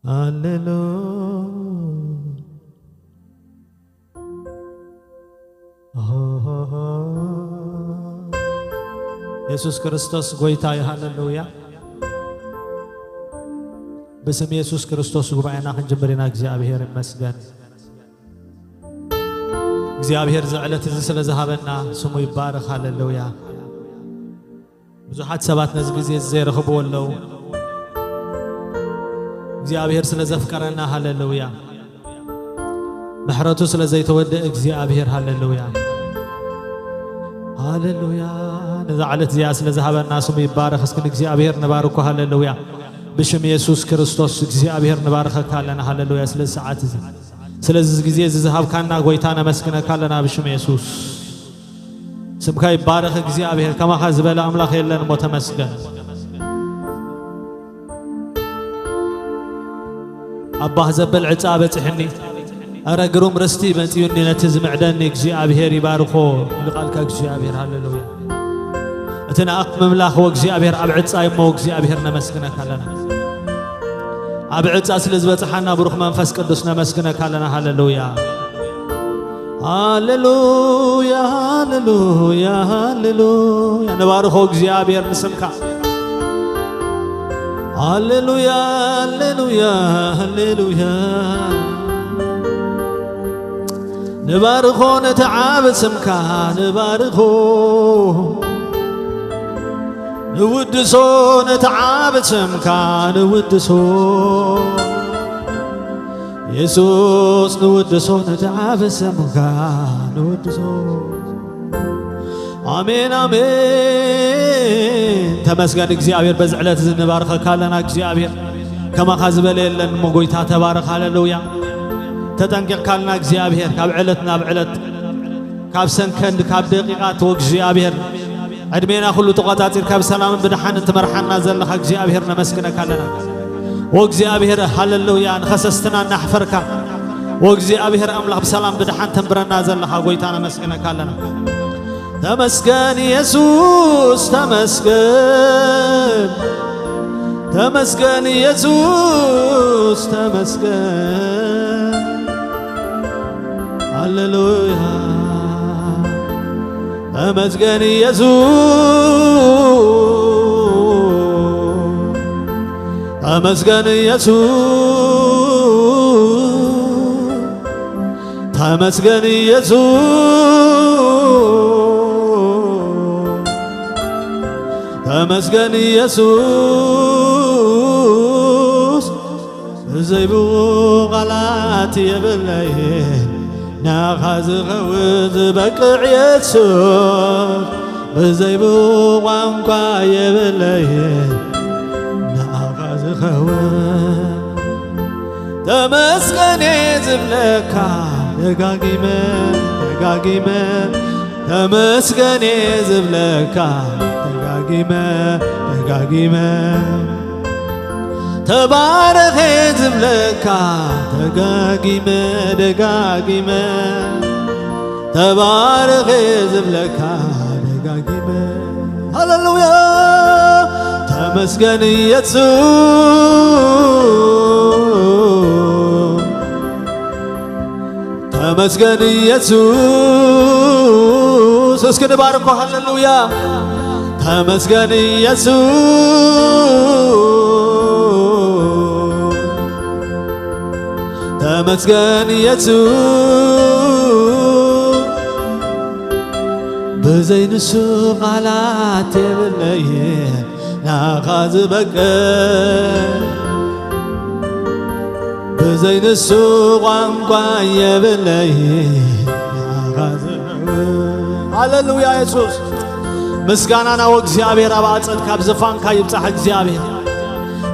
ሃሌሉ የሱስ ክርስቶስ ጎይታ እዩ። ሃሌሉያ። ብስም የሱስ ክርስቶስ ጉባኤና ክንጅምር ኢና። እግዚኣብሔር ይመስገን። እግዚኣብሔር እዚ ዕለት እዚ ስለ ዝሃበና ስሙ ይባረኽ። ሃሌሉያ። ብዙሓት ሰባት ነዚ ግዜ እዚ ዘይረኽብዎ ኣለዉ። እግዚኣብሔር ስለ ዘፍቀረና፣ ሃሌሉያ። ምሕረቱ ስለ ዘይተወድእ እግዚኣብሔር፣ ሃሌሉያ። ሃሌሉያ። ነዛ ዕለት እዚኣ ስለ ዝሃበና ስሙ ይባረኽ። እስኪ ንእግዚኣብሔር ንባርኮ። ሃሌሉያ። ብሽም የሱስ ክርስቶስ እግዚኣብሔር ንባርኸካ ኣለና። ሃሌሉያ። ስለዚ ሰዓት እዚ፣ ስለዚ ግዜ እዚ ዝሃብካና ጎይታ ነመስግነካ ኣለና ብሽም የሱስ። ስምካ ይባረኽ እግዚኣብሔር። ከማኻ ዝበለ ኣምላኽ የለን እሞ ተመስገን። ኣብ ባህ ዘብል ዕፃ በፂሕኒ፣ ኣረ ግሩም ርስቲ መፂኡኒ፣ ነቲ ዝምዕደኒ እግዚኣብሔር ይባርኾ ኢሉ ቃልካ እግዚኣብሔር። ሃሌሉያ። እቲ ንኣኽ ምምላኽ ወእግዚኣብሔር ኣብ ዕፃ እሞ እግዚኣብሔር ነመስግነካ ኣለና። ኣብ ዕፃ ስለ ዝበፅሓና ብሩኽ መንፈስ ቅዱስ ነመስግነካ ኣለና። ሃሌሉያ። ሃሌሉያ፣ ሃሌሉያ፣ ሃሌሉያ። ንባርኾ እግዚኣብሔር ንስምካ። ሃሌሉያ፣ ሃሌሉያ፣ ሃሌሉያ። ንባርኾ ነቲ ዓቢ ስምካ ንባርኾ። ንውድሶ ነቲ ዓቢ ስምካ ንውድሶ። የሱስ ንውድሶ ነቲ ዓቢ ስምካ ንውድሶ። ኣሜን፣ ኣሜን። ተመስገን እግዚኣብሔር። በዚ ዕለት እዚ ንባርኸካ ኣለና እግዚኣብሔር። ከማኻ ዝበለ የለን እሞ ጎይታ ተባረኽ። ሃሌሉያ። ተጠንቂቕካልና እግዚኣብሔር። ካብ ዕለት ናብ ዕለት፣ ካብ ሰንከንድ፣ ካብ ደቂቓት ወእግዚኣብሔር ዕድሜና ኩሉ ተቖጻጺርካ ብሰላምን ብደሓንን ትመርሓና ዘለኻ እግዚኣብሔር ነመስግነካ ኣለና። ወእግዚኣብሔር ሃሌሉያ። ንኸሰስትና እናሕፈርካ ወእግዚኣብሔር ኣምላኽ ብሰላም ብደሓን ተንብረና ዘለኻ ጎይታ ነመስግነካ ኣለና። ተመስገን የሱስ ተመስገን። ተመስገን የሱስ ተመስገን። ሃሌሉያ። ተመስገን የሱስ። ተመስገን የሱስ። ተመስገን የሱስ። ተመስገን የሱስ። ብዘይ ብቑ ቓላት የብለይን፣ ንኣኻ ዝኸውን ዝበቅዕ የሱስ። ብዘይ ብቑ ቋንቋ የብለይን፣ ንኣኻ ዝኸውን። ተመስገን እየ ዝብለካ ደጋጊመ፣ ደጋጊመ። ተመስገን እየ ዝብለካ ደጋጊመ፣ ደጋጊመ። ተባረኸ ዝብለካ ደጋጊመ፣ ደጋጊመ። ተባረኸ ዝብለካ ደጋጊመ። ሃሌሉያ። ተመስገን የሱስ። ተመስገን ኢየሱስ። እስኪ ንባርኮ። ሃሌሉያ። ተመስገን ኢየሱስ። ተመስገን ኢየሱስ። ብዘይ ንሱ ቃላት የብለይን ናኻ ዝበቅዕ። ብዘይ ንሱ ቋንቋ የብለይ ናኻ ዝኸውን። ሃሌሉያ የሱስ። ምስጋናና ወእግዚኣብሔር ኣብ ኣጸድካ ኣብ ዝፋንካ ይብጻሕ እግዚኣብሔር።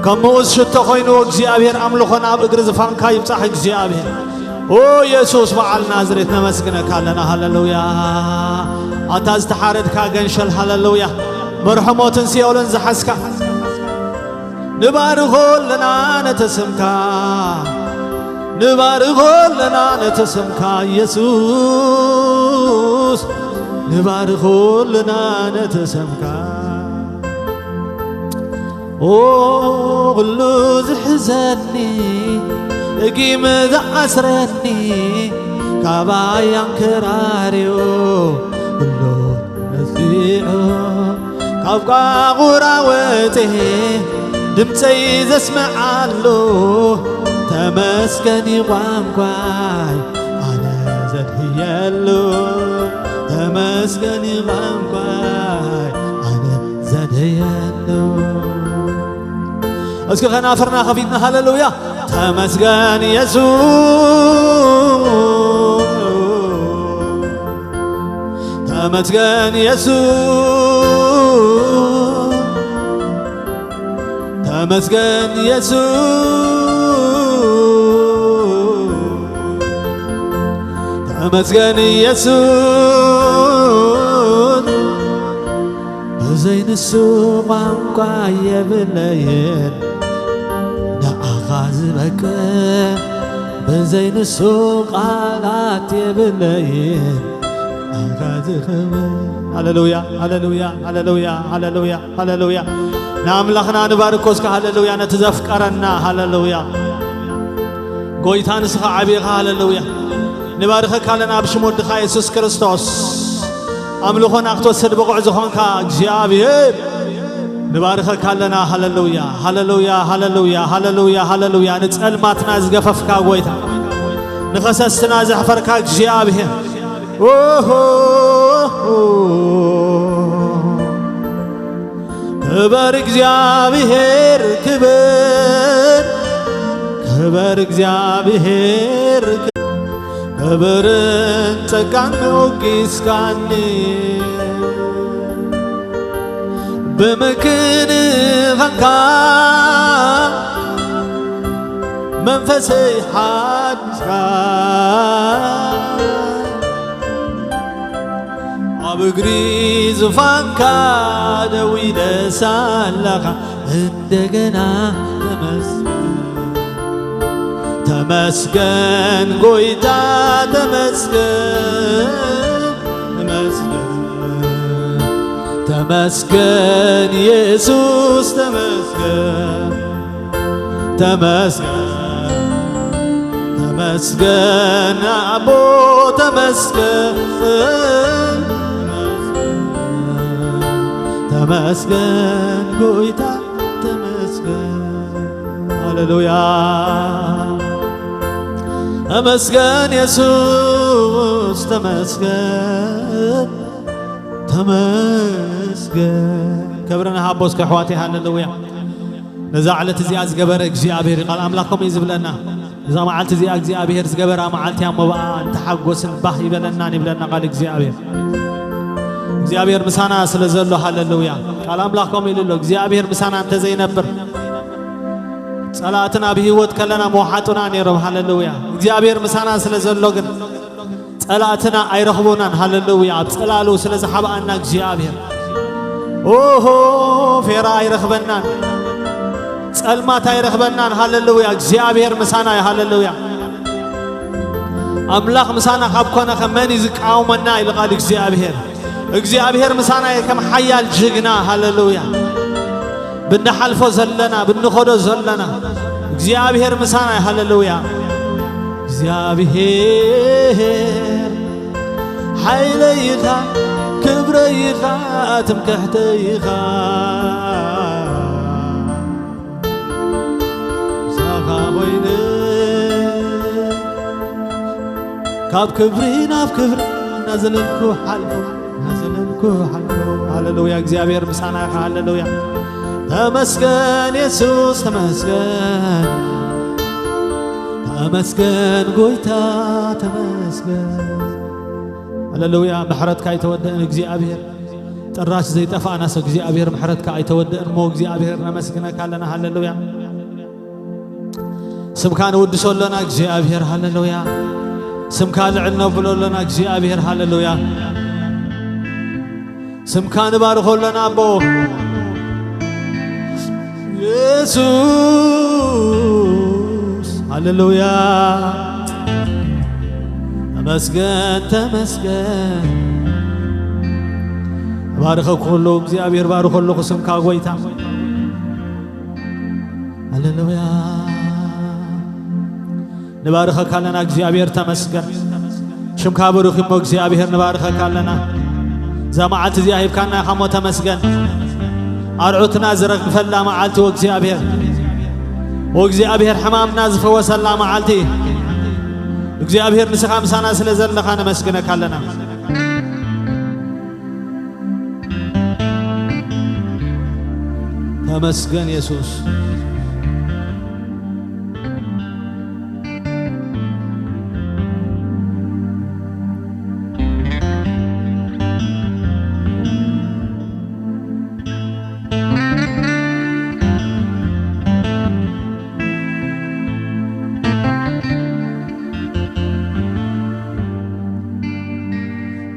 ከም ምኡዝ ሽቶ ኮይኑ እግዚኣብሔር ኣምልኾና ኣብ እግሪ ዝፋንካ ይብጻሕ እግዚኣብሔር። ኦ የሱስ በዓል ናዝሬት ነመስግነካ ኣለና። ሃሌሉያ። ኣታ ዝተሓረድካ ገንሸል ሃሌሉያ። መርሖ ሞትን ሲኦልን ዝሓዝካ ንባርኾ ኣለና ነቲ ስምካ። ንባርኾ ኣለና ነቲ ስምካ የሱስ። ንባርኾ ኣለና ነቲ ስምካ። ኦ፣ ኩሉ ዝሕዘኒ፣ እጊም ዝዓስረኒ፣ ካባይ ኣንከራርዮ፣ ኩሉ ረሲዑ፣ ካብ ቋቑራ ወጺኤ፣ ድምፀይ ዘስምዓሉ፣ ተመስገን እዩ ቋንቋይ፣ ኣነ ዘድህየሉ፣ ተመስገን እዩ ቋንቋይ፣ ኣነ ዘድህየሉ። እስኪ ከናፍርና ከፊትና ሃሌሉያ። ተመስገን የሱስ፣ ተመስገን የሱስ፣ ተመስገን የሱስ፣ ተመስገን የሱስ። ብዘይ ንሱ ቋንቋ የብለይን ንኣኻ ዝበቅዕ፣ ብዘይ ንሱ ቃላት የብለይን ንኣኻ ዝኸውን። ሃሌሉያ፣ ሃሌሉያ፣ ሃሌሉያ፣ ሃሌሉያ፣ ሃሌሉያ። ንኣምላኽና ንባርኮ እስከ ሃሌሉያ፣ ነቲ ዘፍቀረና ሃሌሉያ። ጎይታ ንስኻ ዓቢኻ ሃሌሉያ። ንባርኸካ ኣለና ብሽም ወድኻ የሱስ ክርስቶስ። ኣምልኾና ክትወስድ ብቑዕ ዝኾንካ እግዚኣብሔር ንባርኸካ ኣለና። ሃሌሉያ፣ ሃሌሉያ፣ ሃሌሉያ፣ ሃሌሉያ፣ ሃሌሉያ። ንጸልማትና ዝገፈፍካ ጎይታ፣ ንኸሰስትና ዘሕፈርካ እግዚኣብሔር። ኦሆ፣ ክበር እግዚኣብሔር፣ ክበር፣ ክበር እግዚኣብሔር። ክብርን ጸጋን ሞጊስካኒ፣ ብምክንኻንካ መንፈሰይ ሓድስካ፣ ኣብ እግሪ ዙፋንካ ደው ኢለ ሳለኻ እንደገና ተመስገን፣ ተመስገን ጎይታ፣ ተመስገን፣ ተመስገን፣ ተመስገን የሱስ፣ ተመስገን፣ ተመስገን፣ ተመስገን ኣቦ፣ ተመስገን፣ ተመስገን ጎይታ፣ ተመስገን። ሃሌሉያ። ተመስገን የሱስ፣ ተመስገን፣ ተመስገን። ክብሪ ንሃቦ እስከ ኣሕዋተይ፣ ሃሌሉያ። ነዛ ዕለት እዚኣ ዝገበረ እግዚኣብሔር እዩ። ቃል ኣምላኽ ከምኡ እዩ ዝብለና። እዛ መዓልቲ እዚኣ እግዚኣብሔር ዝገበራ መዓልቲ እያ እሞ ብኣ ንተሓጎስን ባህ ይበለናን ይብለና ቃል እግዚኣብሔር። እግዚኣብሔር ምሳና ስለ ዘሎ፣ ሃሌሉያ። ቃል ኣምላኽ ከምኡ ኢሉ ኣሎ፣ እግዚኣብሔር ምሳና እንተዘይነብር፣ ጸላእትና ኣብ ህይወት ከለና መውሓጡና ነይሮም። ሃሌሉያ። እግዚኣብሔር ምሳና ስለ ዘሎ ግን ጸላእትና ኣይረኽቡናን። ሃሌሉያ። ኣብ ጽላሉ ስለ ዝሓብኣና እግዚኣብሔር፣ ኦሆ፣ ፌራ ኣይረኽበናን፣ ጸልማት ኣይረኽበናን። ሃሌሉያ። እግዚኣብሔር ምሳና እዩ። ሃሌሉያ። ኣምላኽ ምሳና ካብ ኮነ ከ መን እዩ ዝቃወመና? ኢሉ ቃል እግዚኣብሔር። እግዚኣብሔር ምሳና እዩ ከም ሓያል ጅግና። ሃሌሉያ። ብንሓልፎ ዘለና፣ ብንኸዶ ዘለና እግዚኣብሔር ምሳና እዩ። ሃሌሉያ። እግዚኣብሔር ሓይለይ ኢኻ፣ ክብረይ ኢኻ፣ ትምክሕተይ ኢኻ። ምሳኻ ኮይነ ካብ ክብሪ ናብ ክብሪ እናዘለልኩ ሓልፎ፣ እናዘለልኩ ሓልፎ። ሃሌሉያ፣ እግዚኣብሔር ምሳና ኢኻ። ሃሌሉያ። ተመስገን የሱስ፣ ተመስገን፣ ተመስገን ጎይታ፣ ተመስገን። ሃሌሉያ። ምሕረትካ ኣይተወደእን እግዚኣብሔር። ጥራሽ ዘይጠፋእናስ እግዚኣብሔር ምሕረትካ ኣይተወደእን እሞ እግዚኣብሔር ነመስግነካ ኣለና። ሃሌሉያ። ስምካ ንውድሶ ኣለና እግዚኣብሔር። ሃሌሉያ። ስምካ ልዕል ነብሎ ኣለና እግዚኣብሔር። ሃሌሉያ። ስምካ ንባርኾ ኣለና ኣቦ የሱስ። ሃሌሉያ። ተመስገን፣ ተመስገን። ባርኸ ኩሉ እግዚኣብሔር፣ ባርኸ ኣለኹ ስምካ ጎይታ። ሃሌሉያ። ንባርኸካ ኣለና እግዚኣብሔር ተመስገን። ሽምካ ብሩኽ እሞ እግዚኣብሔር ንባርኸካ ኣለና። እዛ መዓልቲ እዚኣ ሂብካና ኢኻ እሞ ተመስገን። ኣርዑትና ዝረግፈላ መዓልቲ ወእግዚኣብሔር፣ ወእግዚኣብሔር ሕማምና ዝፈወሰላ መዓልቲ። እግዚኣብሔር ንስኻ ምሳና ስለ ዘለኻ ነመስግነካ ኣለና። ተመስገን የሱስ።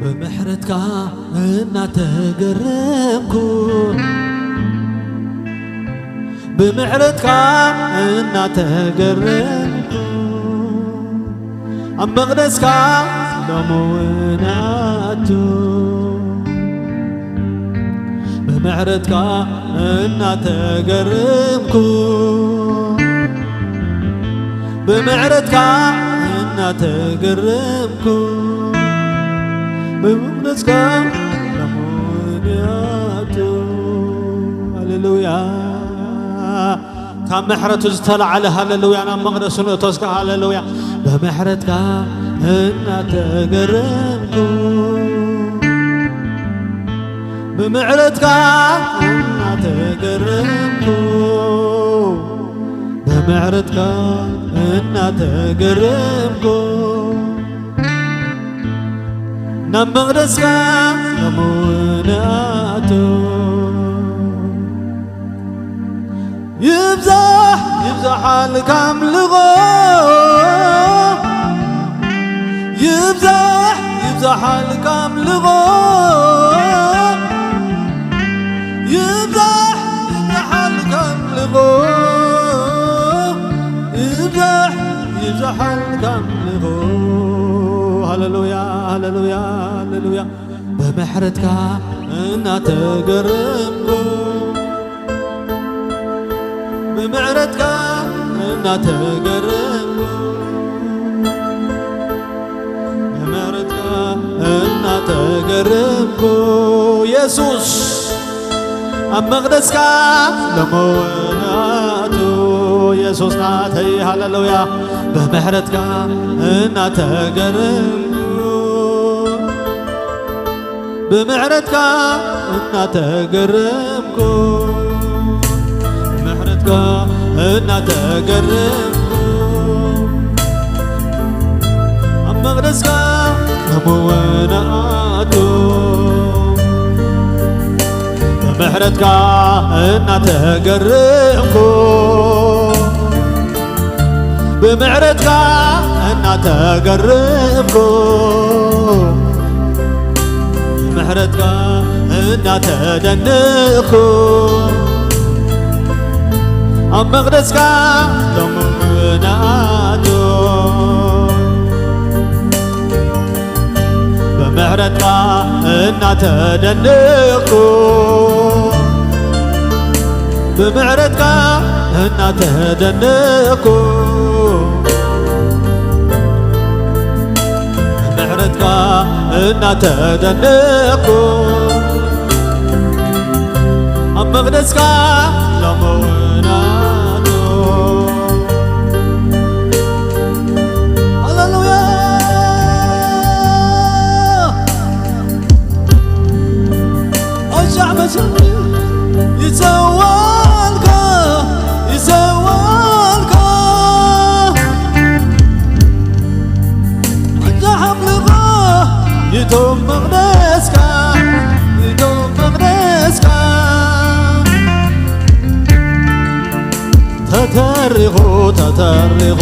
ብምሕረትካ እናተገረምኩ፣ ብምሕረትካ እናተገረምኩ፣ ኣብ መቕደስካ ሎሚ እውን ኣቱ። ብምሕረትካ እናተገረምኩ፣ ብምሕረትካ እናተገረምኩ፣ ብምሕረትካ ሎሚ እውን ኣቱ። ሃሌሉያ። ካብ ምሕረቱ ዝተላዕለ ሃሌሉያ ናብ መቕደሱ ንእቶስካ ሃሌሉያ። ብምሕረትካ እናተገረምኩ፣ ብምሕረትካ እናተገረምኩ፣ ብምሕረትካ እናተገረምኩ፣ ናብ መቕደስካ ሎሚ እውን ኣቱ። ይብዛሕ ይብዛሓልካ ኣምልኾ፣ ይብዛሕ ይብዛሓልካ ኣምልኾ፣ ይብዛሕ ይብዛሓልካ ኣምልኾ፣ ይብዛሕ ይብዛሓልካ ኣምልኾ። ሃሌሉያ፣ ሃሌሉያ፣ ሃሌሉያ። ብምሕረትካ እናተገረምኩ፣ ብምሕረትካ እናተገረምኩ፣ ብምሕረትካ እናተገረምኩ፣ የሱስ ኣብ መቕደስካ ሎሚ እውን ኣቱ። የሱስ ናተይ ሃሌሉያ። ብምሕረትካ እናተገረምኩ፣ ብምሕረትካ እናተገረምኩ፣ ብምሕረትካ እናተገረምኩ፣ ኣብ መቕደስካ ሎሚ እውን ኣቱ። ብምሕረትካ እናተገረምኩ፣ ብምሕረትካ እናተገረምኩ፣ ብምሕረትካ እናተደነቕኩ፣ ኣብ መቕደስካ ሎሚ እውን ኣቱ። ብምሕረትካ እናተደነቕኩ፣ ብምሕረትካ እናተደነቕኩ፣ ብምሕረትካ እናተደነቕኩ፣ ኣብ መቕደስካ ሎሚ እውን ኣቱ። ሃሌሉያ። ኣሻዕ መሰል ይሰዋልካ፣ ይሰዋልካ። ኣሻዕ ኣምልኾ ይቶም መቕደስካ፣ ይቶም መቕደስካ። ተተሪኹ፣ ተተሪኹ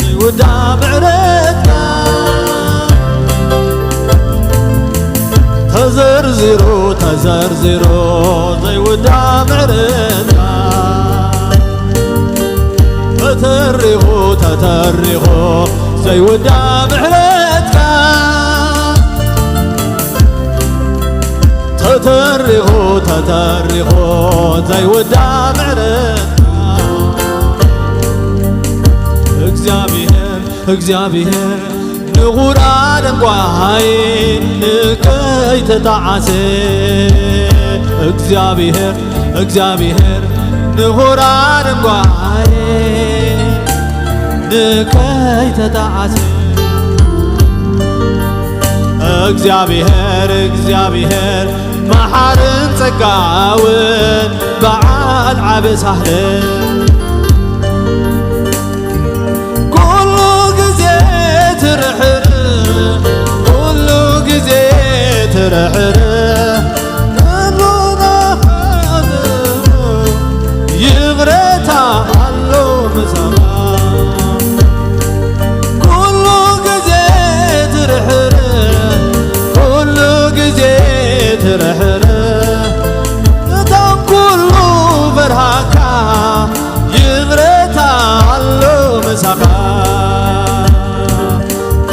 ዘይውዳእ ምሕረትካ፣ ተዘርዚሩ፣ ተዘርዚሩ ዘይውዳእ ምሕረትካ፣ ተተሪኹ፣ ተተሪኹ ዘይውዳእ ምሕረትካ፣ ተተሪኹ፣ ተተሪኹ ዘይውዳእ ምሕረትካ፣ እግዚኣብሔር ንኹራ ደንጓሃይ ንከይተጣዓሰ፣ እግዚኣብሔር፣ እግዚኣብሔር ንኹራ ደንጓሃይ ንከይተጣዓሰ፣ እግዚኣብሔር፣ እግዚኣብሔር መሓርን ጸጋውን በዓል ዓቢ ሳህልን ኩሉ ግዜ ትርሕር፣ ኩሉ ግዜ ትርሕር፣ ኩሉ ይቕረታ ኣሎ ምሳኻ። ኩሉ ግዜ ትርሕር፣ ኩሉ ግዜ ትርሕር፣ እቶም ኩሉ በርሃካ ይቕረታ ኣሎ ምሳኻ።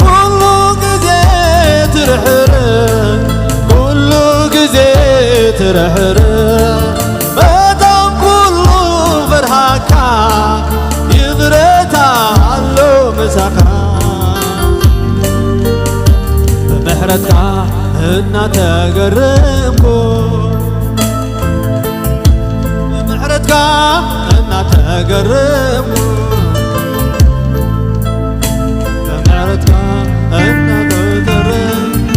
ኩሉ ግዜ ትርሕር፣ ኩሉ ግዜ ትርሕር፣ መታን ኩሉ ፍርሃካ ይቕረታ ኣሎ ምሳኻ። ብምሕረትካ እናተገረምኩ፣ ብምሕረትካ እናተገረምኩ፣ ብምሕረትካ እናተገረምኩ፣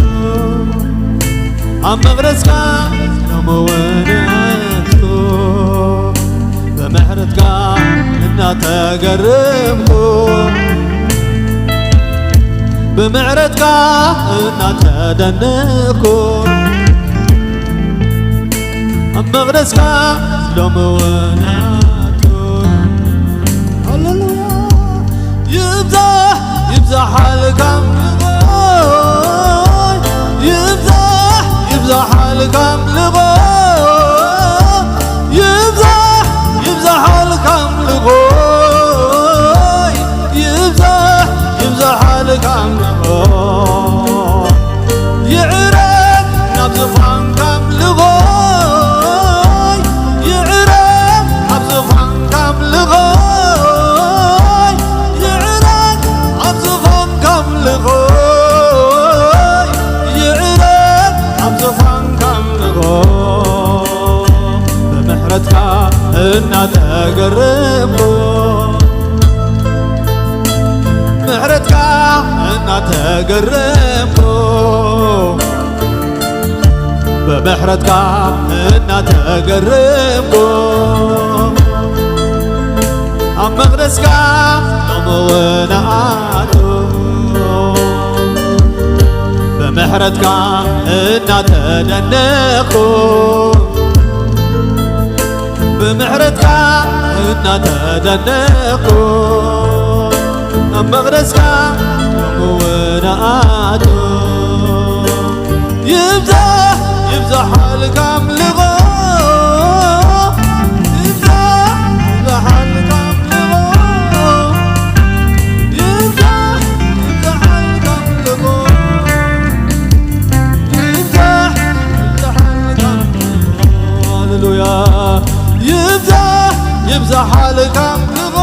ኣብ መቕደስካ ሎሚ እውን ኣቱ ብምሕረትካ እናተገረምኩ፣ ብምሕረትካ እናተደነቕኩ፣ ኣብ መቕደስካ ሎሚ እውን ኣቱ። ሃሌሉያ። ይብዛሕ ይብዛሕ ኣልካ ኣምልኾ፣ ይብዛሕ ይብዛሕ ኣልካ ኣምልኾ፣ ይብዛሕ ይብዛሕ ኣልካ ኣምልኾ፣ ይብዛሕ ይብዛሕ ኣልካ ኣምልኾ። ይዕረግ ናብ ዝፋንካ ኣምልኾይ፣ ይዕረግ ኣብ ዝፋንካ ኣምልኾይ፣ ይዕረግ ኣብ ዝፋንካ ኣምልኾይ፣ ይዕረግ ኣብ ዝፋንካ ኣምልኾ። ብምሕረትካ እናተገረምኩ፣ ምሕረትካ እናተገረምኩ፣ ብምሕረትካ እናተገረምኩ፣ ኣብ መቕደስካ ሎሚ እውን ኣቱ። ብምሕረትካ እናተደነቕኩ፣ ብምሕረትካ እናተደነቕኩ፣ ኣብ መቕደስካ ሎሚ እውን ኣቱ። ይብዛሕ ይብዛሕ ኣልካ ኣምልኾ፣ ይብዛሕ ይብዛሕ ኣልካ ኣምልኾ፣ ይብዛሕ ይብዛሕ ኣልካ ኣምልኾ። ይብዛሕ ይብዛሕ ኣልካ ኣምልኾ። ሃሌሉያ። ይብዛሕ ይብዛሕ ኣልካ ኣምልኾ።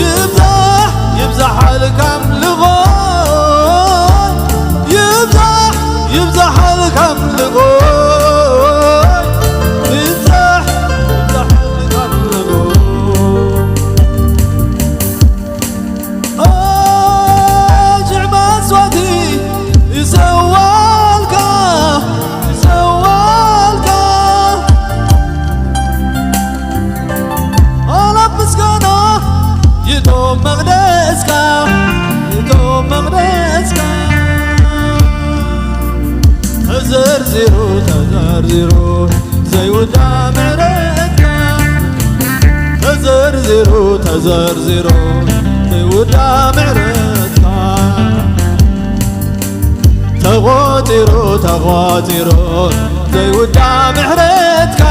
ይብዛሕ ይብዛሕ ኣልካ ኣምልኾ። ይብዛሕ ይብዛሕ ኣልካ ኣምልኾ። ይብዛሕ ይብዛሕ ኣልካ ኣምልኾ። ኣጅዕ መስዋእቲ ይሰዋልካ፣ ይሰዋልካ። ኣላፍ ምስጋና ይእቶ መቕደስካ፣ ይእቶ መቕደስካ። ተዘርዚሩ፣ ተዘርዚሩ ዘይውዳ ምሕረትካ፣ ተዘርዚሩ ተዘርዚሩ ዘይውዳ ምሕረትካ፣ ተቖጺሩ ተቖጺሩ ዘይውዳ ምሕረትካ፣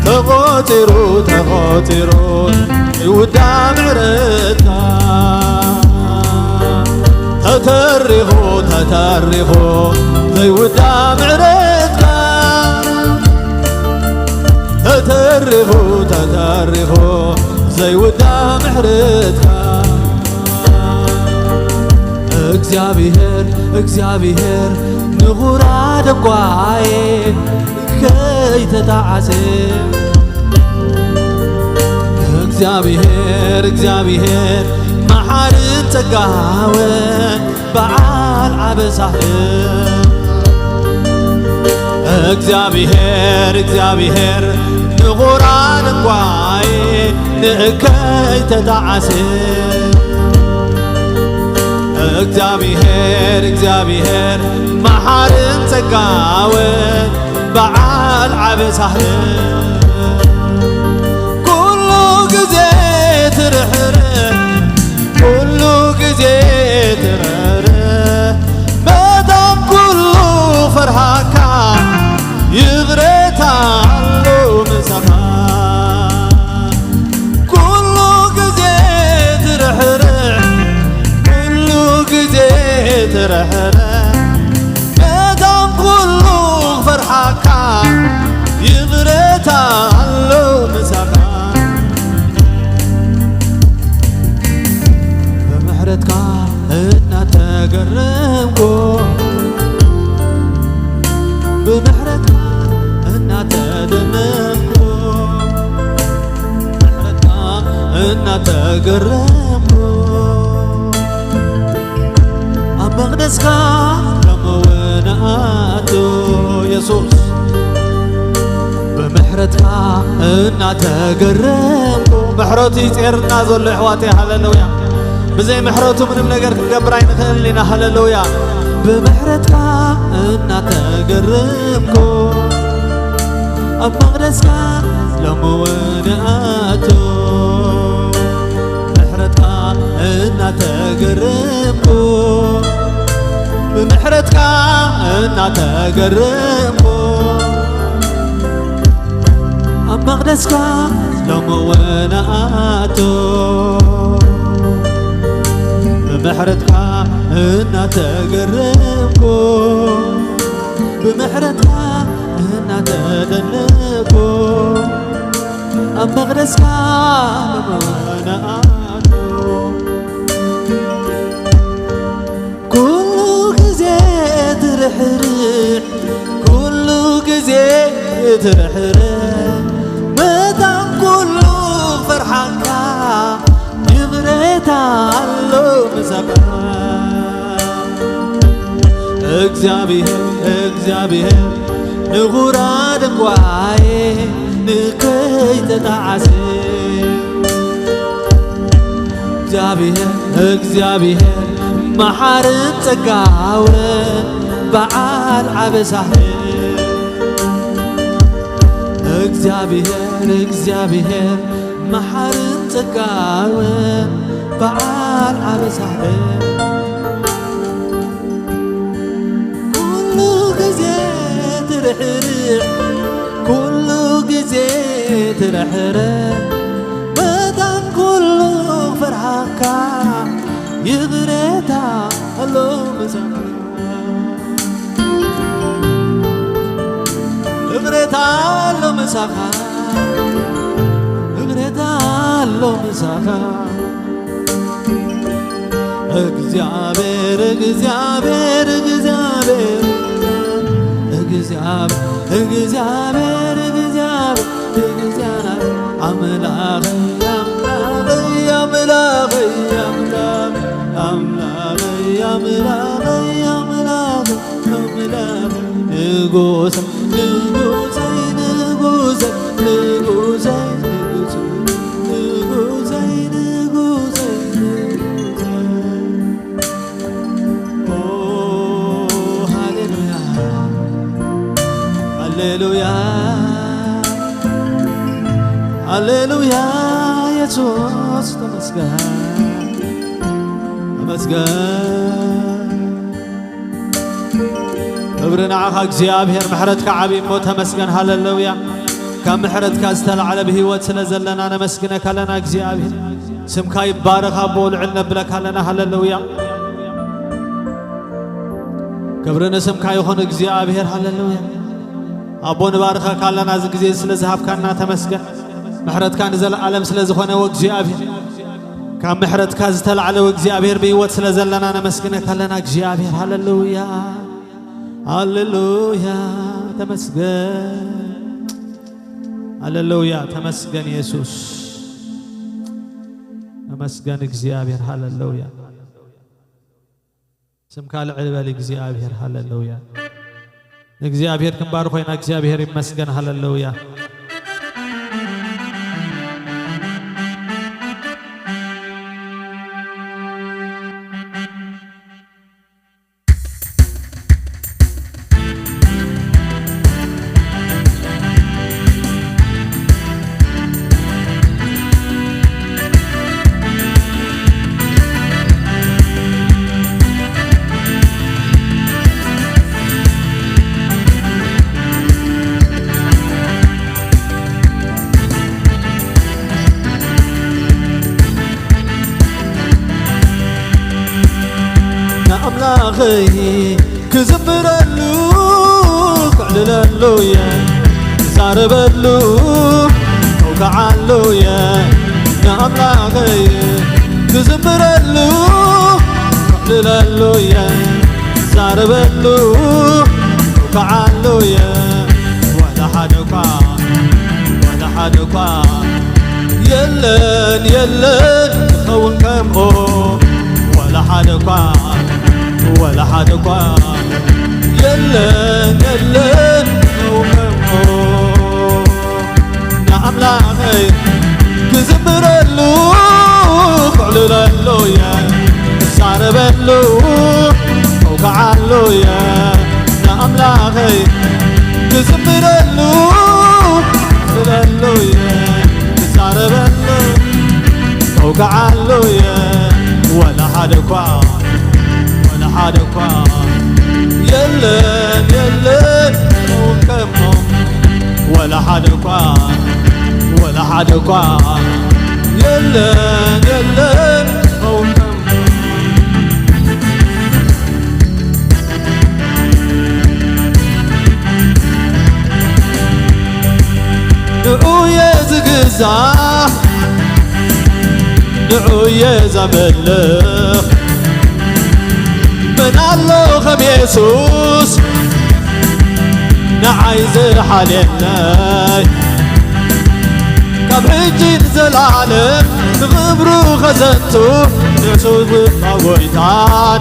ተቖጺሩ ተቖጺሩ ዘይውዳ ምሕረትካ፣ ተተሪኹ ተተሪኹ ዘይውዳ ምሕረትካ፣ ተተሪኹ ተተሪኹ ዘይውዳ ምሕረትካ እግዚኣብሔር እግዚኣብሔር ንኹራ ደንጓዬ ከይተጣዓሰ እግዚኣብሔር እግዚኣብሔር መሓርን ጸጋውን በዓል ዓበሳህር እግዚኣብሔር እግዚኣብሔር ንኹራ ደንጓዬ ንእከይ ተጣዓሰ እግዚኣብሔር እግዚኣብሔር መሓርን ጸጋውን በዓል ዓበሳህር ኩሉ ግዜ ትርሕርሕ ኩሉ ግዜ ትርሕርሕ መዳን ኩሉ ፈርሃካ ይቕሬታ ኣሎ ምሳኻ ኩሉ ግዜ ትርሕርሕ ኩሉ ግዜ ትርሕርሕ መዳን ኩሉ ፈርሃካ ይቕሬታ ኣሎ ምሳኻ ብምሕረትካ እናተገረምኩ ብምሕረትካ እናተደነንኩ ብምሕረትካ እናተገረምኩ ኣብ መቕደስካ ሎምውን ኣቱ የሱስ ብምሕረትካ እናተገረምኩ ምሕረቱ ይጼርና ዘሎ ኣሕዋተይ ሃለሉያ ብዘይ ምሕረቱ ምንም ነገር ክንገብር ኣይንኽእልን ኢና ሃለሉያ ብምሕረትካ እናተገረምኩ ኣብ መቕደስካ ሎምውን ኣቱ ብምሕረትካ እናተገረምኩ ብምሕረትካ እናተገረምኩ ኣብ መቕደስካ ሎምውን ኣቱ ብምሕረትካ እናተገረምኩ ብምሕረትካ እናተደነኩ ኣብ መቕደስካ ሎምውን ኣቱ ኩሉ ግዜ ትርሕርሕ ኩሉ ግዜ ትርሕርሕ መታን ኩሉ ፈርሓካ ይቕሬታ ኣሎ ምሳኻ እግዚኣብሔር እግዚኣብሔር ንኹራ ደንጓዬ ንከይተጣዓሰ እግዚኣብሔር እግዚኣብሔር መሓርን ጸጋውን በዓል ዓበሳህር እግዚኣብሔር እግዚኣብሔር መሓርን ጸጋውን በዓል ዓበሳህር ኩሉ ግዜ ትርሕርሕ ኩሉ ግዜ ትርሕርሕ መታን ኩሉ ፍርሃካ ይቕሬታ ኣሎ ምሳኻ ይቕሬታ ኣሎ ምሳኻ ይቕሬታ ኣሎ ምሳኻ እግዚኣብሔር እግዚኣብሔር እግዚኣብሔር እግዚኣብሔር እግዚኣብሔር እግዚኣብሔር ኣምላኸይ ኣምላኸይ ኣምላኸይ ኣምላኸይ ኣምላኸይ ኣምላኸይ ኣምላኸይ ኣምላኸይ ኣምላኸይ ንጉሰይ ንጉሰይ ንጉሰይ ንጉሰይ ንጉሰይ ንጉሰይ ንጉሰይ ንጉሰይ ኦ ሃሌሉያ ሃሌሉያ ሃሌሉያ የሱስ ተመስገን ተመስገን ክብሪ ንዓኻ እግዚኣብሔር ምሕረትካ ዓብዪ እሞ ተመስገን ሃሌሉያ ካብ ምሕረትካ ዝተላዕለ ብህይወት ስለ ዘለና ነመስግነካ ኣለና እግዚኣብሔር ስምካ ይባረኽ ኣቦ ልዕል ነብለካ ኣለና ሃሌሉያ ክብሪ ንስምካ ይኹን እግዚኣብሔር ሃሌሉያ ኣቦ ንባርኸካ ኣለና እዚ ግዜ ስለ ዝሃብካና ተመስገን ምሕረትካ ንዘለዓለም ስለ ዝኾነ ወእግዚኣብሔር፣ ካብ ምሕረትካ ዝተላዕለ ወእግዚኣብሔር ብህይወት ስለ ዘለና ነመስግነካ ኣለና እግዚኣብሔር። ሃሌሉያ፣ ሃሌሉያ፣ ተመስገን። ሃሌሉያ፣ ተመስገን የሱስ፣ ተመስገን እግዚኣብሔር። ሃሌሉያ። ስምካ ልዕል በል እግዚኣብሔር። ሃሌሉያ። ንእግዚኣብሔር ክንባርኾ ኢና። እግዚኣብሔር ይመስገን። ሃሌሉያ። ንኣምላኸይ ክዝምረሉ ክዕልለሉ እየ፣ ክዛረበሉ ከውግዓሉ እየ። ንኣምላኸይ ክዝምረሉ ክዕልለሉ እየ፣ ክዛረበሉ ከውግዓሉ እየ። ወላ ሓደ እኳ፣ ወላ ሓደ እኳ የለን፣ የለን ዝኸውን ከምኡ። ወላ ሓደ እኳ፣ ወላ ሓደ እኳ የለን፣ የለን ዝኸውን ከምኡ። ንኣምላኸይ ክዝምረሉ ክዕልለሉ እየ፣ ክዛረበሉ ከውግዓሉ እየ። ንኣምላኸይ ክዝምረሉ ክዕልለሉ እየ፣ ክዛረበሉ ከውግዓሉ እየ። ወላ ሓደ እኳ፣ ወላ ሓደ እኳ የለን፣ የለን ዝኸውን ከሞ። ወላ ሓደ እኳ፣ ወላ ሓደ እኳ የለን፣ የለን ዝኸውን ከሞ። ንዑ እየ ዝግዛእ፣ ንዑ እየ ዘምልኽ። መን ኣሎ ከም የሱስ ንዓይ ዝሓልየለይ? ካብ ሕጂ ንዘለዓለም ንኽብሩ ኸዘንቱ፣ ንሱ ዝብላዕ ጐይታ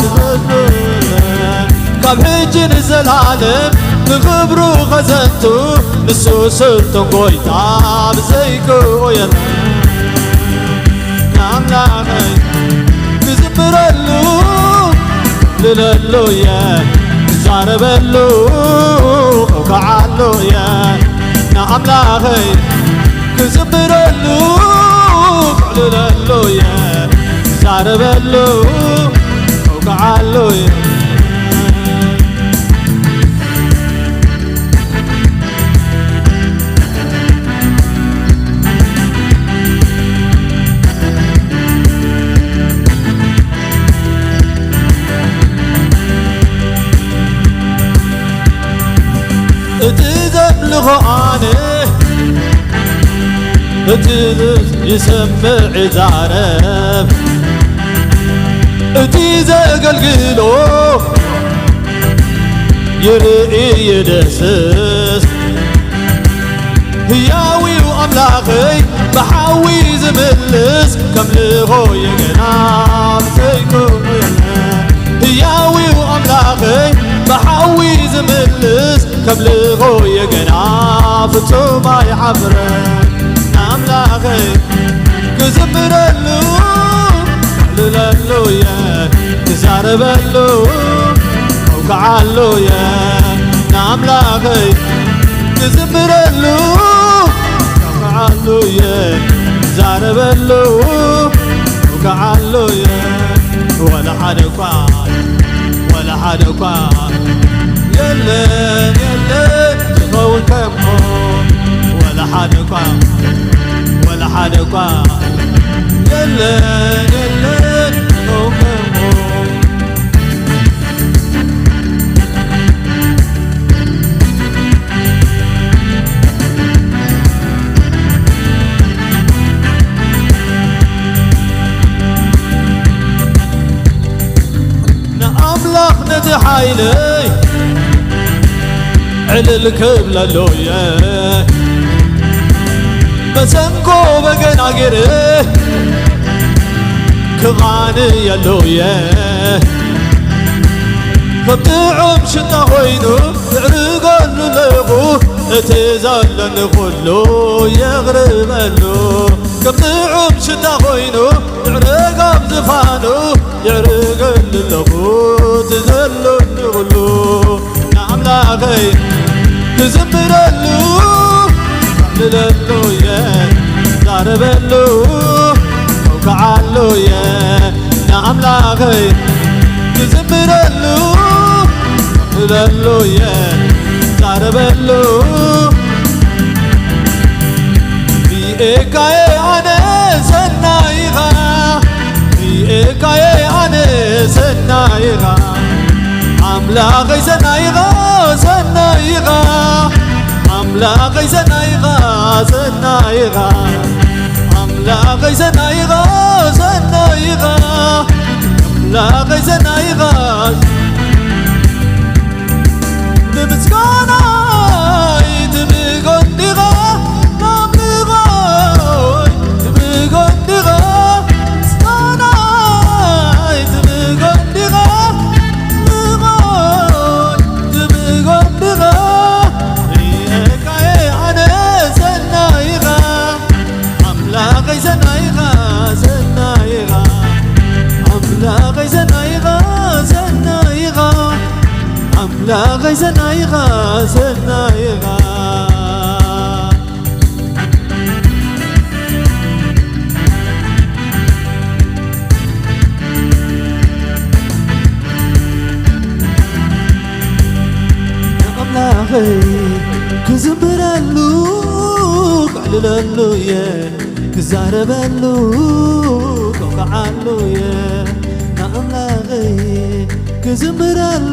ንኽብሩ። ካብ ሕጂ ንዘለዓለም ንኽብሩ ኸዘንቱ፣ ንሱ ስልጡን ጐይታ ብዘይክኡ የለን። ንኣምላኸይ ክዝምረሉ ክዕልለሉ እየ፣ ክዛረበሉ ከውግዓሉ እየ። ንኣምላኸይ ክዝምረሉ ክዕልለሉ እየ፣ ክዛረበሉ ከውግዓሉ እየ። እቲ ዘምልኾ ኣነ፣ እቲ ዝሰምዕ ይዛረብ፣ እቲ ዘገልግሎ ይርኢ ይድህስስ። ህያው እዩ ኣምላኸይ ብሓዊ ዝምልስ፣ ከምልኾ እየ ገና ብዘይኮነ። ህያው እዩ ኣምላኸይ ብሓዊ ዝምልስ፣ ከምልኾ እየ ገና ፍጹም ኣይሓፍርን። ንኣምላኸይ ክዝምረሉ ክዕልለሉ እየ፣ ክዛረበሉ ከውግዓሉ እየ። ንኣምላኸይ ክዝምረሉ ከውግዓሉ እየ፣ ክዛረበሉ ከውግዓሉ እየ። ወላ ሓደ እኳ፣ ወላ ሓደ እኳ የለን፣ የለን ዝኸውን ከምኡ። ወላ ሓደ እኳ፣ ወላ ሓደ እኳ የለን፣ የለን ዝኸውን ከምኡ። ሓይለይ ዕልል ክብለሉ እየ፣ መሰንቆ በገና ገይረ ክቓንየሉ እየ። ከም ጥዑም ሽታ ኮይኑ ይዕርገሉ ኣለኹ፣ እቲ ዘለኒ ኩሉ የቕርበሉ። ከም ጥዑም ሽታ ኮይኑ ይዕርግ ኣብ ዝፋኑ፣ የዕርገሉ ኣለኹ፣ እቲ ዘለኒ ኩሉ ንኣምላኸይ ክዝምረሉ፣ ክዕልለሉ እየ፣ ዛረበሉ፣ ከውክዓሉ እየ። ንኣምላኸይ ክዝምረሉ፣ ክዕልለሉ እየ፣ ዛረበሉ። ሪኤካየ ኣነ ሰናይኻ፣ ሪኤካየ ኣነ ሰናይኻ፣ ኣምላኸይ ሰናይኻ፣ ሰናይኻ፣ ኣምላኸይ ሰናይኻ፣ ሰናይኻ፣ ኣምላኸይ ሰናይኻ፣ ሰናይኻ፣ ኣምላኸይ ሰናይኻ። ንምስጋናይ ትብጎ እንዲኻ፣ ናምልኾይ ትብጎ እንዲኻ፣ ምስጋናይ ትብጎ እንዲኻ፣ ምኾይ ትብጎ እንዲኻ፣ ሪኤካየ ኣነ ሰናይኻ። ኣምላኸይ ሰናይኻ፣ ሰናይኻ፣ ኣምላኸይ ሰናይኻ፣ ሰናይኻ፣ ኣምላኸይ ሰናይኻ፣ ሰናይኻ። ንኣምላኸይ ክዝምረሉ፣ ከዕልለሉ እየ፣ ክዛረበሉ፣ ከውክዓሉ እየ። ንኣምላኸይ ክዝምረሉ፣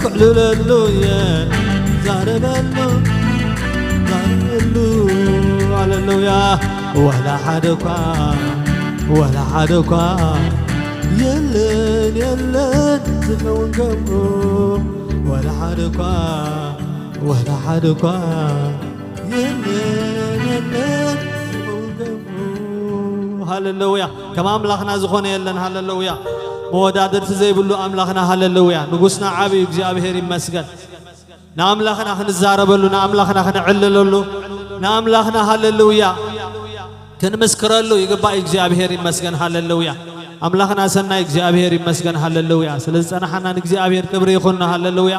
ከዕልለሉ እየ፣ ክዛረበሉ፣ ክዛረበሉ። ሃሌሉያ። ዋላ ሓደ እኳ፣ ዋላ ሓደ እኳ የለን፣ የለን ዝኸውን ከምኡ። ዋላ ሓደ እኳ፣ ዋላ ሓደ እኳ የለን፣ የለን ዝኸውን ከምኡ። ሃሌሉያ። ከም ኣምላኽና ዝኾነ የለን። ሃሌሉያ። መወዳድርቲ ዘይብሉ ኣምላኽና። ሃሌሉያ። ንጉስና ዓቢ እዩ። እግዚኣብሔር ይመስገን። ንኣምላኽና ክንዛረበሉ፣ ንኣምላኽና ክንዕልለሉ፣ ንኣምላኽና ሃሌሉያ ክንምስክረሉ ይግባእ። እግዚኣብሔር ይመስገን። ሃሌሉያ። ኣምላኽና ሰናይ፣ እግዚኣብሔር ይመስገን። ሃሌሉያ። ስለ ዝጸናሓና ንእግዚኣብሔር ክብሪ ይኹን። ሃሌሉያ።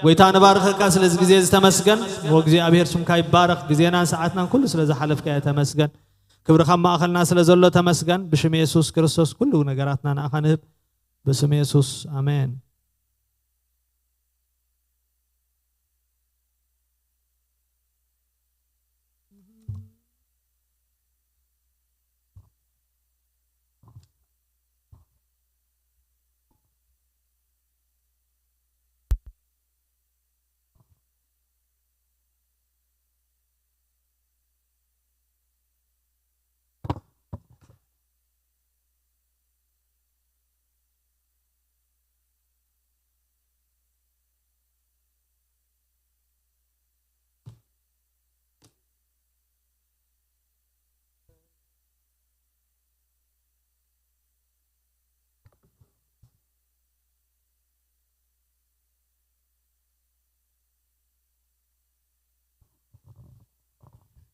ጎይታ ንባርኸካ ስለዚ ግዜ ዝተመስገን። ወእግዚኣብሔር ስምካ ይባረኽ። ግዜናን ሰዓትናን ኩሉ ስለ ዝሓለፍካዮ ተመስገን። ክብሪ ካብ ማእኸልና ስለ ዘሎ ተመስገን። ብሽም የሱስ ክርስቶስ ኩሉ ነገራትና ንኣኻ ንህብ። ብስም የሱስ ኣሜን።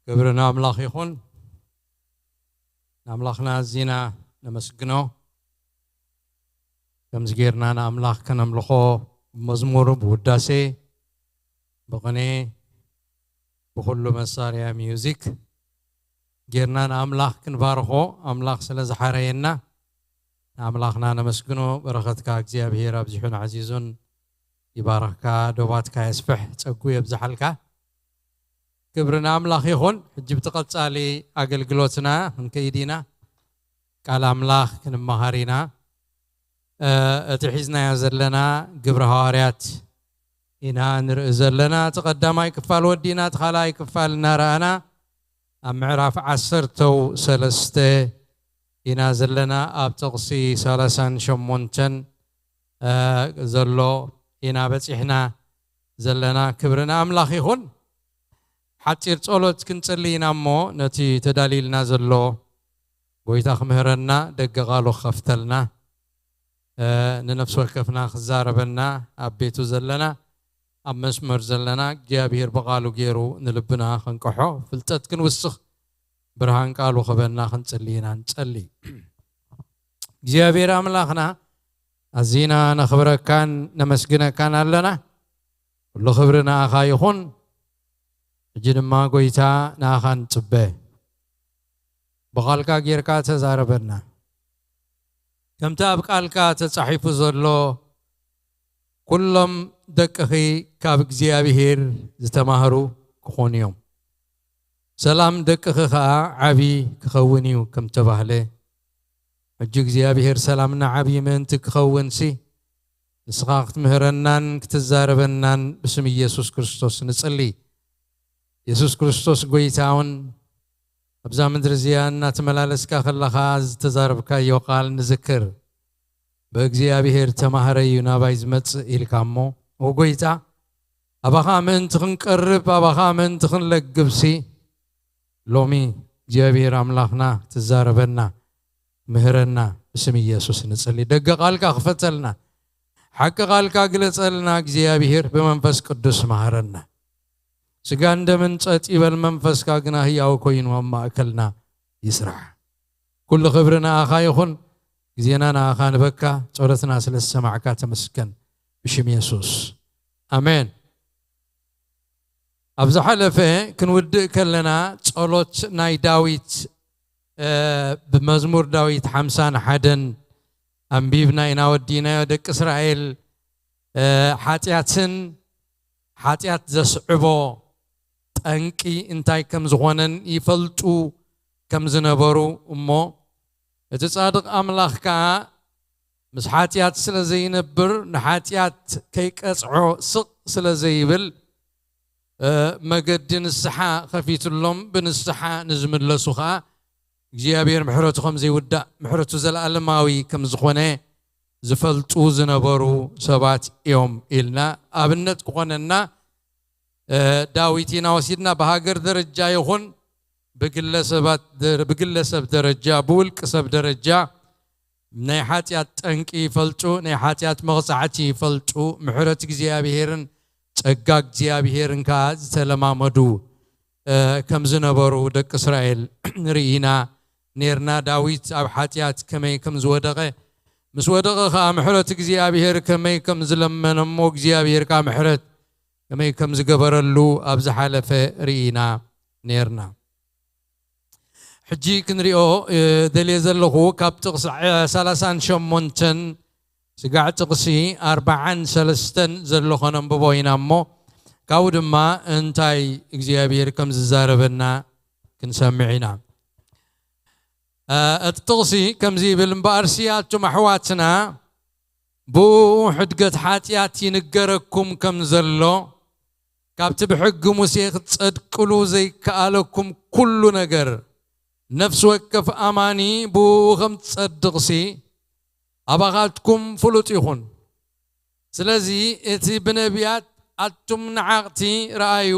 ክብሪ ንኣምላኽ ይኹን። ንኣምላኽና ኣዚና ነመስግኖ። ከምዚ ጌርና ንኣምላኽ ከነምልኾ ብመዝሙር፣ ብውዳሴ፣ ብቕኔ፣ ብኹሉ መሳርያ ሚውዚክ ጌርና ንኣምላኽ ክንባርኾ፣ ኣምላኽ ስለ ዝሓረየና ንኣምላኽና ነመስግኖ። በረኸትካ እግዚኣብሔር ኣብዚሑን ዓዚዙን ይባርኽካ፣ ዶባትካ የስፍሕ፣ ጸጉ የብዝሓልካ። ክብሪ ንኣምላኽ ይኹን። ሕጂ ብቲ ቀጻሊ ኣገልግሎትና ክንከይድ ኢና። ቃል ኣምላኽ ክንመሃር ኢና። እ፣ እቲ ሒዝናዮ ዘለና ግብሪ ሃዋርያት ኢና ንርኢ ዘለና። እቲ ቀዳማይ ክፋል ወዲእና፣ እቲ ካልኣይ ክፋል እናረኣና ኣብ ምዕራፍ ዓሰርተው ሰለስተ ኢና ዘለና፣ ኣብ ጥቕሲ ሰላሳን ሸሞንተን ዘሎ ኢና በፂሕና ዘለና። ክብሪ ንኣምላኽ ይኹን። ሓፂር ጸሎት ክንጽሊ ኢና እሞ ነቲ ተዳልዩልና ዘሎ ጎይታ ክምህረና፣ ደገ ቃሉ ክኸፍተልና፣ ንነፍሲ ወከፍና ክዛረበና፣ ኣብ ቤቱ ዘለና፣ ኣብ መስመር ዘለና እግዚኣብሔር ብቃሉ ገይሩ ንልብና ክንቀሖ፣ ፍልጠት ክንውስኽ፣ ብርሃን ቃሉ ክበና ክንጽሊ ኢና ንጸሊ። እግዚኣብሔር ኣምላኽና፣ ኣዚና ነኽብረካን ነመስግነካን ኣለና። ኩሉ ክብሪ ንኣኻ ይኹን። ሕጂ ድማ ጎይታ ንኣኻ ንጽበ። ብቓልካ ጌርካ ተዛረበና። ከምቲ ኣብ ቃልካ ተጻሒፉ ዘሎ፣ ኩሎም ደቅኺ ካብ እግዚኣብሔር ዝተማህሩ ክኾኑ እዮም፣ ሰላም ደቅኺ ኸኣ ዓቢ ክኸውን እዩ ከም ተባህለ፣ ሕጂ እግዚኣብሔር ሰላምና ዓቢ ምእንቲ ክኸውንሲ፣ ንስኻ ክትምህረናን ክትዛረበናን ብስም ኢየሱስ ክርስቶስ ንጽሊ። የሱስ ክርስቶስ ጎይታውን ኣብዛ ምድሪ እዚኣ እናተመላለስካ ከለኻ ዝተዛረብካዮ ቃል ንዝክር። ብእግዚኣብሔር ተማህረ እዩ ናባይ ዝመጽእ ኢልካ እሞ፣ ኦ ጎይታ፣ ኣባኻ ምእንቲ ክንቀርብ፣ ኣባኻ ምእንቲ ክንለግብሲ፣ ሎሚ እግዚኣብሔር ኣምላኽና ትዛረበና፣ ምህረና፣ ብስም ኢየሱስ ንጽሊ። ደገ ቃልካ ክፈተልና፣ ሓቂ ቃልካ ግለጸልና። እግዚኣብሔር ብመንፈስ ቅዱስ መሃረና። ስጋን ደምን ጸጥ ይበል፣ መንፈስካ ግና ህያው ኮይኑ ኣብ ማእከልና ይስራሕ። ኩሉ ክብሪ ንኣኻ ይኹን። ግዜና ንኣኻ ንበካ። ጸሎትና ስለ ዝሰማዕካ ተመስገን። ብሽም የሱስ። ኣሜን። ኣብ ዝሓለፈ ክንውድእ ከለና ጸሎት ናይ ዳዊት፣ እ፣ ብመዝሙር ዳዊት ሓምሳን ሓደን ኣንቢብና ኢና ወዲናዮ። ደቂ እስራኤል፣ እ፣ ሓጢኣትን ሓጢኣት ዘስዕቦ ጠንቂ እንታይ ከም ዝኾነን ይፈልጡ ከም ዝነበሩ እሞ፣ እቲ ጻድቕ ኣምላኽ ከኣ ምስ ሓጢኣት ስለ ዘይነብር፣ ንሓጢኣት ከይቀጽዖ ስቕ ስለ ዘይብል፣ እ፣ መገዲ ንስሓ ከፊትሎም፣ ብንስሓ ንዝምለሱ ኸኣ እግዚኣብሔር ምሕረቱ ከም ዘይውዳእ፣ ምሕረቱ ዘለኣለማዊ ከም ዝኾነ ዝፈልጡ ዝነበሩ ሰባት እዮም ኢልና ኣብነት ክኾነና፣ እ፣ ዳዊት ኢና ወሲድና። ብሃገር ደረጃ ይኹን ብግለሰባት ደረ-፣ ብግለሰብ ደረጃ፣ ብውልቂ ሰብ ደረጃ ናይ ሓጢኣት ጠንቂ ይፈልጡ፣ ናይ ሓጢኣት መቕጻዕቲ ይፈልጡ፣ ምሕረት እግዚኣብሔርን ጸጋ እግዚኣብሔርን ከኣ ዝተለማመዱ፣ እ፣ ከም ዝነበሩ ደቂ እስራኤል ንርኢ ኢና ኔርና። ዳዊት ኣብ ሓጢኣት ከመይ ከም ዝወደቐ፣ ምስ ወደቐ ከኣ ምሕረት እግዚኣብሔር ከመይ ከም ዝለመነ እሞ እግዚኣብሔር ከኣ ምሕረት ከመይ ከም ዝገበረሉ ኣብ ዝሓለፈ ርኢና ኔርና። ሕጂ ክንሪኦ፣ እ፣ ደልየ ዘለኹ ካብ ጥቕሲ፣ እ፣ ሰላሳን ሸሞንተን ስጋዕ ጥቕሲ ኣርባዓን ሰለስተን ዘሎ ኸነንብቦ ኢና እሞ፣ ካብኡ ድማ እንታይ እግዚኣብሔር ከም ዝዛረበና ክንሰምዕ ኢና። እ፣ እቲ ጥቕሲ ከምዚ ይብል፣ "እምበኣርሲ ኣቱም ኣሕዋትና ብኡ ሕድገት ሓጢኣት ይንገረኩም ከም ዘሎ፣ ካብቲ ብሕጊ ሙሴ ክትጸድቅሉ ዘይከኣለኩም ኩሉ ነገር፣ ነፍሲ ወከፍ ኣማኒ ብኡ ከም ትጸድቕሲ፣ ኣባኻትኩም ፍሉጥ ይኹን። ስለዚ እቲ ብነቢያት ኣቱም ነዓቕቲ ረኣዩ፣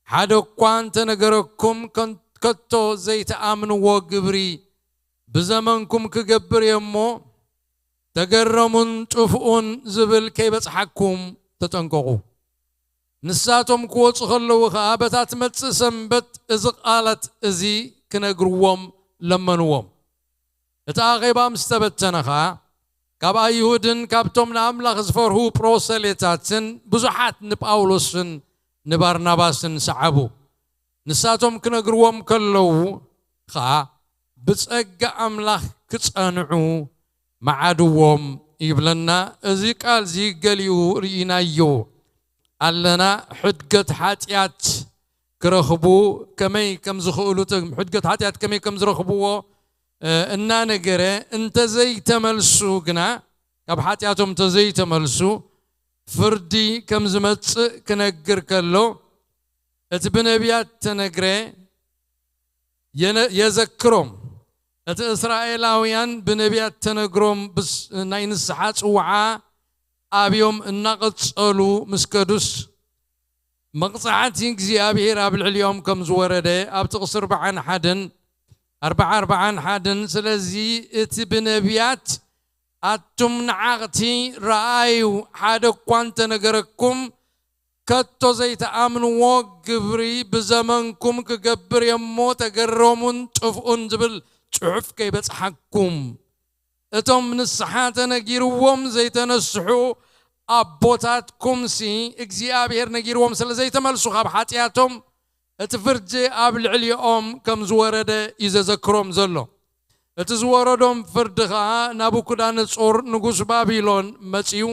ሓደ እኳ እንተነገረኩም፣ ከን-፣ ከቶ ዘይትኣምንዎ ግብሪ ብዘመንኩም ክገብር እየ እሞ፣ ተገረሙን ጥፍኡን ዝብል ከይበጽሓኩም ተጠንቀቑ። ንሳቶም ክወጹ ከለዉ ኸኣ፣ በታ ትመጽእ ሰንበት እዚ ቃላት እዚ ክነግርዎም ለመንዎም። እቲ ኣኼባ ምስ ተበተነ ኸኣ፣ ካብ ኣይሁድን ካብቶም ንኣምላኽ ዝፈርሁ ፕሮሰሌታትን ብዙሓት ንጳውሎስን ንባርናባስን ሰዓቡ። ንሳቶም ክነግርዎም ከለዉ ኸኣ፣ ብጸጋ ኣምላኽ ክጸንዑ መዓድዎም ይብለና። እዚ ቃል እዚ ገሊኡ ርኢናዮ ኣለና። ሕድገት ሓጢኣት ክረኽቡ ከመይ ከም ዝኽእሉ፣ ተ-፣ ሕድገት ሓጢኣት ከመይ ከም ዝረኽብዎ፣ እ፣ እናነገረ፣ እንተዘይተመልሱ ግና፣ ካብ ሓጢኣቶም እንተዘይተመልሱ፣ ፍርዲ ከም ዝመጽእ ክነግር ከሎ፣ እቲ ብነቢያት ተነግረ የነ-፣ የዘክሮም፣ እቲ እስራኤላውያን ብነቢያት ተነግሮም ብስ-፣ ናይ ንስሓ ጽውዓ ኣብዮም እናቐጸሉ ምስ ከዱስ፣ መቕጻዕቲ እግዚኣብሔር ኣብ ልዕሊኦም ከም ዝወረደ ኣብ ጥቕሲ ኣርብዓን ሓደን፣ ኣርብዓ ኣርብዓን ሓደን፣ ስለዚ እቲ ብነቢያት ኣቱም ንዓቕቲ ረኣዩ ሓደ እኳ እንተነገረኩም፣ ከቶ ዘይተኣምንዎ ግብሪ ብዘመንኩም ክገብር እየ እሞ ተገረሙን ጥፍኡን ዝብል ጽሑፍ ከይበጽሓኩም። እቶም ንስሓ ተነጊርዎም ዘይተነስሑ ኣቦታትኩምሲ እግዚኣብሔር ነጊርዎም ስለ ዘይተመልሱ ካብ ሓጢኣቶም እቲ ፍርዲ ኣብ ልዕሊኦም ከም ዝወረደ እዩ ዘዘክሮም ዘሎ። እቲ ዝወረዶም ፍርዲ ኸኣ ናቡኩዳነጾር ንጉስ ባቢሎን መጺኡ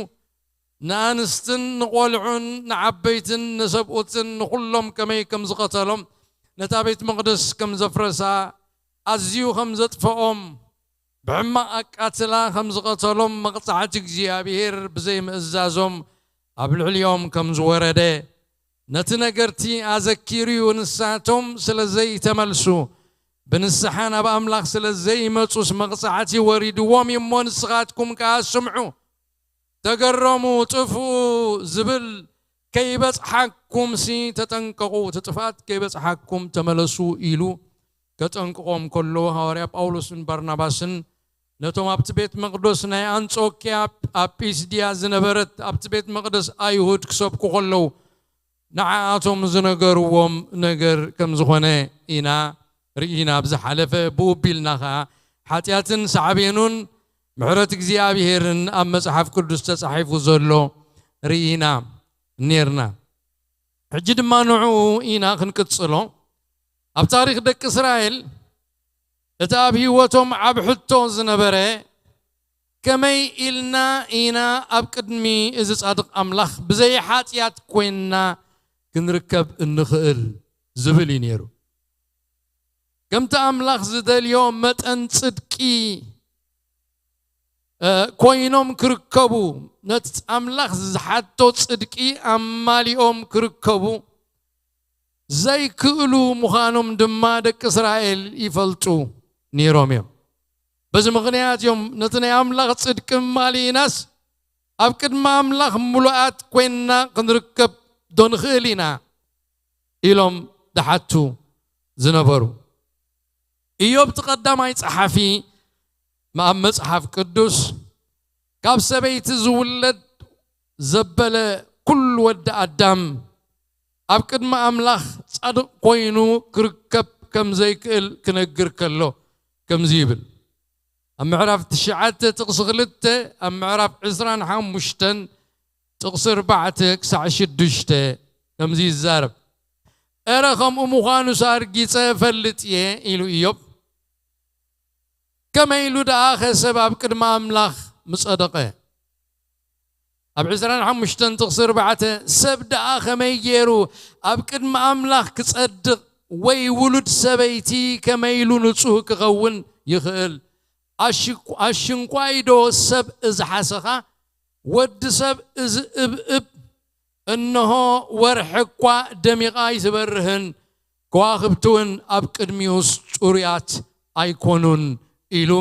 ንኣንስትን ንቖልዑን ንዓበይትን ንሰብኡትን ንኹሎም ከመይ ከም ዝቐተሎም ነታ ቤት መቕደስ ከም ዘፍረሳ ኣዝዩ ከም ዘጥፈኦም ብሕማቕ ኣቃትላ ከም ዝቐተሎም መቕጻዕቲ እግዚኣብሔር ብዘይምእዛዞም ኣብ ልዕሊኦም ከም ዝወረደ ነቲ ነገርቲ ኣዘኪሩ እዩ። ንሳቶም ስለ ዘይተመልሱ ብንስሓ ናብ ኣምላኽ ስለ ዘይመጹስ መቕጻዕቲ ወሪድዎም እዩ እሞ ንስኻትኩም ከኣ ስምዑ። ተገረሙ፣ ጥፍኡ ዝብል ከይበጽሓኩምሲ ተጠንቀቑ፣ እቲ ጥፍኣት ከይበጽሓኩም ተመለሱ ኢሉ ከጠንቅቖም ከሎ ሃዋርያ ጳውሎስን ባርናባስን ነቶም ኣብቲ ቤት መቕደስ ናይ ኣንጾኪያ ኣብ ጲስድያ ዝነበረት ኣብቲ ቤት መቕደስ ኣይሁድ ክሰብኩ ከለዉ ንዓኣቶም ዝነገርዎም ነገር ከም ዝኾነ ኢና ርኢና። ኣብ ዝሓለፈ ብኡ ቢልና ኸዓ ሓጢኣትን ሳዕቤኑን ምሕረት እግዚኣብሔርን ኣብ መጽሓፍ ቅዱስ ተጻሒፉ ዘሎ ርኢና ኔርና። ሕጂ ድማ ንዕኡ ኢና ክንቅጽሎ። ኣብ ታሪኽ ደቂ እስራኤል እቲ ኣብ ህይወቶም ዓብ ሕቶ ዝነበረ ከመይ ኢልና ኢና ኣብ ቅድሚ እዚ ጻድቕ ኣምላኽ ብዘይ ሓጢኣት ኮይንና ክንርከብ እንኽእል ዝብል እዩ ነይሩ። ከምቲ ኣምላኽ ዝደልዮ መጠን ጽድቂ እ፣ ኮይኖም ክርከቡ፣ ነቲ ኣምላኽ ዝሓቶ ጽድቂ ኣማሊኦም ክርከቡ ዘይክእሉ ምዃኖም ድማ ደቂ እስራኤል ይፈልጡ ነይሮም እዮም። በዚ ምኽንያት እዮም ነቲ ናይ ኣምላኽ ጽድቂ ማሊእናስ ኣብ ቅድሚ ኣምላኽ ምሉኣት ኮይንና ክንርከብ ዶ ንኽእል ኢና ኢሎም ድሓቱ ዝነበሩ። ኢዮብ እቲ ቀዳማይ ጸሓፊ ኣብ መጽሓፍ ቅዱስ ካብ ሰበይቲ ዝውለድ ዘበለ ኩሉ ወዲ ኣዳም ኣብ ቅድሚ ኣምላኽ ጻድቕ ኮይኑ ክርከብ ከም ዘይክእል ክነግር ከሎ ከምዚ ይብል። ኣብ ምዕራፍ ትሽዓተ ጥቕሲ ክልተ፣ ኣብ ምዕራፍ ዕስራን ሓሙሽተን ጥቕሲ ኣርባዕተ ክሳዕ ሽዱሽተ ከምዚ ይዛረብ። "እረ ከምኡ ምዃኑስ ኣርጊጸ እፈልጥ እየ" ኢሉ ኢዮብ። "ከመይ ኢሉ ደኣኸ ሰብ ኣብ ቅድሚ ኣምላኽ ምጸደቐ?" ኣብ ዕስራን ሓሙሽተን ጥቕሲ ኣርባዕተ፣ "ሰብ ደኣ ከመይ ገይሩ ኣብ ቅድሚ ኣምላኽ ክጸድቕ ወይ ውሉድ ሰበይቲ ከመይ ኢሉ ንጹህ ክኸውን ይኽእል? ኣሽንኳይዶ ሰብ እዚ ሓሰኻ? ወዲ ሰብ እዚ እብእብ? እንሆ ወርሒ እኳ ደሚቓ ኣይትበርህን፣ ከዋኽብቲ እውን ኣብ ቅድሚኡስ ጽሩያት ኣይኮኑን" ኢሉ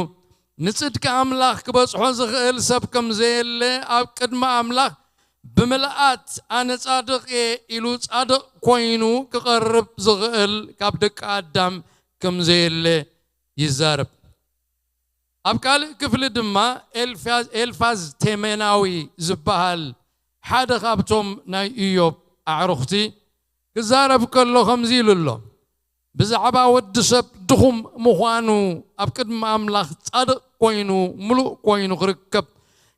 ንጽድቂ ኣምላኽ ክበጽሖ ዝኽእል ሰብ ከም ዘየለ ኣብ ቅድሚ ኣምላኽ ብምልኣት ኣነ ጻድቕ እየ ኢሉ ጻድቕ ኮይኑ ክቐርብ ዝኽእል ካብ ደቂ ኣዳም ከም ዘየለ ይዛረብ። ኣብ ካልእ ክፍሊ ድማ ኤልፋዝ፣ ኤልፋዝ ቴሜናዊ ዝበሃል ሓደ ካብቶም ናይ ኢዮብ ኣዕሩኽቲ ክዛረብ ከሎ ከምዚ ኢሉ ኣሎ። ብዛዕባ ወዲ ሰብ ድኹም ምዃኑ ኣብ ቅድሚ ኣምላኽ ጻድቕ ኮይኑ ምሉእ ኮይኑ ክርከብ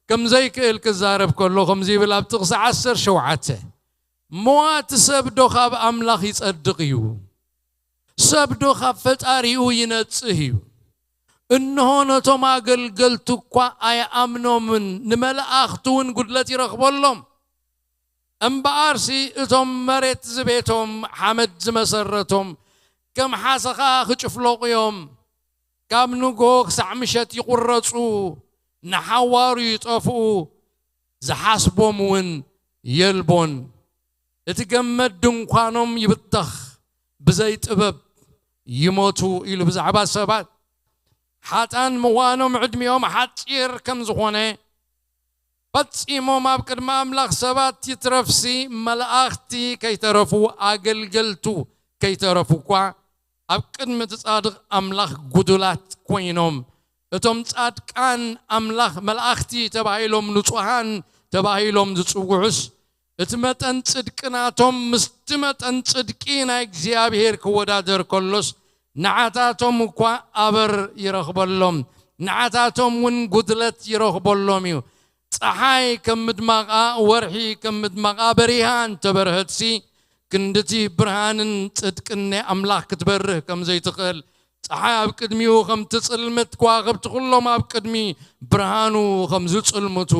ከም ዘይክእል ክዛረብ ከሎ ከምዚ ይብል ኣብ ጥቕሲ ዓሰርተ ሸውዓተ፣ "እሞ እቲ ሰብ ዶ ካብ ኣምላኽ ይጸድቕ እዩ? ሰብ ዶ ካብ ፈጣሪኡ ይነጽህ እዩ? እንሆ ነቶም ኣገልገልቱ እኳ ኣይኣምኖምን፣ ንመላእኽቱ እውን ጉድለት ይረኽበሎም። እምበኣርሲ እቶም መሬት ዝቤቶም ሓመድ ዝመሰረቶም ከም ሓሰኻ ክጭፍለቑ እዮም። ካብ ንግሆ ክሳዕ ምሸት ይቑረጹ፣ ንሓዋሩ ይጠፍኡ፣ ዝሓስቦም እውን የልቦን። እቲ ገመድ ድንኳኖም ይብተኽ፣ ብዘይ ጥበብ ይሞቱ" ኢሉ ብዛዕባ ሰባት ሓጣን ምዃኖም ዕድሚኦም ሓጺር ከም ዝኾነ፣ ፈጺሞም ኣብ ቅድሚ ኣምላኽ ሰባት ይትረፍሲ መላእኽቲ ከይተረፉ፣ ኣገልገልቱ ከይተረፉ እኳ ኣብ ቅድሚ እቲ ጻድቕ ኣምላኽ ጉዱላት ኮይኖም፣ እቶም ጻድቃን ኣምላኽ መላእኽቲ ተባሂሎም፣ ንጹሃን ተባሂሎም ዝጽውዑስ፣ እቲ መጠን ጽድቂ ናቶም ምስቲ መጠን ጽድቂ ናይ እግዚኣብሔር ክወዳደር ከሎስ፣ ንዓታቶም እኳ ኣበር ይረኽበሎም፣ ንዓታቶም እውን ጉድለት ይረኽበሎም እዩ። ጸሓይ ከም ምድማቓ፣ ወርሒ ከም ምድማቓ በሪሃ እንተበርሀትሲ፣ ክንድቲ ብርሃንን ጽድቅን ናይ ኣምላኽ ክትበርህ ከም ዘይትኽእል፣ ጸሓይ ኣብ ቅድሚኡ ከም ትጽልምት፣ ከዋኽብቲ ኩሎም ኣብ ቅድሚ ብርሃኑ ከም ዝጽልምቱ፣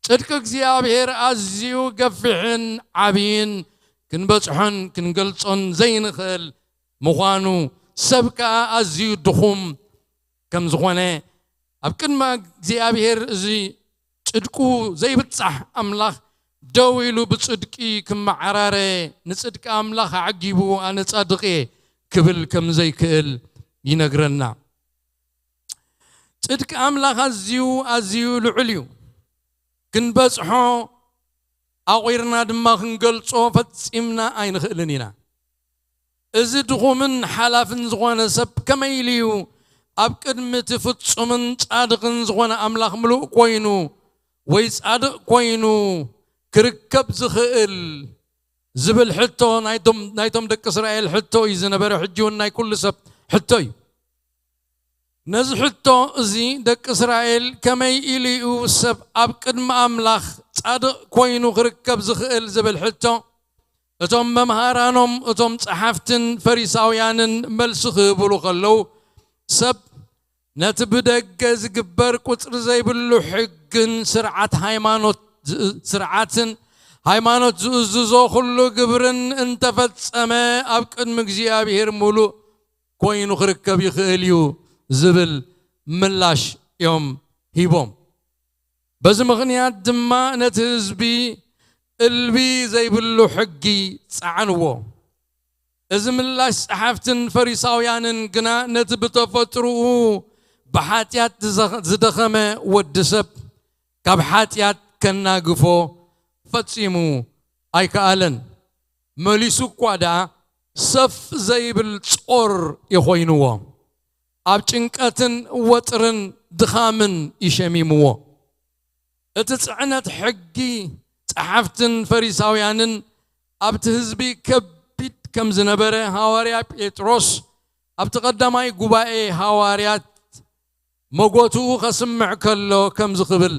ጽድቂ እግዚኣብሔር ኣዝዩ ገፊሕን ዓብይን፣ ክንበጽሖን ክንገልጾን ዘይንኽእል ምዃኑ፣ ሰብ ከኣ ኣዝዩ ድኹም ከም ዝኾነ፣ ኣብ ቅድሚ እግዚኣብሔር እዚ ጽድቁ ዘይብጻሕ ኣምላኽ ደው ኢሉ ብጽድቂ ክመዓራረ፣ ንጽድቂ ኣምላኽ ኣዕጊቡ፣ "ኣነ ጻድቕ እየ" ክብል ከም ዘይክእል ይነግረና። ጽድቂ ኣምላኽ ኣዝዩ፣ ኣዝዩ ልዑል እዩ። ክንበጽሖ፣ ኣቑርና ድማ ክንገልጾ ፈጺምና ኣይንኽእልን ኢና። እዚ ድኹምን ሓላፍን ዝኾነ ሰብ ከመይ ኢሉ እዩ ኣብ ቅድሚ እቲ ፍጹምን ጻድቕን ዝኾነ ኣምላኽ ምሉእ ኮይኑ ወይ ጻድቕ ኮይኑ ክርከብ ዝኽእል ዝብል ሕቶ ናይቶም፣ ናይቶም ደቂ እስራኤል ሕቶ እዩ ዝነበረ፣ ሕጂ እውን ናይ ኩሉ ሰብ ሕቶ እዩ። ነዚ ሕቶ እዚ ደቂ እስራኤል ከመይ ኢሉ እዩ ሰብ ኣብ ቅድሚ ኣምላኽ ጻድቕ ኮይኑ ክርከብ ዝኽእል ዝብል ሕቶ፣ እቶም መምሃራኖም፣ እቶም ጸሓፍትን ፈሪሳውያንን መልሲ ክህብሉ ከለዉ፣ ሰብ ነቲ ብደገ ዝግበር ቁጽሪ ዘይብሉ ሕግን ስርዓት ሃይማኖት ዝ-፣ ስርዓትን ሃይማኖት ዝእዝዞ ኩሉ ግብርን እንተፈጸመ፣ ኣብ ቅድሚ እግዚኣብሔር ምሉእ ኮይኑ ክርከብ ይኽእል እዩ ዝብል ምላሽ እዮም ሂቦም። በዚ ምኽንያት ድማ ነቲ ህዝቢ እልቢ ዘይብሉ ሕጊ ጸዓንዎ። እዚ ምላሽ ጸሓፍትን ፈሪሳውያንን ግና ነቲ ብተፈጥሮኡ ብሓጢኣት ዝዘ-፣ ዝደኸመ ወዲ ሰብ ካብ ሓጢኣት ከናግፎ ፈጺሙ ኣይከኣለን። መሊሱ እኳ ደኣ ሰፍ ዘይብል ጾር ይኾይንዎ። ኣብ ጭንቀትን ወጥርን ድኻምን ይሸሚምዎ። እቲ ጽዕነት ሕጊ ጸሓፍትን ፈሪሳውያንን ኣብቲ ህዝቢ ከቢድ ከም ዝነበረ ሃዋርያ ጴጥሮስ ኣብቲ ቀዳማይ ጉባኤ ሃዋርያት መጎትኡ ከስምዕ ከሎ ከምዚ ክብል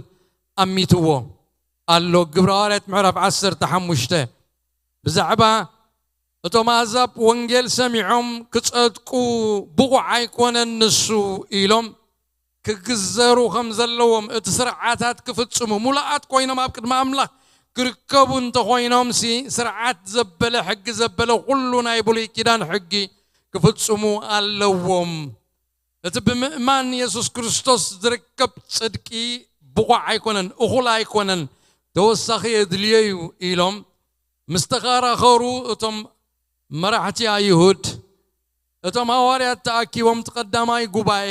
ኣሚትዎ ኣሎ። ግብረ ሃዋርያት ምዕራፍ ዓሰርተ ሓሙሽተ ብዛዕባ እቶም ኣህዛብ ወንጌል ሰሚዖም ክጸድቁ ብቑዕ ኣይኮነን ንሱ ኢሎም ክግዘሩ ከም ዘለዎም፣ እቲ ስርዓታት ክፍጽሙ፣ ሙሉኣት ኮይኖም ኣብ ቅድሚ ኣምላኽ ክርከቡ እንተኾይኖምሲ፣ ስርዓት ዘበለ፣ ሕጊ ዘበለ፣ ኩሉ ናይ ብሉይ ኪዳን ሕጊ ክፍጽሙ ኣለዎም። እቲ ብምእማን የሱስ ክርስቶስ ዝርከብ ጽድቂ ብቑዕ ኣይኮነን፣ እኹል ኣይኮነን፣ ተወሳኺ የድልዮ እዩ ኢሎም ምስ ተኸራኸሩ፣ እቶም መራሕቲ ኣይሁድ፣ እቶም ሃዋርያት ተኣኪቦም እቲ ቀዳማይ ጉባኤ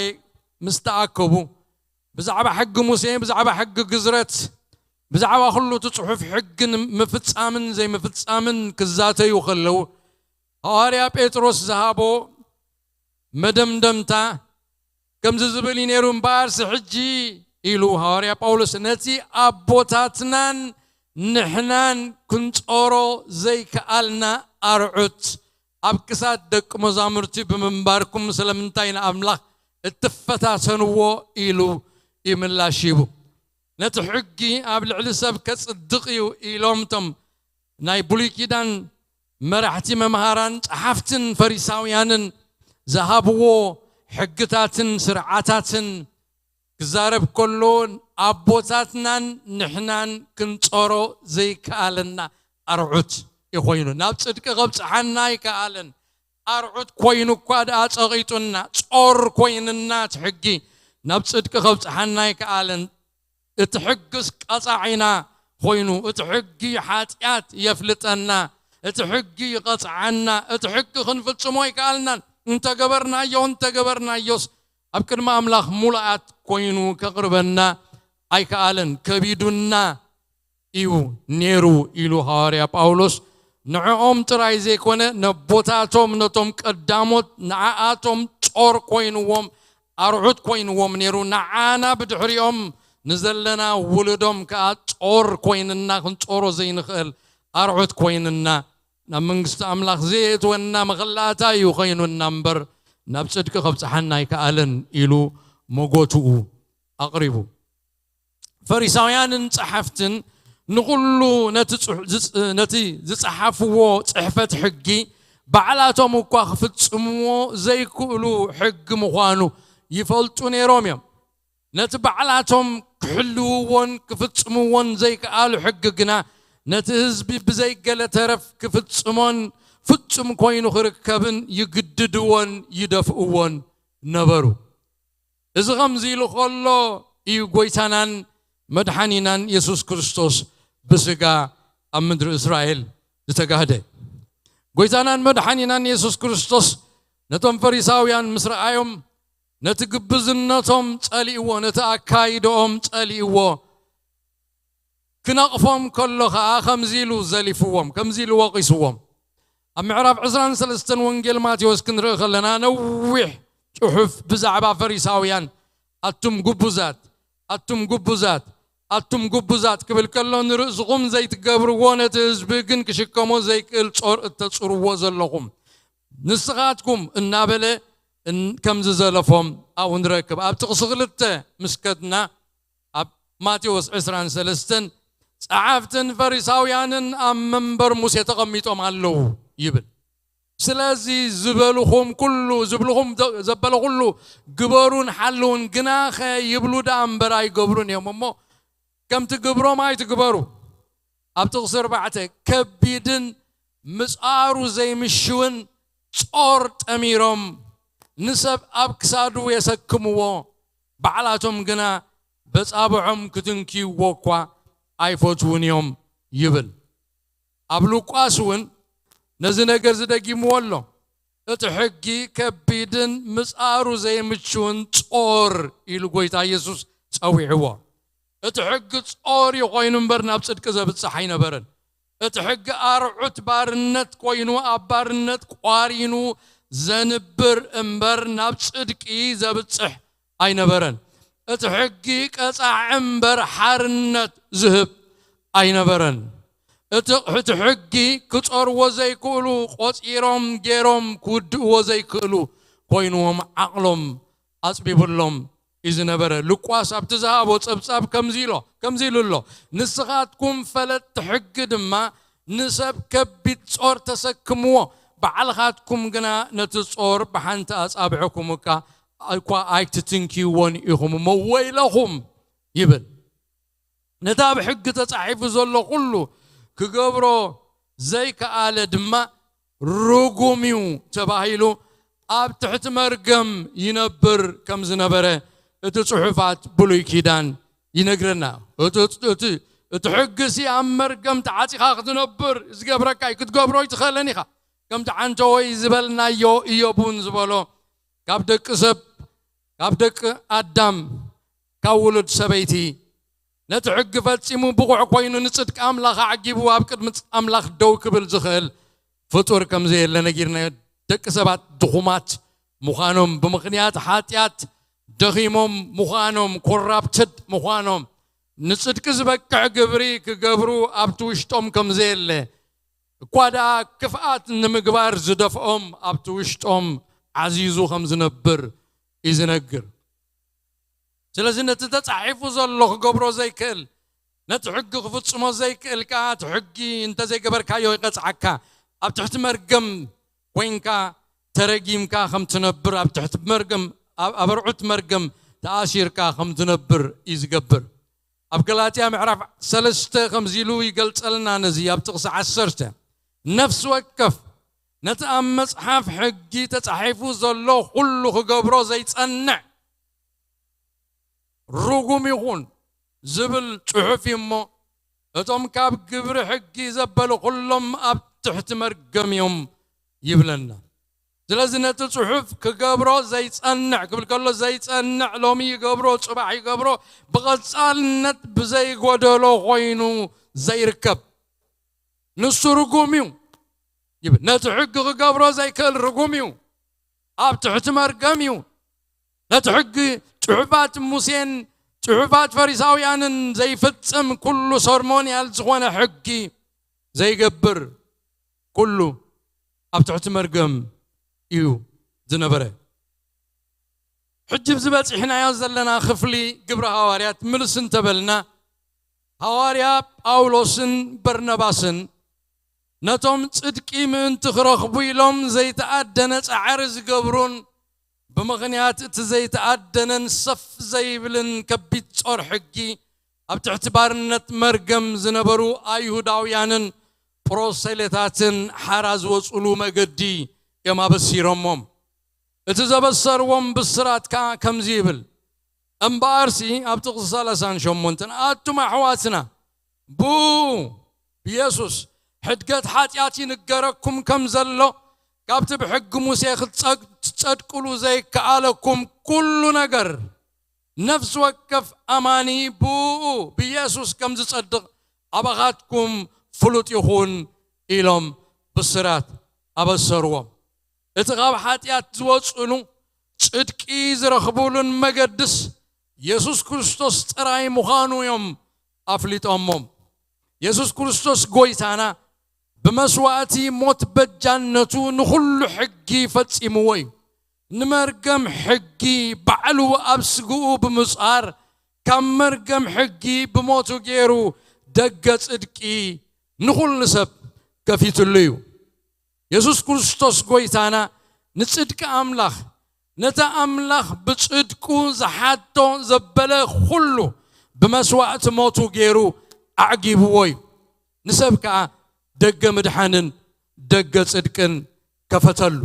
ምስ ተኣከቡ፣ ብዛዕባ ሕጊ ሙሴ፣ ብዛዕባ ሕጊ ግዝረት፣ ብዛዕባ ኩሉ እቲ ጽሑፍ ሕጊ ንምፍጻምን ዘይምፍጻምን ክዛተዩ ከለዉ፣ ሃዋርያ ጴጥሮስ ዝሃቦ መደምደምታ ከምዚ ዝብል እዩ ነይሩ፣ "እምበኣርሲ ሕጂ" ኢሉ ሃዋርያ ጳውሎስ፣ "ነቲ ኣቦታትናን ንሕናን ክንጾሮ ዘይከኣልና ኣርዑት ኣብ ክሳድ ደቂ መዛሙርቲ ብምንባርኩም ስለምንታይ ንኣምላኽ እትፈታተንዎ?" ኢሉ እዩ ምላሽ ሂቡ። ነቲ ሕጊ ኣብ ልዕሊ ሰብ ከጽድቕ እዩ ኢሎም እቶም ናይ ብሉይ ኪዳን መራሕቲ መምሃራን ጸሓፍትን ፈሪሳውያንን ዝሃብዎ ሕግታትን ስርዓታትን ክዛረብ ከሎ፣ ኣቦታትናን ንሕናን ክንጾሮ ዘይከኣለና ኣርዑት እዩ ኮይኑ። ናብ ጽድቂ ከብጽሓና ኣይከኣለን። ኣርዑት ኮይኑ እኳ ደኣ ጸቒጡና፣ ጾር ኮይንና፣ እቲ ሕጊ ናብ ጽድቂ ከብጽሓና ኣይከኣለን። እቲ ሕግስ ቀጻዒና ኮይኑ፣ እቲ ሕጊ ሓጢኣት የፍልጠና፣ እቲ ሕጊ ይቐጽዓና፣ እቲ ሕጊ ክንፍጽሞ ኣይከኣልናን። እንተገበርናዮ፣ እንተገበርናዮስ ኣብ ቅድሚ ኣምላኽ ሙሉኣት ኮይኑ ከቕርበና ኣይከኣለን፣ ከቢዱና እዩ ነይሩ ኢሉ ሃዋርያ ጳውሎስ ንዕኦም ጥራይ ዘይኮነ ነቦታቶም ነቶም ቀዳሞት ንዓኣቶም ጾር ኮይንዎም ኣርዑት ኮይንዎም ነይሩ። ንዓና ብድሕሪኦም ንዘለና ውሉዶም ከኣ ጾር ኮይንና ክንጾሮ ዘይንኽእል ኣርዑት ኮይንና ናብ መንግስቲ ኣምላኽ ዘየእትወና መኸላእታ እዩ ኮይኑና እምበር ናብ ጽድቂ ከብጽሓና ኣይከኣለን ኢሉ መጎትኡ ኣቕሪቡ። ፈሪሳውያንን ጸሓፍትን ንኹሉ ነቲ ጽሑ- ዝጽ- ነቲ ዝጸሓፍዎ ጽሕፈት ሕጊ ባዕላቶም እኳ ክፍጽምዎ ዘይክእሉ ሕጊ ምዃኑ ይፈልጡ ነይሮም እዮም። ነቲ ባዕላቶም ክሕልውዎን ክፍጽምዎን ዘይከኣሉ ሕጊ ግና ነቲ ህዝቢ ብዘይገለ ተረፍ ክፍጽሞን ፍጹም ኮይኑ ክርከብን ይግድድዎን ይደፍእዎን ነበሩ። እዚ ኸምዚ ኢሉ ኸሎ እዩ ጐይታናን መድሓኒናን የሱስ ክርስቶስ ብስጋ ኣብ ምድሪ እስራኤል ዝተጋህደ። ጐይታናን መድሓኒናን የሱስ ክርስቶስ ነቶም ፈሪሳውያን ምስ ረኣዮም ነቲ ግብዝነቶም ጸሊእዎ፣ ነቲ ኣካይድኦም ጸሊእዎ። ክነቕፎም ከሎ ኸኣ ከምዚ ኢሉ ዘሊፍዎም፣ ከምዚ ኢሉ ወቒስዎም። ኣብ ምዕራፍ ዕስራን ሰለስተን ወንጌል ማቴዎስ ክንርኢ ከለና ነዊሕ ጽሑፍ ብዛዕባ ፈሪሳውያን ኣቱም ግቡዛት ኣቱም ግቡዛት ኣቱም ግቡዛት ክብል ከሎ ንርእስኹም ዘይትገብርዎ ነቲ ህዝቢ ግን ክሽከሞ ዘይክእል ጾር እተጽርዎ ዘለኹም ንስኻትኩም እናበለ እን- ከም ዝዘለፎም ኣብኡ ንረክብ። ኣብ ጥቕሲ ክልተ ምስ ከድና ኣብ ማቴዎስ ዕስራን ሰለስተን ጸሓፍትን ፈሪሳውያንን ኣብ መንበር ሙሴ ተቐሚጦም ኣለዉ ይብል። ስለዚ ዝበልኹም ኩሉ ዝብልኹም ዘ- ዘበለ ኩሉ ግበሩን ሓልውን ግናኸ ይብሉ ደኣ እምበር ኣይገብሩን እዮም እሞ ከምቲ ግብሮም ኣይትግበሩ። ኣብ ጥቕሲ ኣርባዕተ ከቢድን ምጻሩ ዘይምሽውን ጾር ጠሚሮም ንሰብ ኣብ ክሳዱ የሰክምዎ ባዕላቶም ግና በጻብዖም ክትንክይዎ እኳ ኣይፈትዉን እዮም ይብል። ኣብ ሉቃስ እውን ነዚ ነገር እዚ ደጊምዎ ኣሎ። እቲ ሕጊ ከቢድን ምጻሩ ዘይምችውን ጾር ኢሉ ጎይታ ኢየሱስ ጸዊዕዎ። እቲ ሕጊ ጾር እዩ ኮይኑ እምበር ናብ ጽድቂ ዘብጽሕ ኣይነበረን። እቲ ሕጊ ኣርዑት ባርነት ኮይኑ ኣብ ባርነት ቋሪኑ ዘንብር እምበር ናብ ጽድቂ ዘብጽሕ ኣይነበረን። እቲ ሕጊ ቀጻዕ እምበር ሓርነት ዝህብ ኣይነበረን። እቲ እቲ ሕጊ ክጾርዎ ዘይክእሉ ቆጺሮም ገይሮም ክውድእዎ ዘይክእሉ ኮይንዎም ዓቕሎም ኣጽቢቡሎም እዩ ዝነበረ። ሉቃስ ኣብቲ ዝሃቦ ጸብጻብ ከምዚ ኢሎ ከምዚ ኢሉ ኣሎ፣ ንስኻትኩም ፈለጥቲ ሕጊ ድማ ንሰብ ከቢድ ጾር ተሰክምዎ፣ ባዕልኻትኩም ግና ነቲ ጾር ብሓንቲ ኣጻብዕኩም እኳ ኣይትትንክይዎን ኢኹም እሞ ወይለኹም ይብል። ነቲ ኣብ ሕጊ ተጻሒፉ ዘሎ ኩሉ ክገብሮ ዘይከኣለ ድማ ርጉም እዩ ተባሂሉ ኣብ ትሕቲ መርገም ይነብር ከም ዝነበረ እቲ ጽሑፋት ብሉይ ኪዳን ይነግረና። እቲ እቲ እቲ ሕጊ ሲ ኣብ መርገም ተዓጺኻ ክትነብር ዝገብረካ እዩ። ክትገብሮ ኣይትኽእልን ኢኻ። ከምቲ ዓንተወይ ዝበልናዮ እዮብ እውን ዝበሎ ካብ ደቂ ሰብ ካብ ደቂ ኣዳም ካብ ውሉድ ሰበይቲ ነቲ ሕጊ ፈጺሙ ብቑዕ ኮይኑ ንጽድቂ ኣምላኽ ኣዕጊቡ ኣብ ቅድሚ ኣምላኽ ደው ክብል ዝኽእል ፍጡር ከም ዘየለ ነጊርናዮ። ደቂ ሰባት ድኹማት ምዃኖም ብምኽንያት ሓጢኣት ደኺሞም ምዃኖም ኮራፕትድ ምዃኖም ንጽድቂ ዝበቅዕ ግብሪ ክገብሩ ኣብቲ ውሽጦም ከም ዘየለ እኳ ደኣ ክፍኣት ንምግባር ዝደፍኦም ኣብቲ ውሽጦም ዓዚዙ ከም ዝነብር እዩ ዝነግር። ስለዚ ነቲ ተጻሒፉ ዘሎ ክገብሮ ዘይክእል ነቲ ሕጊ ክፍጽሞ ዘይክእል ከኣ እቲ ሕጊ እንተዘይገበርካዮ ይቐጽዓካ። ኣብ ትሕቲ መርገም ኮይንካ ተረጊምካ ከም ትነብር ኣብ ትሕቲ መርገም ኣብ ኣብ ኣርዑት መርገም ተኣሲርካ ከም ትነብር እዩ ዝገብር። ኣብ ገላትያ ምዕራፍ ሰለስተ ከምዚ ኢሉ ይገልጸልና ነዚ ኣብ ጥቕሲ ዓሰርተ ነፍሲ ወከፍ ነቲ ኣብ መጽሓፍ ሕጊ ተጻሒፉ ዘሎ ኩሉ ክገብሮ ዘይጸንዕ ርጉም ይኹን ዝብል ጽሑፍ እዩ እሞ እቶም ካብ ግብሪ ሕጊ ዘበሉ ኩሎም ኣብ ትሕቲ መርገም እዮም ይብለና። ስለዚ ነቲ ጽሑፍ ክገብሮ ዘይጸንዕ፣ ክብል ከሎ ዘይጸንዕ፣ ሎሚ ይገብሮ፣ ጽባሕ ይገብሮ፣ ብቐጻልነት ብዘይጎደሎ ኮይኑ ዘይርከብ፣ ንሱ ርጉም እዩ ይብል። ነቲ ሕጊ ክገብሮ ዘይክእል ርጉም እዩ፣ ኣብ ትሕቲ መርገም እዩ። ነቲ ሕጊ ጽሑፋት ሙሴን ጽሑፋት ፈሪሳውያንን ዘይፍጽም፣ ኩሉ ሰርሞንያል ዝኾነ ሕጊ ዘይገብር ኩሉ ኣብ ትሕቲ መርገም እዩ ዝነበረ። ሕጂ ኣብዚ በጺሕናዮ ዘለና ክፍሊ ግብሪ ሃዋርያት ምልስ እንተበልና፣ ሃዋርያ ጳውሎስን በርነባስን ነቶም ጽድቂ ምእንቲ ክረኽቡ ኢሎም ዘይተኣደነ ጻዕሪ ዝገብሩን፣ ብምኽንያት እቲ ዘይተኣደነን ሰፍ ዘይብልን ከቢድ ጾር ሕጊ ኣብ ትሕቲ ባርነት መርገም ዝነበሩ ኣይሁዳውያንን ፕሮሰሌታትን ሓራ ዝወጹሉ መገዲ እዮም ኣበሲሮሞም። እቲ ዘበሰርዎም ብስራት ከኣ ከምዚ ይብል። እምበኣርሲ ኣብ ጥቕሲ ሰላሳን ሸሞንተን፣ ኣቱም ኣሕዋትና፣ ብኡ ብየሱስ ሕድገት ሓጢኣት ይንገረኩም ከም ዘሎ፣ ካብቲ ብሕጊ ሙሴ ክትጸግ-፣ ክትጸድቅሉ ዘይከኣለኩም ኩሉ ነገር፣ ነፍሲ ወከፍ ኣማኒ ብኡ ብየሱስ ከም ዝጸድቕ ኣባኻትኩም ፍሉጥ ይኹን ኢሎም ብስራት ኣበሰርዎም። እቲ ካብ ሓጢኣት ዝወጽእሉ ጽድቂ ዝረኽቡሉን መገድስ የሱስ ክርስቶስ ጥራይ ምዃኑ እዮም ኣፍሊጦሞም። የሱስ ክርስቶስ ጎይታና ብመስዋእቲ ሞት በጃነቱ ንኹሉ ሕጊ ፈጺምዎ እዩ። ንመርገም ሕጊ ባዕሉ ኣብ ስግኡ ብምጽኣር፣ ካብ መርገም ሕጊ ብሞቱ ገይሩ ደገ ጽድቂ ንኹሉ ሰብ ከፊትሉ እዩ። የሱስ ክርስቶስ ጎይታና ንጽድቂ ኣምላኽ፣ ነቲ ኣምላኽ ብጽድቁ ዝሓቶ ዘበለ ኩሉ ብመስዋእቲ ሞቱ ገይሩ ኣዕጊብዎ እዩ። ንሰብ ከኣ ደገ ምድሓንን ደገ ጽድቅን ከፈተሉ።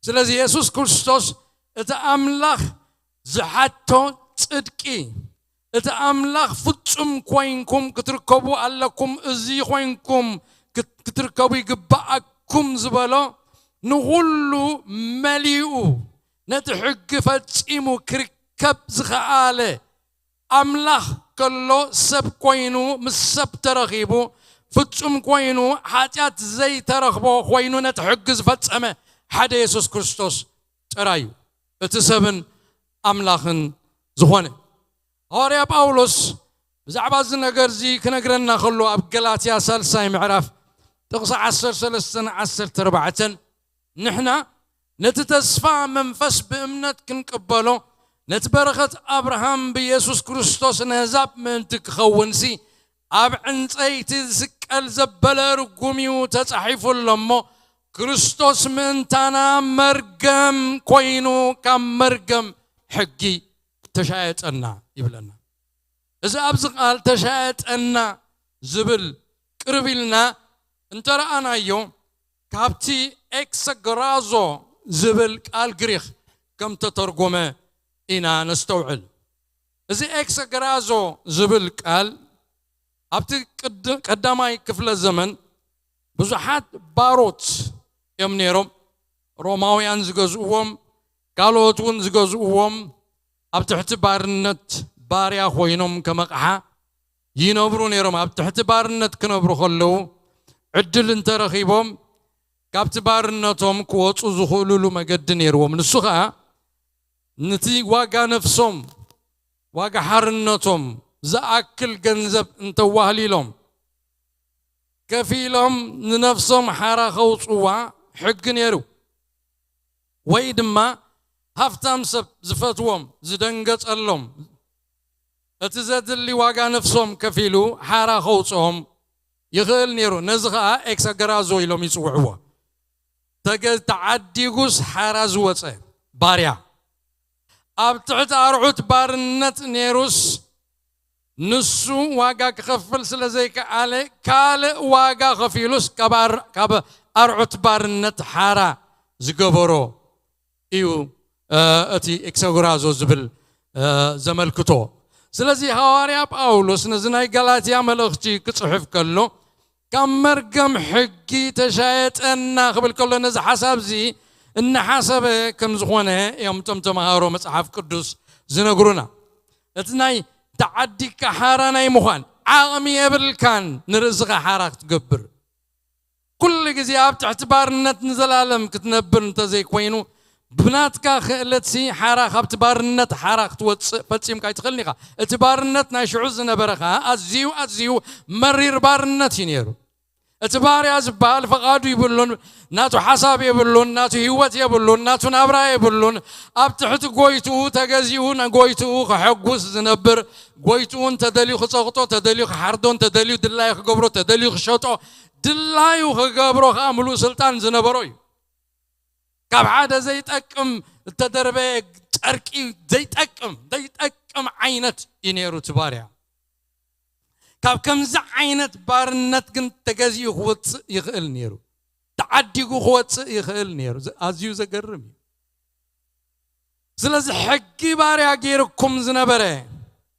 ስለዚ የሱስ ክርስቶስ እቲ ኣምላኽ ዝሓቶ ጽድቂ፣ እቲ ኣምላኽ ፍጹም ኮይንኩም ክትርከቡ ኣለኩም፣ እዚ ኮይንኩም ክት-፣ ክትርከቡ ይግብኣኩም ዝበሎ ንኹሉ መሊኡ፣ ነቲ ሕጊ ፈጺሙ ክርከብ ዝኸኣለ ኣምላኽ ከሎ ሰብ ኮይኑ፣ ምስ ሰብ ተረኺቡ፣ ፍጹም ኮይኑ፣ ሓጢኣት ዘይተረኽቦ ኮይኑ ነቲ ሕጊ ዝፈጸመ ሓደ የሱስ ክርስቶስ ጥራይ እዩ፣ እቲ ሰብን ኣምላኽን ዝኾነ። ሃዋርያ ጳውሎስ ብዛዕባ እዚ ነገር እዚ ክነግረና ከሎ፣ ኣብ ገላትያ ሳልሳይ ምዕራፍ ጥቕሲ ዓሰርተ ሰለስተን ዓሰርተ ኣርባዕተን፣ ንሕና ነቲ ተስፋ መንፈስ ብእምነት ክንቅበሎ፣ ነቲ በረኸት ኣብርሃም ብየሱስ ክርስቶስ ነህዛብ ምእንቲ ክኸውንሲ፣ ኣብ ዕንጸይቲ ዝስቀል ዘበለ ርጉም እዩ ተጻሒፉ ኣሎ እሞ፣ ክርስቶስ ምእንታና መርገም ኮይኑ፣ ካብ መርገም ሕጊ ተሻየጠና ይብለና። እዚ ኣብዚ ቃል ተሻየጠና ዝብል ቅርብ ኢልና እንተረኣናዮ፣ ካብቲ ኤክሰግራዞ ዝብል ቃል ግሪኽ ከም ተተርጎመ ኢና ነስተውዕል። እዚ ኤክሰግራዞ ዝብል ቃል ኣብቲ ቅድ-፣ ቀዳማይ ክፍለ ዘመን ብዙሓት ባሮት እዮም ነይሮም። ሮማውያን ዝገዝእዎም፣ ካልኦት እውን ዝገዝእዎም፣ ኣብ ትሕቲ ባርነት ባርያ ኮይኖም ከም ኣቕሓ ይነብሩ ነይሮም። ኣብ ትሕቲ ባርነት ክነብሩ ከለዉ፣ ዕድል እንተረኺቦም፣ ካብቲ ባርነቶም ክወጹ ዝኽእሉሉ መገዲ ነይርዎም። ንሱ ኸኣ፣ ነቲ ዋጋ ነፍሶም፣ ዋጋ ሓርነቶም ዝኣክል ገንዘብ እንተዋህሊሎም፣ ከፊሎም ንነፍሶም ሓራ ከውጽዋ ሕጊ ነይሩ። ወይ ድማ ሃፍታም ሰብ ዝፈትዎም፣ ዝደንገጸሎም፣ እቲ ዘድሊ ዋጋ ነፍሶም ከፊሉ ሓራ ከውጽኦም ይኽእል ነይሩ። ነዚ ኸኣ ኤክሰገራዞ ኢሎም ይጽውዕዎ። ተገ-፣ ተዓዲጉስ ሓራ ዝወጸ ባርያ፣ ኣብ ትሕቲ ኣርዑት ባርነት ነይሩስ፣ ንሱ ዋጋ ክኸፍል ስለ ዘይከኣለ፣ ካልእ ዋጋ ከፊሉስ ካብ ኣር-፣ ካብ ኣርዑት ባርነት ሓራ ዝገበሮ እዩ፣ እ፣ እቲ ኤክሰጎራዞ ዝብል፣ እ፣ ዘመልክቶ። ስለዚ ሃዋርያ ጳውሎስ ነዚ ናይ ጋላትያ መልእኽቲ ክጽሕፍ ከሎ፣ ካብ መርገም ሕጊ ተሻየጠና ክብል ከሎ፣ ነዚ ሓሳብ እዚ እናሓሰበ ከም ዝኾነ እዮም እቶም ተምሃሮ መጽሓፍ ቅዱስ ዝነግሩና። እቲ ናይ ተዓዲግካ ሓራ ናይ ምዃን ዓቕሚ የብልካን፣ ንርእስኻ ሓራ ክትገብር። ኩሉ ግዜ ኣብ ትሕቲ ባርነት ንዘላለም ክትነብር እንተዘይኮይኑ፣ ብናትካ ክእለትሲ ሓራ፣ ካብቲ ባርነት ሓራ ክትወጽእ ፈጺምካ ኣይትኽእልን ኢኻ። እቲ ባርነት ናይ ሽዑ ዝነበረ ኸኣ ኣዝዩ፣ ኣዝዩ መሪር ባርነት እዩ ነይሩ። እቲ ባርያ ዝበሃል ፈቓዱ ይብሉን፣ ናቱ ሓሳብ የብሉን፣ ናቱ ህይወት የብሉን፣ ናቱ ናብራ የብሉን። ኣብ ትሕቲ ጎይትኡ ተገዚኡ፣ ንጎይትኡ ከሐጉስ ዝነብር፣ ጎይትኡ እንተደልዩ ክጸቕጦ፣ ተደልዩ ክሓርዶ፣ እንተደልዩ ድላዩ ክገብሮ፣ ተደልዩ ክሸጦ፣ ድላዩ ክገብሮ ከኣ ምሉእ ስልጣን ዝነበሮ እዩ። ካብ ሓደ ዘይጠቅም እተደርበየ ጨርቂ ዘይጠቅም፣ ዘይጠቅም ዓይነት እዩ ነይሩ እቲ ባርያ። ካብ ከምዚ ዓይነት ባርነት ግን ተገዚኡ ክወጽእ ይኽእል ነይሩ። ተዓዲጉ ክወጽእ ይኽእል ነይሩ። ዝ-፣ ኣዝዩ ዘገርም እዩ። ስለዚ ሕጊ ባርያ ገይርኩም ዝነበረ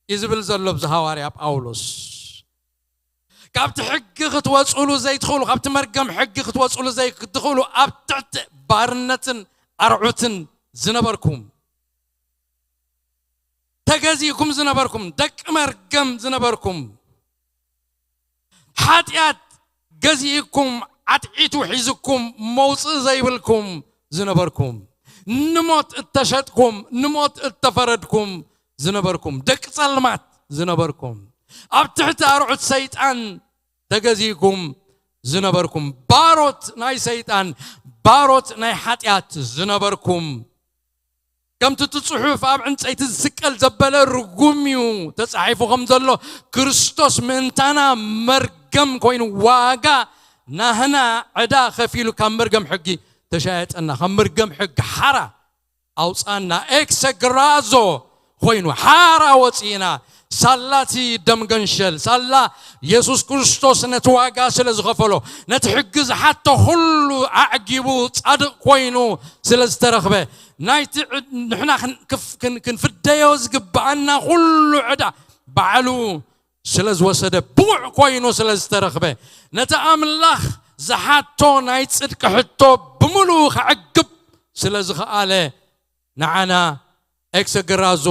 እዩ ዝብል ዘሎ ኣብዚ ሃዋርያ ጳውሎስ። ካብቲ ሕጊ ክትወጽሉ ዘይትኽእሉ፣ ካብቲ መርገም ሕጊ ክትወጽሉ ዘይትኽእሉ፣ ኣብ ትሕቲ ባርነትን ኣርዑትን ዝነበርኩም፣ ተገዚእኩም ዝነበርኩም፣ ደቂ መርገም ዝነበርኩም፣ ሓጢኣት ገዚእኩም፣ ዓትዒቱ ሒዝኩም፣ መውጽኢ ዘይብልኩም ዝነበርኩም፣ ንሞት እተሸጥኩም፣ ንሞት እተፈረድኩም ዝነበርኩም፣ ደቂ ጸልማት ዝነበርኩም፣ ኣብ ትሕቲ ኣርዑት ሰይጣን ተገዚእኩም ዝነበርኩም፣ ባሮት ናይ ሰይጣን፣ ባሮት ናይ ሓጢኣት ዝነበርኩም፣ ከምቲ እቲ ጽሑፍ ኣብ ዕንጸይቲ ዝስቀል ዘበለ ርጉም እዩ ተጻሒፉ ከም ዘሎ፣ ክርስቶስ ምእንታና መርገም ኮይኑ፣ ዋጋ ናህና ዕዳ ከፊሉ ካብ መርገም ሕጊ ተሻየጠና፣ ካብ መርገም ሕጊ ሓራ ኣውጻና። ኤክሰ ግራዞ ኮይኑ ሓራ ወጺእና። ሳላቲ ደም ገንሸል፣ ሳላ የሱስ ክርስቶስ ነቲ ዋጋ ስለ ዝኸፈሎ፣ ነቲ ሕጊ ዝሓቶ ኩሉ ኣዕጊቡ ጻድቕ ኮይኑ ስለ ዝተረኽበ፣ ናይቲ ዕ-፣ ንሕና ክን-፣ ክፍ-፣ ክን-፣ ክንፍደዮ ዝግብኣና ኩሉ ዕዳ ባዕሉ ስለ ዝወሰደ፣ ብቑዕ ኮይኑ ስለ ዝተረኽበ፣ ነቲ ኣምላኽ ዝሓቶ ናይ ጽድቂ ሕቶ ብምሉኡ ከዕግብ ስለ ዝኸኣለ፣ ንዓና ኤክሰ ግራዞ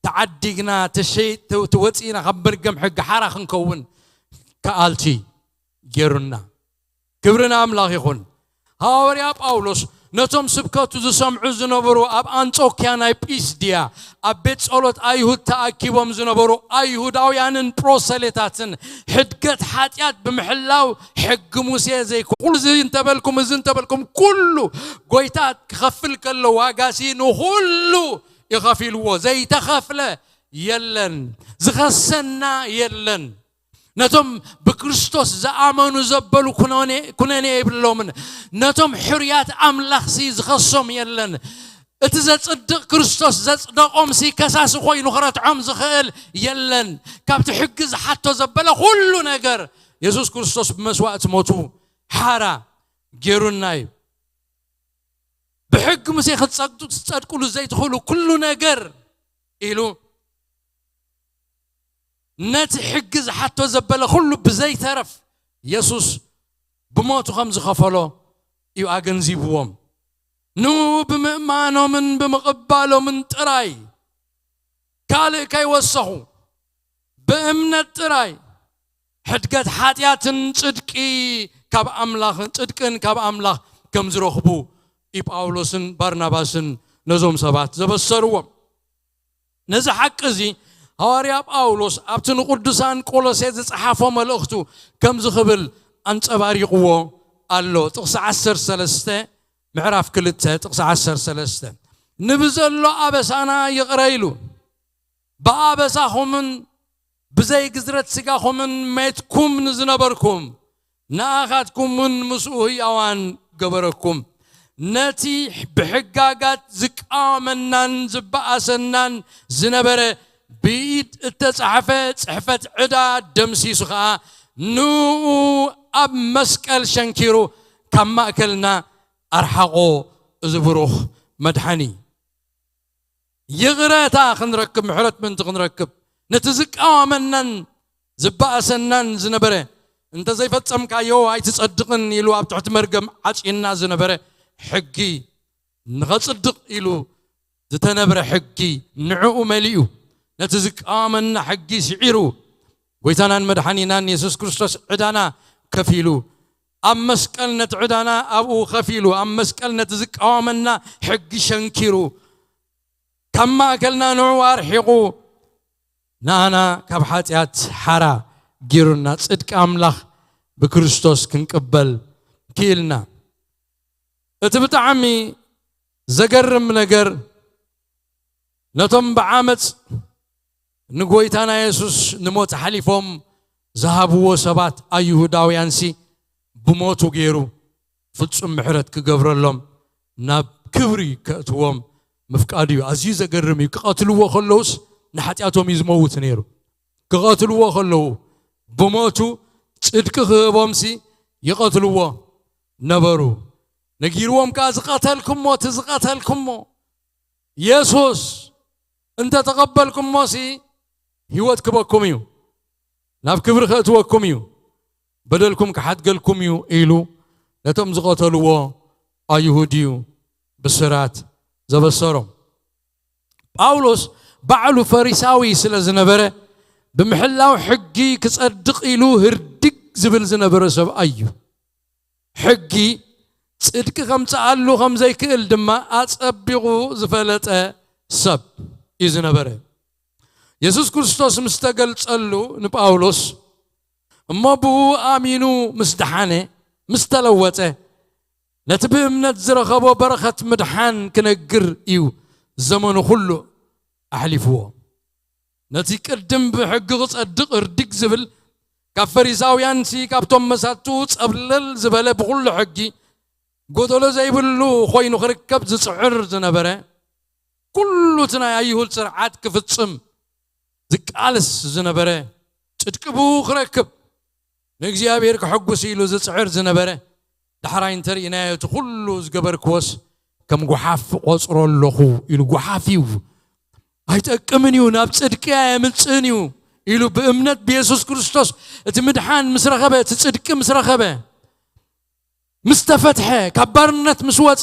ተዓዲግና፣ ተሸይ-፣ ተ-፣ ተወጺእና ካብ መርገም ሕጊ ሓራ ክንከውን ከኣልቲ ገይሩና። ክብሪ ንኣምላኽ ይኹን። ሃዋርያ ጳውሎስ ነቶም ስብከቱ ዝሰምዑ ዝነበሩ ኣብ ኣንጾክያ ናይ ጲስድያ ኣብ ቤት ጸሎት ኣይሁድ ተኣኪቦም ዝነበሩ ኣይሁዳውያንን ፕሮሰሌታትን፣ ሕድገት ሓጢኣት ብምሕላው ሕጊ ሙሴ ዘይኮ-፣ ኩሉ እዚ እንተበልኩም፣ እዚ እንተበልኩም፣ ኩሉ ጎይታ ክኸፍል ከሎ ዋጋሲ ንኹሉ ይኸፊልዎ። ዘይተኸፍለ የለን፣ ዝኸሰና የለን። ነቶም ብክርስቶስ ዝኣመኑ ዘበሉ ኩነኔ-፣ ኩነኔ የብሎምን። ነቶም ሕሩያት ኣምላኽሲ ዝኸሶም የለን። እቲ ዘጽድቕ ክርስቶስ ዘጽደቖምሲ ከሳሲ ኮይኑ ክረትዖም ዝኽእል የለን። ካብቲ ሕጊ ዝሓቶ ዘበለ ኩሉ ነገር የሱስ ክርስቶስ ብመስዋእቲ ሞቱ ሓራ ገይሩና እዩ። ብሕጊ ሙሴ ክትጸድቁ-፣ ክትጸድቁሉ ዘይትኽእሉ ኩሉ ነገር ኢሉ ነቲ ሕጊ ዝሓቶ ዘበለ ኩሉ ብዘይተረፍ የሱስ ብሞቱ ከም ዝኸፈሎ እዩ ኣገንዚብዎም። ንኡ ብምእማኖምን ብምቕባሎምን ጥራይ፣ ካልእ ከይወሰኹ፣ ብእምነት ጥራይ ሕድገት ሓጢኣትን ጽድቂ ካብ ኣምላኽ፣ ጽድቅን ካብ ኣምላኽ ከም ዝረኽቡ እዩ ጳውሎስን ባርናባስን ነዞም ሰባት ዘበሰርዎም። ነዚ ሓቂ እዚ ሃዋርያ ጳውሎስ ኣብቲ ንቅዱሳን ቆሎሴ ዝጸሓፎ መልእኽቱ ከምዚ ክብል ኣንጸባሪቕዎ ኣሎ። ጥቕሲ ዓሰርተ ሰለስተ፣ ምዕራፍ ክልተ፣ ጥቕሲ ዓሰርተ ሰለስተ፣ "ንብዘሎ ኣበሳና ይቕረ ኢሉ፣ ብኣበሳኹምን ብዘይ ግዝረት ስጋኹምን ሜትኩም ንዝነበርኩም፣ ንኣኻትኩም እውን ምስኡ ህያዋን ገበረኩም። ነቲ ብሕጋጋት ዝቃወመናን ዝበኣሰናን ዝነበረ ብኢድ እተጻሕፈ ጽሕፈት ዕዳ ደምሲሱ ኸኣ፣ ንኡ ኣብ መስቀል ሸንኪሩ ካብ ማእከልና ኣርሓቖ። እዚ ብሩኽ መድሓኒ ይቕረታ ክንረክብ፣ ምሕረት ምእንቲ ክንረክብ፣ ነቲ ዝቃወመናን ዝበኣሰናን ዝነበረ፣ "እንተ ዘይፈጸምካዮ ኣይትጸድቕን" ኢሉ ኣብ ትሕቲ መርገም ዓጺና ዝነበረ ሕጊ ንኸጽድቕ ኢሉ ዝተነብረ ሕጊ ንዕኡ መሊኡ፣ ነቲ ዝቃወመና ሕጊ ስዒሩ፣ ጎይታናን መድሓኒናን የሱስ ክርስቶስ ዕዳና ከፊሉ፣ ኣብ መስቀል ነቲ ዕዳና ኣብኡ ከፊሉ፣ ኣብ መስቀል ነቲ ዝቃወመና ሕጊ ሸንኪሩ፣ ካብ ማእከልና ንዕኡ ኣርሒቑ፣ ንኣና ካብ ሓጢኣት ሓራ ጊሩና፣ ጽድቂ ኣምላኽ ብክርስቶስ ክንቅበል ክኢልና። እቲ ብጣዕሚ ዘገርም ነገር፣ ነቶም ብዓመጽ ንጎይታና የሱስ ንሞት ሓሊፎም ዝሃብዎ ሰባት ኣይሁዳውያንሲ፣ ብሞቱ ገይሩ ፍጹም ምሕረት ክገብረሎም፣ ናብ ክብሪ ከእትዎም ምፍቃዱ እዩ። ኣዝዩ ዘገርም እዩ። ክቐትልዎ ከለዉስ ንሓጢኣቶም እዩ ዝመውት ነይሩ። ክቐትልዎ ከለዉ ብሞቱ ጽድቂ ክህቦምሲ ይቐትልዎ ነበሩ። ነጊርዎም ከኣ፣ "ዝቐተልኩሞ፣ እቲ ዝቐተልኩሞ የሱስ እንተ ተቐበልኩሞሲ ህይወት ክበኩም እዩ፣ ናብ ክብሪ ከእትወኩም እዩ፣ በደልኩም ክሓድገልኩም እዩ" ኢሉ ነቶም ዝቐተልዎ ኣይሁድ እዩ ብስራት ዘበሰሮም። ጳውሎስ ባዕሉ ፈሪሳዊ ስለ ዝነበረ፣ ብምሕላው ሕጊ ክጸድቕ ኢሉ ህርድግ ዝብል ዝነበረ ሰብኣይ እዩ። ሕጊ ጽድቂ ከምጽኣሉ ከም ዘይክእል ድማ ኣጸቢቑ ዝፈለጠ ሰብ እዩ ዝነበረ። የሱስ ክርስቶስ ምስ ተገልጸሉ ንጳውሎስ፣ እሞ ብኡ ኣሚኑ ምስ ደሓነ፣ ምስ ተለወጠ፣ ነቲ ብእምነት ዝረኸቦ በረኸት ምድሓን ክነግር እዩ ዘመኑ ኩሉ ኣሕሊፍዎ። ነቲ ቅድም ብሕጊ ክጸድቕ ርድግ ዝብል፣ ካብ ፈሪሳውያንሲ ካብቶም መሳቱ ጸብለል ዝበለ፣ ብኹሉ ሕጊ ጎደሎ ዘይብሉ ኮይኑ ክርከብ ዝጽዕር ዝነበረ፣ ኩሉ እቲ ናይ ኣይሁድ ስርዓት ክፍጽም ዝቃለስ ዝነበረ፣ ጽድቂ ብኡ ክረክብ፣ ንእግዚኣብሔር ክሕጉስ ኢሉ ዝጽዕር ዝነበረ፣ ዳሕራይ እንተርኢናዮ፣ እቲ ኩሉ ዝገበርክዎስ ከም ጓሓፍ ቆጽሮ ኣለኹ ኢሉ፣ ጓሓፍ እዩ፣ ኣይጠቅምን እዩ፣ ናብ ጽድቂ ኣየምጽእን እዩ ኢሉ ብእምነት ብየሱስ ክርስቶስ እቲ ምድሓን ምስ ረኸበ፣ እቲ ጽድቂ ምስ ረኸበ፣ ምስ ተፈትሐ፣ ካብ ባርነት ምስ ወጸ፣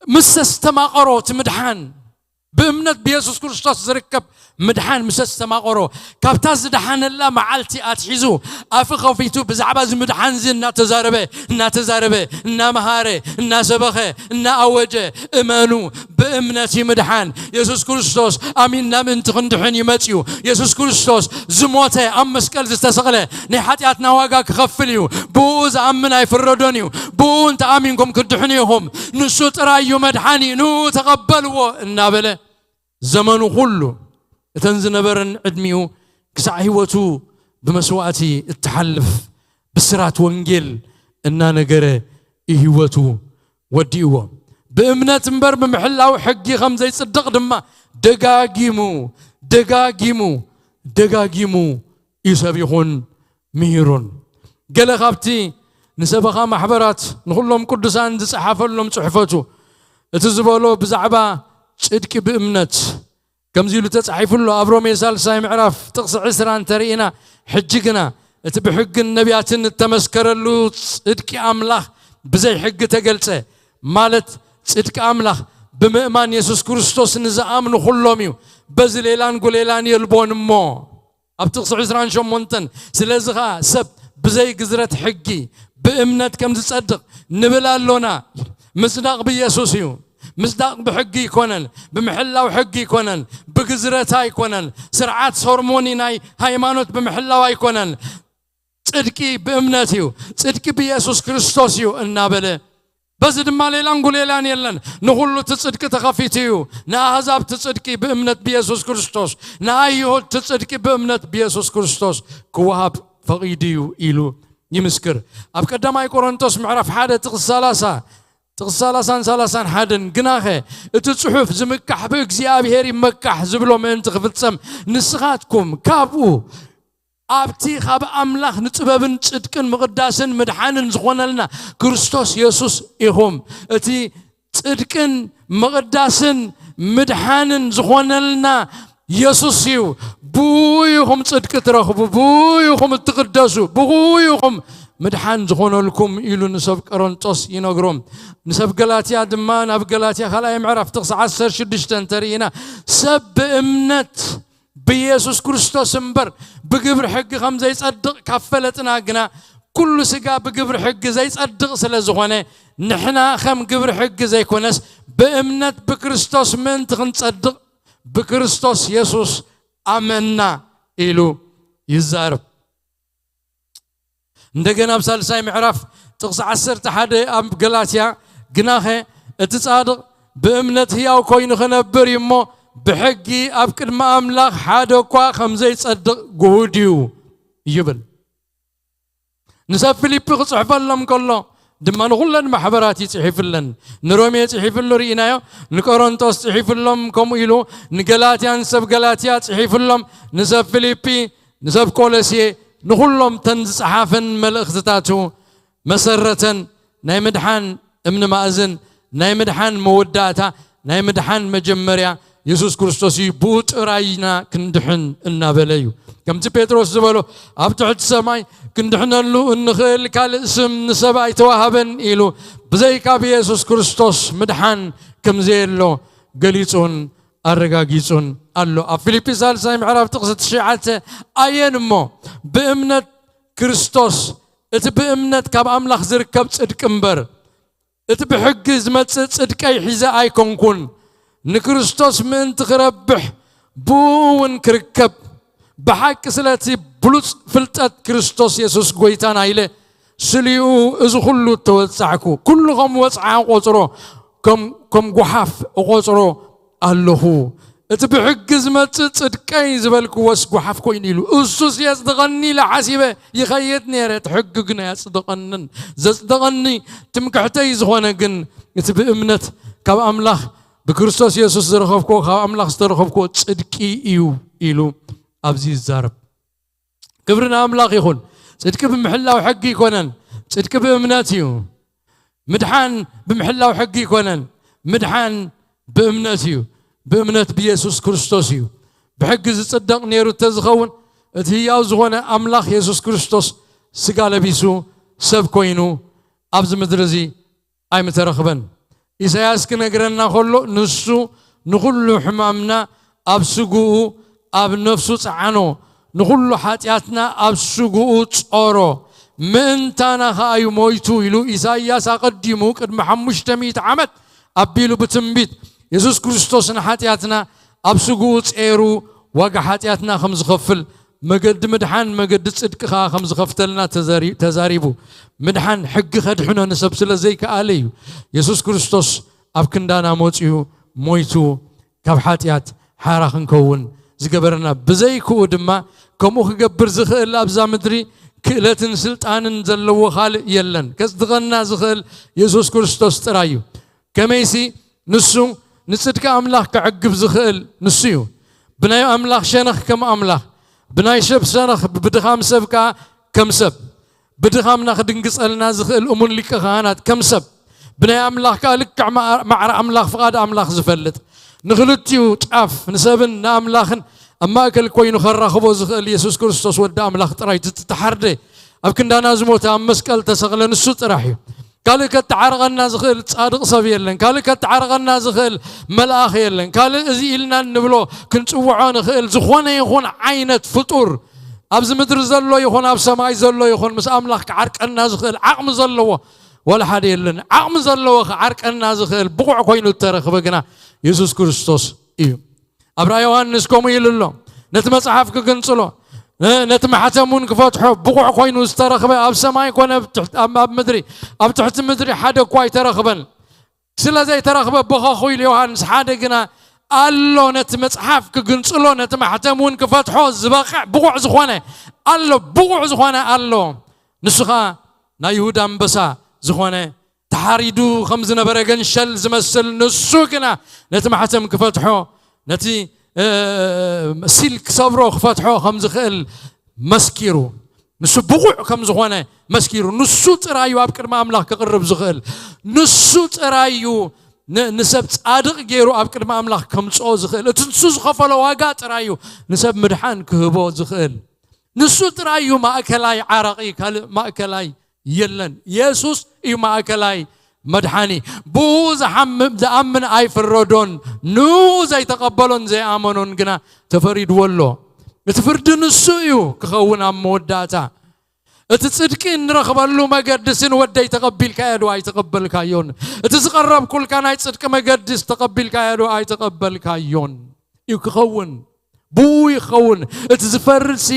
ምስ ኣስተማቐሮ፣ እቲ ምድሓን ብእምነት ብየሱስ ክርስቶስ ዝርከብ ምድሓን ምስ ኣስተማቐሮ፣ ካብታ ዝደሓነላ መዓልቲ ኣትሒዙ ኣፉ ከፊቱ ብዛዕባ እዚ ምድሓን እዚ እናተዛረበ፣ እናተዛረበ፣ እናመሃረ፣ እናሰበኸ፣ እናኣወጀ፣ "እመኑ፣ ብእምነት እዩ ምድሓን። የሱስ ክርስቶስ ኣሚንና ምእንቲ ክንድሕን እዩ መጺኡ። የሱስ ክርስቶስ ዝሞተ፣ ኣብ መስቀል ዝተሰቕለ፣ ናይ ሓጢኣትና ዋጋ ክኸፍል እዩ። ብኡ ዝኣምን ኣይፍረዶን እዩ። ብኡ እንተ ኣሚንኩም ክትድሕኑ ኢኹም። ንሱ ጥራይ እዩ መድሓኒ፣ ንኡ ተቐበልዎ" እናበለ፣ ዘመኑ ኩሉ፣ እተን ዝነበረን ዕድሚኡ ክሳዕ ህይወቱ ብመስዋእቲ እትሓልፍ ብስራት ወንጌል እናነገረ፣ ህይወቱ ወዲእዎ። ብእምነት እምበር ብምሕላው ሕጊ ከም ዘይጽድቕ ድማ ደጋጊሙ፣ ደጋጊሙ፣ ደጋጊሙ እዩ ሰቢኹን ምሂሩን። ገለ ካብቲ ንሰበኻ ማሕበራት፣ ንኹሎም ቅዱሳን ዝጸሓፈሎም ጽሕፈቱ፣ እቲ ዝበሎ ብዛዕባ ጽድቂ ብእምነት ከምዚ ኢሉ ተጻሒፉ ኣሎ። ኣብ ሮሜ ሳልሳይ ምዕራፍ ጥቕሲ ዕስራ እንተርኢና፣ ሕጂ ግና እቲ ብሕግን ነቢያትን እተመስከረሉ ጽድቂ ኣምላኽ ብዘይ ሕጊ ተገልጸ፣ ማለት ጽድቂ ኣምላኽ ብምእማን የሱስ ክርስቶስ ንዝኣምኑ ኩሎም እዩ። በዚ ሌላን ጉሌላን የልቦን እሞ፣ ኣብ ጥቕሲ ዕስራን ሸሞንተን፣ ስለዚ ኸኣ ሰብ ብዘይ ግዝረት ሕጊ ብእምነት ከም ዝጸድቕ ንብል ኣሎና። ምጽዳቕ ብየሱስ እዩ። ምጽዳቕ ብሕጊ ኣይኮነን፣ ብምሕላው ሕጊ ኣይኮነን፣ ብግዝረት ኣይኮነን፣ ስርዓት ሰርሞኒ ናይ ሃይማኖት ብምሕላው ኣይኮነን። ጽድቂ ብእምነት እዩ፣ ጽድቂ ብየሱስ ክርስቶስ እዩ እናበለ፣ በዚ ድማ ሌላን ጉሌላን የለን። ንኹሉ እቲ ጽድቂ ተኸፊቱ እዩ። ንኣህዛብ እቲ ጽድቂ ብእምነት ብየሱስ ክርስቶስ፣ ንኣይሁድ እቲ ጽድቂ ብእምነት ብየሱስ ክርስቶስ ክወሃብ ፈቒዱ እዩ ኢሉ ይምስክር። ኣብ ቀዳማይ ቆሮንቶስ ምዕራፍ ሓደ ጥቕሲ ሰላሳ፣ ጥቕሲ ሰላሳን ሰላሳን ሓደን፣ ግናኸ እቲ ጽሑፍ ዝምካሕ ብእግዚኣብሔር ይመካሕ ዝብሎ ምእንቲ ክፍጸም፣ ንስኻትኩም ካብኡ፣ ኣብቲ ካብ ኣምላኽ ንጥበብን ጽድቅን ምቕዳስን ምድሓንን ዝኾነልና ክርስቶስ የሱስ ኢኹም። እቲ ጽድቅን ምቕዳስን ምድሓንን ዝኾነልና የሱስ እዩ። ብኡ ኢኹም ጽድቂ ትረኽቡ፣ ብኡ ኢኹም እትቕደሱ፣ ብኡ ኢኹም ምድሓን ዝኾነልኩም ኢሉ ንሰብ ቀረንጦስ ይነግሮም። ንሰብ ገላትያ ድማ ናብ ገላትያ ካልኣይ ምዕራፍ ጥቕሲ ዓሰርተ ሽዱሽተ እንተርኢና፣ ሰብ ብእምነት ብኢየሱስ ክርስቶስ እምበር ብግብሪ ሕጊ ከም ዘይጸድቕ ካብ ፈለጥና ግና፣ ኩሉ ስጋ ብግብሪ ሕጊ ዘይጸድቕ ስለ ዝኾነ፣ ንሕና ከም ግብሪ ሕጊ ዘይኮነስ ብእምነት ብክርስቶስ ምእንቲ ክንጸድቕ ብክርስቶስ የሱስ ኣመና ኢሉ ይዛረብ። እንደገና ኣብ ሳልሳይ ምዕራፍ ጥቕሲ ዓሰርተ ሓደ ኣብ ገላትያ፣ ግናኸ እቲ ጻድቕ ብእምነት ህያው ኮይኑ ክነብር እዩ እሞ፣ ብሕጊ ኣብ ቅድሚ ኣምላኽ ሓደ እኳ ከም ዘይጸድቕ ግሁድ እዩ ይብል። ንሰብ ፊልፒ ክጽሕፈሎም ከሎ ድማ ንኹለን ማሕበራት እዩ ጽሒፍለን። ንሮሜ ጽሒፍሉ ርኢናዮ፣ ንቆሮንቶስ ጽሒፍሎም፣ ከምኡ ኢሉ ንገላትያ፣ ንሰብ ገላትያ ጽሒፍሎም፣ ንሰብ ፊልፒ፣ ንሰብ ኮሎሴ፣ ንኹሎም ተን ዝጸሓፈን መልእኽትታቱ መሰረተን ናይ ምድሓን እምኒ ማእዝን፣ ናይ ምድሓን መወዳእታ፣ ናይ ምድሓን መጀመርያ የሱስ ክርስቶስ እዩ። ብኡ ጥራይና ክንድሕን እናበለ እዩ። ከምቲ ጴጥሮስ ዝበሎ፣ ኣብ ትሕቲ ሰማይ ክንድሕነሉ እንኽእል ካልእ ስም ንሰብ ኣይተዋህበን ኢሉ፣ ብዘይካ ብየሱስ ክርስቶስ ምድሓን ከም ዘየሎ ገሊጹን ኣረጋጊጹን ኣሎ። ኣብ ፊልፒ ሳልሳይ ምዕራፍ ጥቕሲ ትሽዓተ፣ ኣየን እሞ ብእምነት ክርስቶስ፣ እቲ ብእምነት ካብ ኣምላኽ ዝርከብ ጽድቂ እምበር፣ እቲ ብሕጊ ዝመጽእ ጽድቀይ ሒዘ ኣይኮንኩን፣ ንክርስቶስ ምእንቲ ክረብሕ ብኡ እውን ክርከብ፣ ብሓቂ ስለቲ ብሉጽ ፍልጠት ክርስቶስ የሱስ ጐይታና ኢለ ስሊኡ እዚ ኹሉ እተወጻዕኩ፣ ኩሉ ከም ወጽዓ ቆጽሮ፣ ከም፣ ከም ጓሓፍ እቆጽሮ ኣለኹ። እቲ ብሕጊ ዝመጽእ ጽድቀይ ዝበልክዎስ ጓሓፍ ኮይኑ ኢሉ፣ እሱስ የጽድቐኒ ኢለ ሓሲበ ይኸይድ ነይረ፣ እቲ ሕጊ ግን ኣየጽድቐንን። ዘጽደቐኒ ትምክሕተይ ዝኾነ ግን እቲ ብእምነት ካብ ኣምላኽ ብክርስቶስ የሱስ ዝረኸብክዎ፣ ካብ ኣምላኽ ዝተረኸብክዎ ጽድቂ እዩ ኢሉ ኣብዚ ይዛረብ። ክብሪ ንኣምላኽ ይኹን። ጽድቂ ብምሕላው ሕጊ ይኮነን፣ ጽድቂ ብእምነት እዩ። ምድሓን ብምሕላው ሕጊ ይኮነን፣ ምድሓን ብእምነት እዩ። ብእምነት ብየሱስ ክርስቶስ እዩ። ብሕጊ ዝጽደቕ ነይሩ እንተዝኸውን፣ እቲ ህያው ዝኾነ ኣምላኽ የሱስ ክርስቶስ ስጋ ለቢሱ ሰብ ኮይኑ ኣብዚ ምድሪ እዚ ኣይምተረኽበን። ኢሳያስ ክነግረና ከሎ፣ ንሱ ንኹሉ ሕማምና ኣብ ስግኡ፣ ኣብ ነፍሱ ጸዓኖ፣ ንኹሉ ሓጢኣትና ኣብ ስግኡ ጾሮ፣ ምእንታና ኸኣ እዩ ሞይቱ ኢሉ ኢሳያስ ኣቐዲሙ ቅድሚ ሓሙሽተ ሚእቲ ዓመት ኣቢሉ ብትንቢት የሱስ ክርስቶስ ንሓጢኣትና ኣብ ስግኡ ጼሩ ዋጋ ሓጢኣትና ከም ዝኸፍል፣ መገዲ ምድሓን፣ መገዲ ጽድቂ ኸኣ ከም ዝኸፍተልና ተዘሪ-፣ ተዛሪቡ። ምድሓን ሕጊ ከድሕኖ ንሰብ ስለ ዘይከኣለ እዩ። የሱስ ክርስቶስ ኣብ ክንዳና መጺኡ ሞይቱ ካብ ሓጢኣት ሓራ ክንከውን ዝገበረና። ብዘይክኡ ድማ ከምኡ ክገብር ዝኽእል ኣብዛ ምድሪ ክእለትን ስልጣንን ዘለዎ ካልእ የለን። ከጽድቐና ዝኽእል የሱስ ክርስቶስ ጥራይ እዩ። ከመይሲ ንሱ ንጽድቂ ኣምላኽ ከዕግብ ዝኽእል ንሱ እዩ። ብናይ ኣምላኽ ሸነኽ ከም ኣምላኽ፣ ብናይ ሰብ ሸነኽ፣ ብድኻም ሰብ ከኣ ከም ሰብ። ብድኻምና ክድንግጸልና ዝኽእል እሙን ሊቀ ካህናት ከም ሰብ። ብናይ ኣምላኽ ከኣ ልክዕ ማዕ-፣ ማዕረ ኣምላኽ ፍቓድ ኣምላኽ ዝፈልጥ። ንኽልቲኡ ጫፍ፣ ንሰብን ንኣምላኽን ኣብ ማእከል ኮይኑ ከራኽቦ ዝኽእል የሱስ ክርስቶስ ወዲ ኣምላኽ ጥራይ እዩ። እቲ ተሓርደ፣ ኣብ ክንዳና ዝሞተ፣ ኣብ መስቀል ተሰቕለ ንሱ ጥራሕ እዩ። ካልእ ከተዓርቐና ዝኽእል ጻድቕ ሰብ የለን። ካልእ ከተዓርቐና ዝኽእል መልኣኽ የለን። ካልእ እዚ ኢልና እንብሎ ክንጽውዖ ንኽእል ዝኾነ ይኹን ዓይነት ፍጡር፣ ኣብዚ ምድሪ ዘሎ ይኹን ኣብ ሰማይ ዘሎ ይኹን፣ ምስ ኣምላኽ ክዓርቀና ዝኽእል ዓቕሚ ዘለዎ ዋላ ሓደ የለን። ዓቕሚ ዘለዎ ክዓርቀና ዝኽእል ብቑዕ ኮይኑ እተረኽበ ግና የሱስ ክርስቶስ እዩ። ኣብ ራእይ ዮሃንስ ከምኡ ኢሉ ኣሎ፣ "ነቲ መጽሓፍ ክግንጽሎ፣ ነ-፣ ነቲ ማሕተም እውን ክፈትሖ ብቑዕ ኮይኑ ዝተረኽበ ኣብ ሰማይ ኮነ ኣብ ትሕቲ፣ ኣብ፣ ኣብ ምድሪ፣ ኣብ ትሕቲ ምድሪ ሓደ እኳ ኣይተረኽበን። ስለ ዘይተረኽበ በኸኹ" ኢሉ ዮሃንስ። ሓደ ግና ኣሎ፣ ነቲ መጽሓፍ ክግንጽሎ፣ ነቲ ማሕተም እውን ክፈትሖ ዝበቕዕ ብቑዕ ዝኾነ ኣሎ፣ ብቑዕ ዝኾነ ኣሎ። ንሱ ኸኣ ናይ ይሁዳ ኣንበሳ ዝኾነ፣ ተሓሪዱ ከም ዝነበረ ገንሸል ዝመስል፣ ንሱ ግና ነቲ ማሕተም ክፈትሖ፣ ነቲ፣ እ፣ ሲል ክሰብሮ ክፈትሖ ከም ዝኽእል መስኪሩ፣ ንሱ ብቑዕ ከም ዝኾነ መስኪሩ፣ ንሱ ጥራይ እዩ ኣብ ቅድሚ ኣምላኽ ክቕርብ ዝኽእል፣ ንሱ ጥራይ እዩ ን-፣ ንሰብ ጻድቕ ገይሩ ኣብ ቅድሚ ኣምላኽ ከምጽኦ ዝኽእል፣ እቲ ንሱ ዝኸፈሎ ዋጋ ጥራይ እዩ ንሰብ ምድሓን ክህቦ ዝኽእል። ንሱ ጥራይ እዩ ማእከላይ ዓረቒ፣ ካልእ ማእከላይ የለን። የሱስ እዩ ማእከላይ መድሓኒ። ብኡ ዝሓምም ዝኣምን ኣይፍረዶን። ንኡ ዘይተቐበሎን ዘይኣመኖን ግና ተፈሪድዎ ኣሎ። እቲ ፍርዲ ንሱ እዩ ክኸውን ኣብ መወዳእታ። እቲ ጽድቂ እንረኽበሉ መገዲ ስን ወደይ ተቐቢልካዮ ዶ ኣይተቐበልካዮን? እቲ ዝቐረብኩልካ ናይ ጽድቂ መገዲስ ተቐቢልካዮ ዶ ኣይተቐበልካዮን? እዩ ክኸውን። ብኡ ይኸውን። እቲ ዝፈርድ ሲ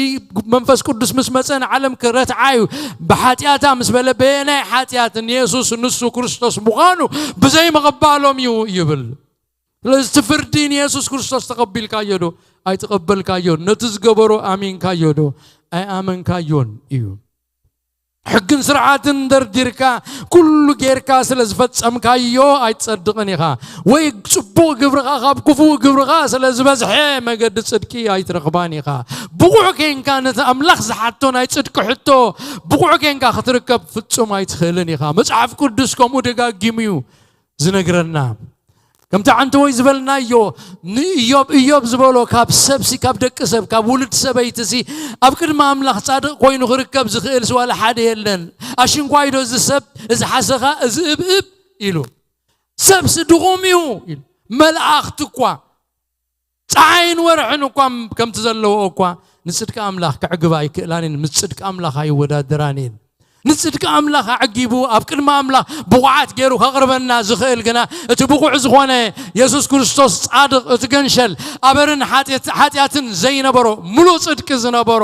መንፈስ ቅዱስ ምስ መጸ ንዓለም ክረትዓ እዩ። ብሓጢኣታ ምስ በለ በየናይ ሓጢኣት ንየሱስ ንሱ ክርስቶስ ምዃኑ ብዘይ ምቕባሎም እዩ ይብል። ስለዚ እቲ ፍርዲ ንየሱስ ክርስቶስ ተቐቢልካዮ ዶ ኣይተቐበልካዮን? ነቲ ዝገበሮ ኣሚንካዮ ዶ ኣይኣመንካዮን እዩ። ሕግን ስርዓትን ደርዲርካ ኩሉ ጌርካ ስለ ዝፈጸምካዮ ኣይትጸድቕን ኢኻ፣ ወይ ጽቡቕ ግብርኻ ካብ ክፉእ ግብርኻ ስለ ዝበዝሐ መገዲ ጽድቂ ኣይትረኽባን ኢኻ። ብቑዕ ኬንካ ነቲ ኣምላኽ ዝሓቶ ናይ ጽድቂ ሕቶ ብቑዕ ኬንካ ክትርከብ ፍጹም ኣይትኽእልን ኢኻ። መጽሓፍ ቅዱስ ከምኡ ደጋጊሙ እዩ ዝነግረና። ከምቲ ዓንተወይ ዝበልናዮ ንእዮብ እዮብ ዝበሎ ካብ ሰብሲ ካብ ደቂ ሰብ ካብ ውሉድ ሰበይትሲ ኣብ ቅድሚ ኣምላኽ ጻድቕ ኮይኑ ክርከብ ዝኽእል ስዋላ ሓደ የለን። ኣሽንኳይዶ እዚ ሰብ እዚ ሓሰኻ እዚ እብእብ ኢሉ ሰብሲ ድኹም እዩ ኢሉ። መላእኽቲ እኳ ጸሓይን ወርሕን እኳ ከምቲ ዘለውኦ እኳ ንጽድቂ ኣምላኽ ክዕግባ ኣይክእላን እየን። ምስ ጽድቂ ኣምላኽ ኣይወዳደራን እየን። ንጽድቂ ኣምላኽ ኣዕጊቡ ኣብ ቅድሚ ኣምላኽ ብቑዓት ገይሩ ከቕርበና ዝኽእል ግና እቲ ብቑዕ ዝኾነ የሱስ ክርስቶስ ጻድቕ፣ እቲ ገንሸል ኣበርን ሓጢኣት- ሓጢኣትን ዘይነበሮ፣ ምሉእ ጽድቂ ዝነበሮ፣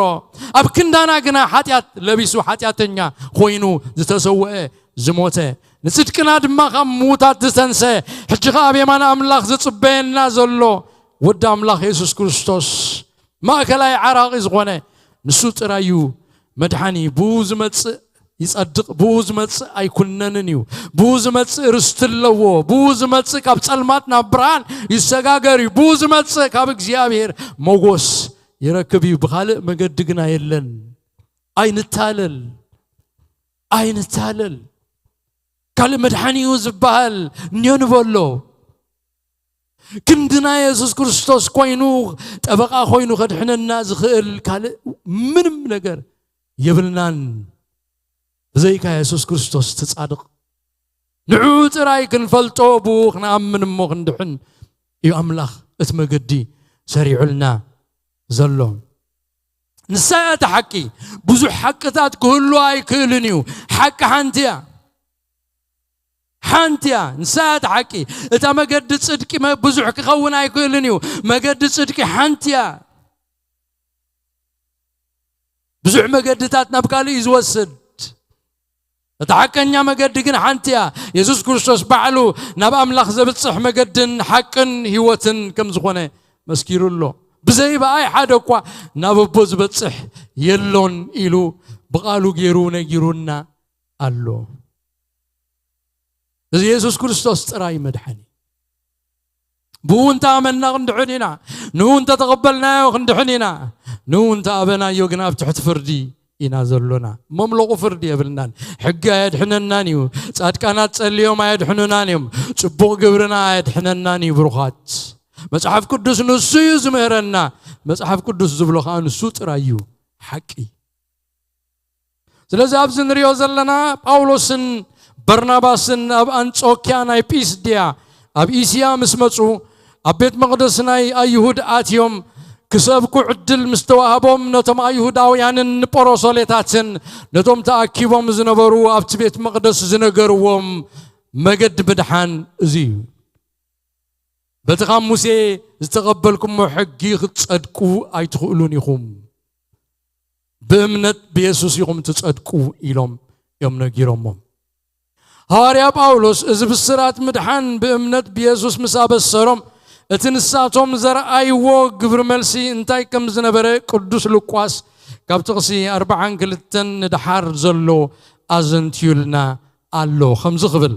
ኣብ ክንዳና ግና ሓጢኣት ለቢሱ ሓጢኣተኛ ኮይኑ ዝተሰውአ ዝሞተ፣ ንጽድቅና ድማ ካብ ምዉታት ዝተንሰ፣ ሕጂ ኸኣ ኣብ የማን ኣምላኽ ዝጽበየና ዘሎ ወዲ ኣምላኽ የሱስ ክርስቶስ ማእከላይ ዓራቒ ዝኾነ ንሱ ጥራይ እዩ መድሓኒ። ብኡ ዝመጽእ ይጸድቕ፣ ብኡ ዝመጽእ ኣይኩነንን እዩ። ብኡ ዝመጽእ ርስቲ ኣለዎ። ብኡ ዝመጽእ ካብ ጸልማት ናብ ብርሃን ይሰጋገር እዩ። ብኡ ዝመጽእ ካብ እግዚኣብሔር ሞጎስ ይረክብ እዩ። ብኻልእ መገዲ ግና የለን። ኣይንታለል፣ ኣይንታለል። ካልእ መድሓኒ እዩ ዝበሃል እንዮ ንበሎ። ክንድና የሱስ ክርስቶስ ኮይኑ ጠበቓ ኮይኑ ከድሕነና ዝኽእል ካልእ ምንም ነገር የብልናን። ብዘይካ የሱስ ክርስቶስ ትጻድቕ ንዕኡ ጥራይ ክንፈልጦ ብኡ ክንኣምን እሞ ክንድሕን እዩ ኣምላኽ እቲ መገዲ ሰሪዑልና ዘሎ። ንሳ እያ እቲ ሓቂ። ብዙሕ ሓቅታት ክህሉ ኣይክእልን እዩ። ሓቂ ሓንቲ እያ። ሓንቲ እያ። ንሳ እያ እቲ ሓቂ። እታ መገዲ ጽድቂ መ- ብዙሕ ክኸውን ኣይክእልን እዩ። መገዲ ጽድቂ ሓንቲ እያ። ብዙሕ መገድታት ናብ ካልእ እዩ ዝወስድ። እቲ ሓቀኛ መገዲ ግን ሓንቲ እያ። የሱስ ክርስቶስ ባዕሉ ናብ ኣምላኽ ዘብጽሕ መገድን ሓቅን ህይወትን ከም ዝኾነ መስኪሩ ኣሎ። ብዘይ ብኣይ ሓደ እኳ ናብ ኣቦ ዝበጽሕ የሎን ኢሉ ብቓሉ ገይሩ ነጊሩና ኣሎ። እዚ የሱስ ክርስቶስ ጥራይ መድሓኒ። ብኡ እንተ ኣመንና ክንድሕን ኢና። ንኡ እንተ ተቐበልናዮ ክንድሕን ኢና። ንኡ እንተ ኣበናዮ ግን ኣብ ትሕቲ ፍርዲ ኢና ዘሎና። መምለቑ ፍርዲ የብልናን። ሕጊ ኣየድሕነናን እዩ። ጻድቃናት ጸልዮም ኣየድሕኑናን እዮም። ጽቡቕ ግብርና ኣየድሕነናን እዩ። ብሩኻት፣ መጽሓፍ ቅዱስ ንሱ እዩ ዝምህረና። መጽሓፍ ቅዱስ ዝብሎ ኸኣ ንሱ ጥራይ እዩ ሓቂ። ስለዚ ኣብዚ ንሪኦ ዘለና ጳውሎስን በርናባስን ኣብ ኣንጾኪያ ናይ ጲስድያ ኣብ ኢስያ ምስ መጹ ኣብ ቤት መቕደስ ናይ ኣይሁድ ኣትዮም ክሰብኩ ዕድል ምስ ተዋህቦም ነቶም ኣይሁዳውያንን ንጶሮሶሌታትን ነቶም ተኣኪቦም ዝነበሩ ኣብቲ ቤት መቕደስ ዝነገርዎም መገዲ ምድሓን እዚ እዩ። በቲ ካብ ሙሴ ዝተቐበልኩሞ ሕጊ ክትጸድቁ ኣይትኽእሉን ኢኹም። ብእምነት ብየሱስ ኢኹም ትጸድቁ ኢሎም እዮም ነጊሮሞም። ሃዋርያ ጳውሎስ እዚ ብስራት ምድሓን ብእምነት ብየሱስ ምስ ኣበሰሮም እቲ ንሳቶም ዘርኣይዎ ግብሪ መልሲ እንታይ ከም ዝነበረ ቅዱስ ሉቃስ ካብ ጥቕሲ ኣርብዓን ክልተን ንደሓር ዘሎ ኣዘንትዩልና ኣሎ። ከምዚ ክብል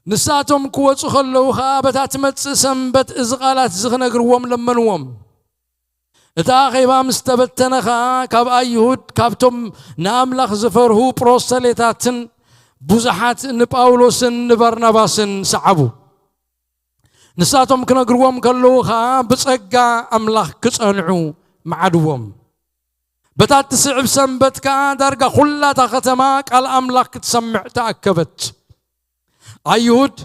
ንሳቶም ክወጹ ከለዉ ኸኣ በታ ትመጽእ ሰንበት እዚ ቃላት እዚ ክነግርዎም ለመንዎም። እቲ ኣኼባ ምስ ተበተነ ኸኣ ካብ ኣይሁድ ካብቶም ንኣምላኽ ዝፈርሁ ፕሮስተሌታትን ብዙሓት ንጳውሎስን ንባርናባስን ሰዓቡ። ንሳቶም ክነግርዎም ከለዉ ኸኣ ብጸጋ ኣምላኽ ክጸንዑ መዓድዎም። በታ እትስዕብ ሰንበት ከኣ ዳርጋ ኹላታ ከተማ ቃል ኣምላኽ ክትሰምዕ ተኣከበት። ኣይሁድ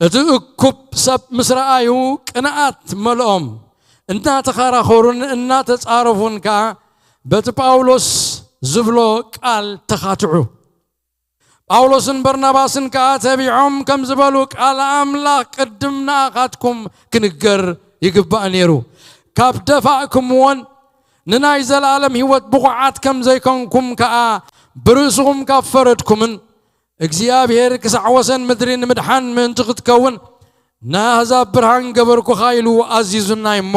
እቲ እኩብ ሰብ ምስ ረኣዩ ቅንኣት መልኦም፣ እናተኸራኸሩን እናተጻረፉን ከኣ በቲ ጳውሎስ ዝብሎ ቃል ተኻትዑ። ጳውሎስን በርናባስን ከኣ ተቢዖም ከም ዝበሉ፣ ቃል ኣምላኽ ቅድም ንኣኻትኩም ክንገር ይግባእ ነይሩ። ካብ ደፋእክምዎን ንናይ ዘለኣለም ህይወት ብቑዓት ከም ዘይኮንኩም ከኣ ብርእስኹም ካብ ፈረድኩምን፣ እግዚኣብሔር ክሳዕ ወሰን ምድሪ ንምድሓን ምእንቲ ክትከውን ንኣህዛብ ብርሃን ገበርኩኻ ኢሉ ኣዚዙና እሞ፣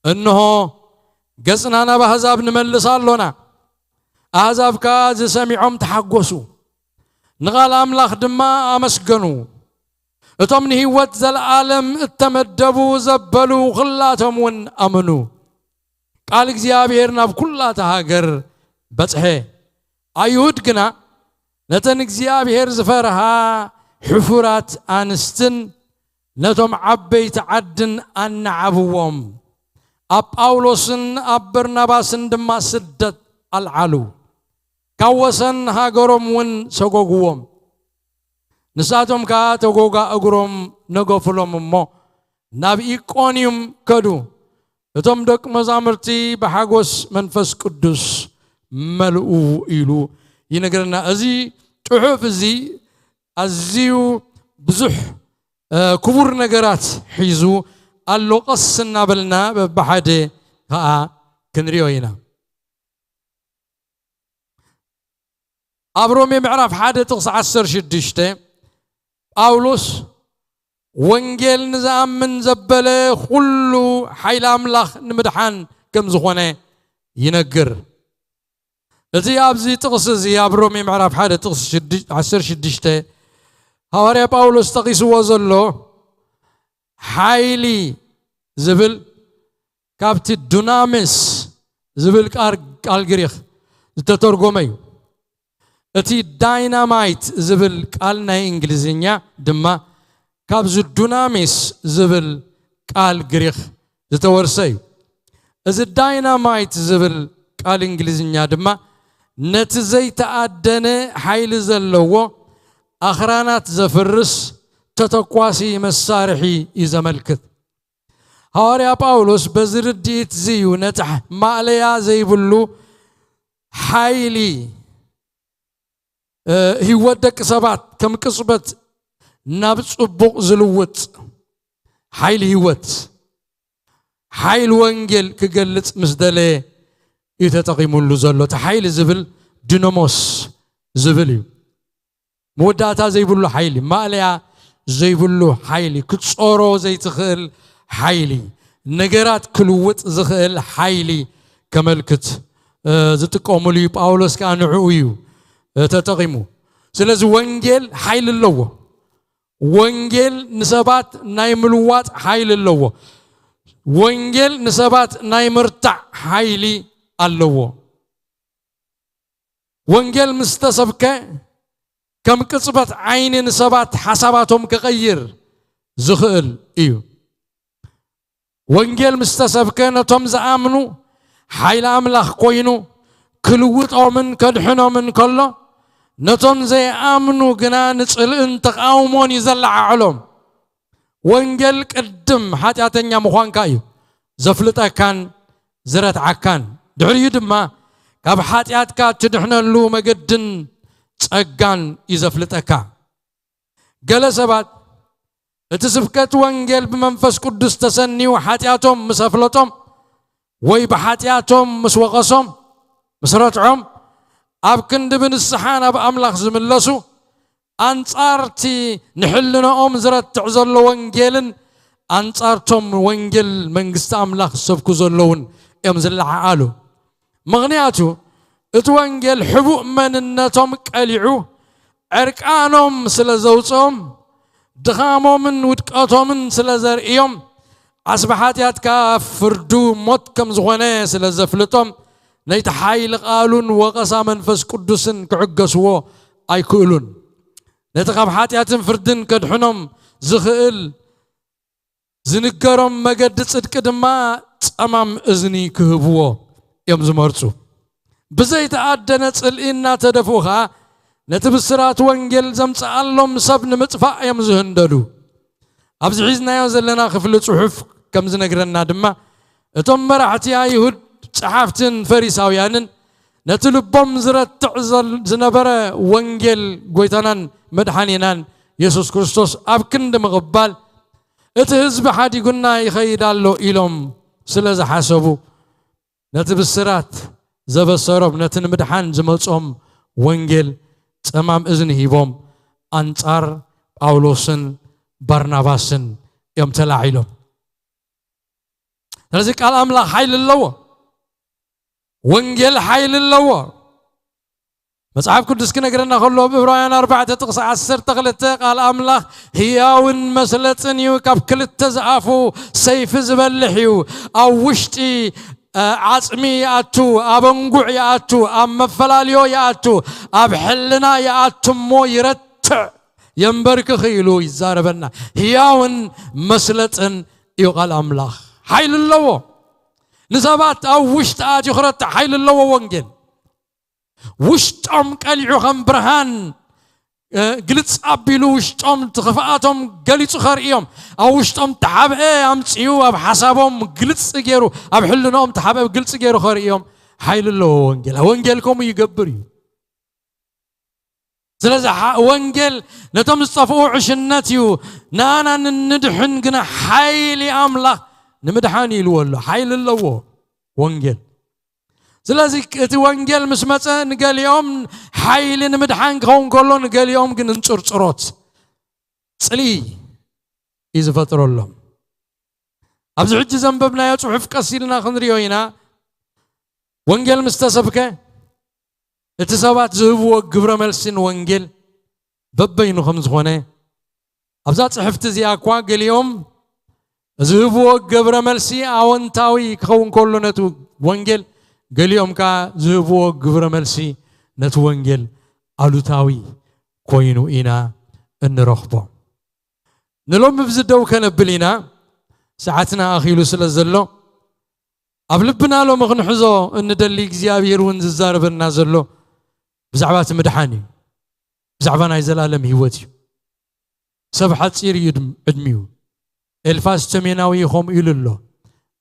እንሆ ገጽና ናብ ኣህዛብ ንመልስ ኣሎና። ኣህዛብ ከኣ ዝሰሚዖም ተሓጎሱ፣ ንቓል ኣምላኽ ድማ ኣመስገኑ። እቶም ንህይወት ዘለኣለም እተመደቡ ዘበሉ ኹላቶም እውን ኣመኑ። ቃል እግዚኣብሔር ናብ ኩላታ ሃገር በጽሐ። ኣይሁድ ግና ነተን እግዚኣብሔር ዝፈርሃ ሕፉራት ኣንስትን ነቶም ዓበይቲ ዓድን ኣነዓብዎም። ኣብ ጳውሎስን ኣብ በርናባስን ድማ ስደት ኣልዓሉ። ካብ ወሰን ሃገሮም እውን ሰጎግዎም። ንሳቶም ከኣ ተጎጋ እግሮም ነገፉሎም እሞ ናብ ኢቆንዩም ከዱ። እቶም ደቂ መዛሙርቲ ብሓጎስ መንፈስ ቅዱስ መልኡ ኢሉ ይነግረና። እዚ ጽሑፍ እዚ ኣዝዩ ብዙሕ፣ እ፣ ክቡር ነገራት ሒዙ ኣሎ። ቀስ እናበልና በብሓደ ከኣ ክንሪኦ ኢና። ኣብ ሮሜ ምዕራፍ ሓደ ጥቕሲ ዓሰርተ ሽዱሽተ ጳውሎስ ወንጌል ንዝኣምን ዘበለ ኩሉ ሓይሊ ኣምላኽ ንምድሓን ከም ዝኾነ ይነግር። እቲ ኣብዚ ጥቕሲ እዚ ኣብ ሮሜ ምዕራፍ ሓደ ጥቕሲ ሽዱ-፣ ዓሰርተ ሽዱሽተ ሃዋርያ ጳውሎስ ጠቒስዎ ዘሎ ሓይሊ ዝብል ካብቲ ዱናሚስ ዝብል ቃል፣ ቃል ግሪኽ ዝተተርጎመ እዩ። እቲ ዳይናማይት ዝብል ቃል ናይ እንግሊዝኛ ድማ ካብዚ ዱናሚስ ዝብል ቃል ግሪኽ ዝተወርሰ እዩ። እዚ ዳይናማይት ዝብል ቃል እንግሊዝኛ ድማ ነቲ ዘይተኣደነ ሓይሊ ዘለዎ ኣኽራናት ዘፍርስ ተተኳሲ መሳርሒ እዩ ዘመልክት። ሃዋርያ ጳውሎስ በዚ ርድኢት እዚ እዩ ነቲ ማእለያ ዘይብሉ ሓይሊ፣ እ፣ ህይወት ደቂ ሰባት ከም ቅጽበት ናብ ጽቡቕ ዝልውጥ ሓይሊ ህይወት፣ ሓይሊ ወንጌል ክገልጽ ምስ ደለየ እዩ ተጠቒሙሉ ዘሎ። እቲ ሓይሊ ዝብል ዲኖሞስ ዝብል እዩ። መወዳእታ ዘይብሉ ሓይሊ፣ ማእለያ ዘይብሉ ሓይሊ፣ ክትጾሮ ዘይትኽእል ሓይሊ፣ ነገራት ክልውጥ ዝኽእል ሓይሊ ከመልክት፣ እ፣ ዝጥቀሙሉ እዩ። ጳውሎስ ከኣ ንዕኡ እዩ፣ እ፣ ተጠቒሙ። ስለዚ ወንጌል ሓይሊ ኣለዎ። ወንጌል ንሰባት ናይ ምልዋጥ ሓይሊ ኣለዎ። ወንጌል ንሰባት ናይ ምርታዕ ሓይሊ ኣለዎ። ወንጌል ምስ ተሰብከ ከም ቅጽበት ዓይኒ ንሰባት ሓሳባቶም ክቐይር ዝኽእል እዩ። ወንጌል ምስ ተሰብከ ነቶም ዝኣምኑ ሓይሊ ኣምላኽ ኮይኑ ክልውጦምን ከድሕኖምን ከሎ፣ ነቶም ዘይኣምኑ ግና ንጽልእን ተቓውሞን እዩ ዘለዓዕሎም። ወንጌል ቅድም ሓጢኣተኛ ምዃንካ እዩ ዘፍልጠካን ዝረትዓካን። ድሕሪኡ ድማ ካብ ሓጢኣትካ እትድሕነሉ መገድን ጸጋን እዩ ዘፍልጠካ። ገለ ሰባት እቲ ስብከት ወንጌል ብመንፈስ ቅዱስ ተሰንዩ ሓጢኣቶም ምስ ኣፍለጦም ወይ ብሓጢኣቶም ምስ ወቐሶም፣ ምስ ረትዖም፣ ኣብ ክንዲ ብንስሓ ናብ ኣምላኽ ዝምለሱ፣ ኣንጻርቲ ንሕልናኦም ዝረትዕ ዘሎ ወንጌልን ኣንጻርቶም ወንጌል መንግስቲ ኣምላኽ ዝሰብኩ ዘለውን እዮም ዝለዓዓሉ። ምኽንያቱ እቲ ወንጌል ሕቡእ መንነቶም ቀሊዑ ዕርቃኖም ስለ ዘውጽኦም፣ ድኻሞምን ውድቀቶምን ስለ ዘርእዮም፣ ዓስቢ ሓጢኣት ከኣ ፍርዱ ሞት ከም ዝኾነ ስለ ዘፍልጦም፣ ነይቲ ሓይሊ ቃሉን ወቐሳ መንፈስ ቅዱስን ክዕገስዎ ኣይክእሉን። ነቲ ካብ ሓጢኣትን ፍርድን ከድሕኖም ዝኽእል ዝንገሮም መገዲ ጽድቂ ድማ ጸማም እዝኒ ክህብዎ እዮም ዝመርጹ። ብዘይተኣደነ ጽልኢ እናተደፍኡ ኸኣ ነቲ ብስራት ወንጌል ዘምጽኣሎም ሰብ ንምጥፋእ እዮም ዝህንደዱ። ኣብዚ ሒዝናዮ ዘለና ክፍሊ ጽሑፍ ከም ዝነግረና ድማ፣ እቶም መራሕቲ ኣይሁድ ጸሓፍትን ፈሪሳውያንን ነቲ ልቦም ዝረትዕ ዘል-፣ ዝነበረ ወንጌል ጎይታናን መድሓኒናን የሱስ ክርስቶስ ኣብ ክንዲ ምቕባል፣ እቲ ህዝቢ ሓዲጉና ይኸይድ ኣሎ ኢሎም ስለ ዝሓሰቡ፣ ነቲ ብስራት ዘበሰሮም፣ ነቲ ንምድሓን ዝመጾም ወንጌል ጸማም እዝኒ ሂቦም፣ ኣንጻር ጳውሎስን ባርናባስን እዮም ተላዒሎም። ስለዚ ቃል ኣምላኽ ሓይሊ ኣለዎ። ወንጌል ሓይሊ ኣለዎ። መጽሓፍ ቅዱስ ክነግረና ከሎ፣ ኣብ ዕብራውያን ኣርባዕተ ጥቕሲ ዓሰርተ ክልተ፣ ቃል ኣምላኽ ህያውን መስለጥን እዩ፣ ካብ ክልተ ዝኣፉ ሰይፊ ዝበልሕ እዩ፣ ኣብ ውሽጢ፣ እ፣ ዓጽሚ ይኣቱ፣ ኣብ ኣንጉዕ ይኣቱ፣ ኣብ መፈላልዮ ይኣቱ፣ ኣብ ሕልና ይኣቱ እሞ ይረትዕ፣ የንበርክኽ ኢሉ ይዛረበና። ህያውን መስለጥን እዩ ቃል ኣምላኽ። ሓይሊ ኣለዎ። ንሰባት ኣብ ውሽጢ ኣትዩ ክረትዕ ሓይሊ ኣለዎ ወንጌል። ውሽጦም ቀሊዑ ከም ብርሃን፣ እ፣ ግልጽ ኣቢሉ ውሽጦም እቲ ክፍኣቶም ገሊጹ ከርእዮም፣ ኣብ ውሽጦም ተሓብአ ኣምጺኡ ኣብ ሓሳቦም ግልጽ ገይሩ፣ ኣብ ሕልንኦም ተሓብአ ግልጽ ገይሩ ከርእዮም ሓይሊ ኣለዎ ወንጌል። ወንጌል ከምኡ ይገብር እዩ። ስለዚ ሓ-፣ ወንጌል ነቶም ዝጠፍኡ ዕሽነት እዩ፣ ንኣና ንድሕን ግና ሓይሊ ኣምላኽ ንምድሓን ኢልዎ ኣሎ። ሓይሊ ኣለዎ ወንጌል። ስለዚ እቲ ወንጌል ምስ መጸ ንገሊኦም ሓይሊ ንምድሓን ክኸውን ከሎ፣ ንገሊኦም ግን እንጽርጽሮት ጽልኢ እዩ ዝፈጥረሎም። ኣብዚ ሕጂ ዘንበብናዮ ጽሑፍ ቀስ ኢልና ክንሪኦ ኢና። ወንጌል ምስ ተሰብከ፣ እቲ ሰባት ዝህብዎ ግብረ መልሲ ንወንጌል በበይኑ ከም ዝኾነ፣ ኣብዛ ጽሕፍቲ እዚኣ እኳ ገሊኦም ዝህብዎ ግብረ መልሲ ኣወንታዊ ክኸውን ከሎ ነቲ ወንጌል፣ ገሊኦም ከኣ ዝህብዎ ግብረ መልሲ ነቲ ወንጌል ኣሉታዊ ኮይኑ ኢና እንረኽቦ። ንሎሚ ብዚ ደው ከነብል ኢና፣ ሰዓትና ኣኺሉ ስለ ዘሎ፣ ኣብ ልብና ሎሚ ክንሕዞ እንደሊ እግዚኣብሔር እውን ዝዛረበና ዘሎ ብዛዕባ እቲ ምድሓን እዩ። ብዛዕባ ናይ ዘላለም ህይወት እዩ። ሰብ ሓጺር እዩ ድም-፣ ዕድሚኡ። ኤልፋዝ ተሜናዊ ከምኡ ኢሉ ኣሎ።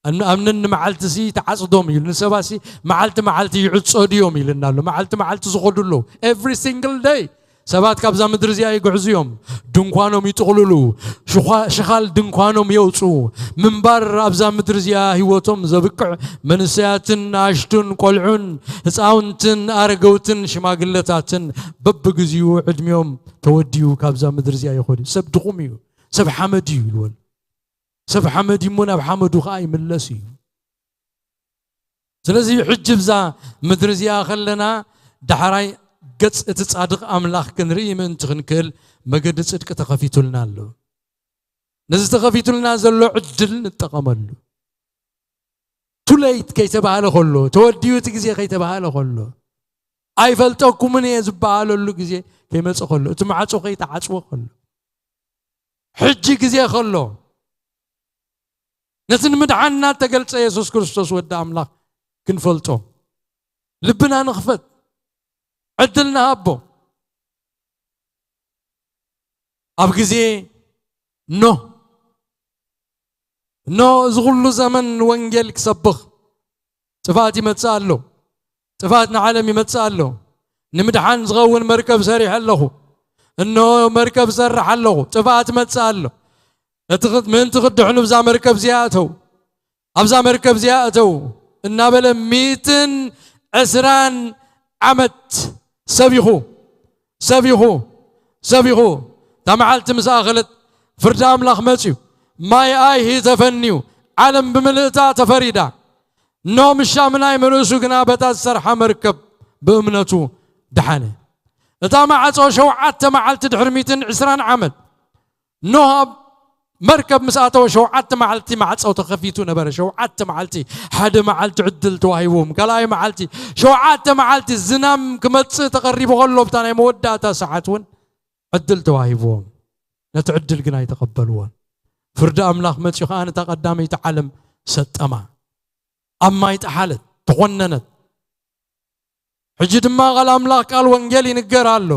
ኣም-፣ ኣምንን ንመዓልቲ ሲ ተዓጽዶም ኢሉ፣ ንሰባት ሲ መዓልቲ መዓልቲ ይዕጸዱ እዮም ኢልና ኣሎ። መዓልቲ መዓልቲ ዝኸዱ ኣለዉ። Every single day። ሰባት ካብዛ ምድሪ እዚኣ ይግዕዙ እዮም። ድንኳኖም ይጥቕልሉ። ሽዃ-፣ ሽኻል ድንኳኖም የውጽኡ። ምንባር ኣብዛ ምድሪ እዚኣ ህይወቶም ዘብቅዕ መንሰያትን ንኣሽቱን ቆልዑን ህፃውንትን ኣረገውትን ሽማግለታትን በብግዚኡ ዕድሚኦም ተወዲኡ ካብዛ ምድሪ እዚኣ ይኸዱ። ሰብ ድኹም እዩ፣ ሰብ ሓመድ እዩ ይልወል። ሰብ ሓመድ እዩ እሞ ናብ ሓመዱ ኸዓ ይምለስ እዩ። ስለዚ ሕጂ ብዛ ምድሪ እዚኣ ከለና ዳሕራይ ገጽ እቲ ጻድቕ ኣምላኽ ክንርኢ ምእንቲ ክንክእል መገዲ ጽድቂ ተኸፊቱልና ኣሎ። ነዚ ተኸፊቱልና ዘሎ ዕድል ንጠቐመሉ። ቱ ሌት ከይተባህለ ከሎ፣ ተወዲኡ እቲ ግዜ ከይተባህለ ከሎ፣ ኣይፈልጠኩምን እየ ዝበሃለሉ ግዜ ከይመጽእ ከሎ፣ እቲ ማዕጾ ከይተዓጽወ ከሎ፣ ሕጂ ግዜ ከሎ፣ ነቲ ንምድሓንና እተገልጸ የሱስ ክርስቶስ ወዲ ኣምላኽ ክንፈልጦ ልብና ንኽፈት፣ ዕድል ንሃቦ። ኣብ ግዜ ኖህ፣ ኖህ እዚ ኩሉ ዘመን ወንጌል ክሰብኽ፣ ጥፍኣት ይመጽእ ኣሎ፣ ጥፍኣት ንዓለም ይመጽእ ኣሎ፣ ንምድሓን ዝኸውን መርከብ ሰሪሐ ኣለኹ፣ እንሆ መርከብ እሰርሕ ኣለኹ፣ ጥፍኣት ይመጽእ ኣሎ። እቲ ኽድ-፣ ምእንቲ ክድሕኑ ብዛ መርከብ እዚኣ እተው፣ ኣብዛ መርከብ እዚኣ እተው እናበለ ሚእትን ዕስራን ዓመት ሰቢኹ፣ ሰቢኹ፣ ሰቢኹ። እታ መዓልቲ ምስ ኣኸለት ፍርዲ ኣምላኽ መጽዩ፣ ማይ ኣይሂ ተፈንዩ፣ ዓለም ብምልእታ ተፈሪዳ። ኖህ ምሻም ናይ ምርእሱ ግና በታ ዝሰርሓ መርከብ ብእምነቱ ደሓነ። እታ ማዕጾ ሸውዓተ መዓልቲ ድሕሪ ሚእትን ዕስራን ዓመት ኖህ ኣብ መርከብ ምስ ኣተወ ሸውዓተ መዓልቲ ማዕጾ ተኸፊቱ ነበረ። ሸውዓተ መዓልቲ፣ ሓደ መዓልቲ ዕድል ተዋሂቦም፣ ካልኣይ መዓልቲ፣ ሸውዓተ መዓልቲ ዝናም ክመጽእ ተቐሪቡ ከሎ፣ ኣብታ ናይ መወዳእታ ሰዓት እውን ዕድል ተዋሂብዎም። ነቲ ዕድል ግን ኣይተቐበልዎን። ፍርዲ ኣምላኽ መጺኡ ኸኣ ነታ ቀዳመይቲ ዓለም ሰጠማ። ኣብ ማይ ጠሓለት። ተኾነነት። ሕጂ ድማ ቃል ኣምላኽ፣ ቃል ወንጌል ይንገር ኣሎ።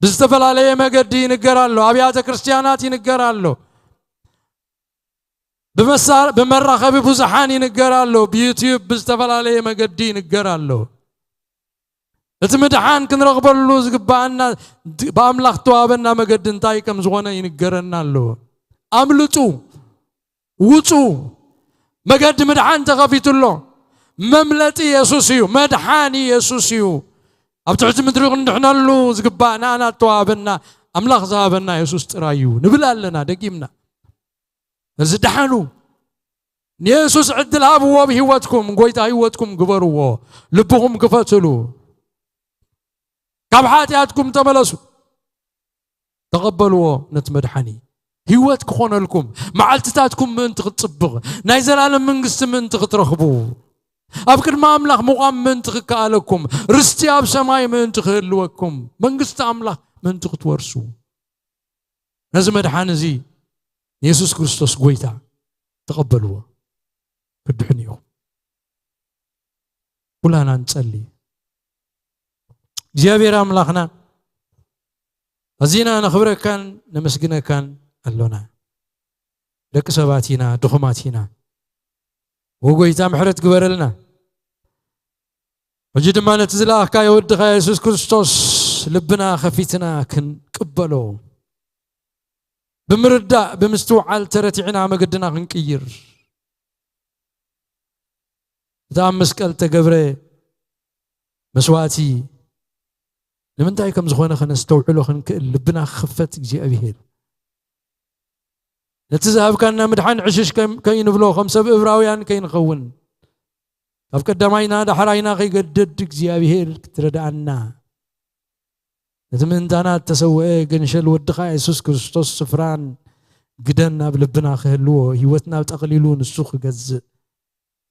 ብዝተፈላለየ መገዲ ይንገር ኣሎ። ኣብያተ ክርስቲያናት ይንገር ኣሎ። ብመሳ-፣ ብመራኸቢ ብዙሓን ይንገር ኣሎ። ብዩትዩብ ብዝተፈላለየ መገዲ ይንገር ኣሎ። እቲ ምድሓን ክንረኽበሉ ዝግባኣና፣ ብኣምላኽ ተዋበና መገዲ እንታይ ከም ዝኾነ ይንገረና ኣሎ። ኣምልጡ፣ ውጹ፣ መገዲ ምድሓን ተኸፊቱ ኣሎ። መምለጢ የሱስ እዩ፣ መድሓኒ የሱስ እዩ። ኣብ ትሕቲ ምድሪ ክንድሕነሉ ዝግባእ ንኣና ተዋበና፣ ኣምላኽ ዝሃበና የሱስ ጥራይ እዩ ንብል ኣለና ደጊምና። እዚ ደሓኑ ንየሱስ ዕድል ሃብዎ ኣብ ህይወትኩም፣ ጎይታ ህይወትኩም ግበርዎ፣ ልብኹም ክፈትሉ፣ ካብ ሓጢኣትኩም ተመለሱ፣ ተቐበልዎ ነቲ መድሓኒ። ህይወት ክኾነልኩም፣ መዓልትታትኩም ምእንቲ ክትጽብቕ፣ ናይ ዘላለም መንግስቲ ምእንቲ ክትረኽቡ፣ ኣብ ቅድሚ ኣምላኽ ምቋም ምእንቲ ክከኣለኩም፣ ርስቲ ኣብ ሰማይ ምእንቲ ክህልወኩም፣ መንግስቲ ኣምላኽ ምእንቲ ክትወርሱ፣ ነዚ መድሓኒ እዚ ንየሱስ ክርስቶስ ጎይታ ተቐበልዎ፣ ክትድሕኑ ኢኹም። ኩላና ንጸሊ። እግዚኣብሔር ኣምላኽና፣ ኣዚና ነኽብረካን ነመስግነካን ኣሎና። ደቂ ሰባት ኢና፣ ድኹማት ኢና። ወጎይታ ምሕረት ግበረልና። ሕጂ ድማ ነቲ ዝለኣኽካዮ ወድኻ የሱስ ክርስቶስ ልብና ከፊትና ክንቅበሎ፣ ብምርዳእ ብምስትውዓል ተረቲዕና መገድና ክንቅይር፣ እቲ ኣብ መስቀል ተገብረ መስዋእቲ ንምንታይ ከም ዝኾነ ከነስተውዕሎ ክንክእል ልብና ክኽፈት እግዚኣብሔር፣ ነቲ ዝሃብካና ምድሓን ዕሽሽ ከም-፣ ከይንብሎ፣ ከም ሰብ እብራውያን ከይንኸውን፣ ካብ ቀዳማይና ዳሕራይና ከይገድድ እግዚኣብሔር ክትረድኣና፣ ነቲ ምእንታና እተሰውአ ገንሸል ወድኻ የሱስ ክርስቶስ ስፍራን ግደን ኣብ ልብና ክህልዎ፣ ህይወትና ጠቕሊሉ ንሱ ክገዝእ፣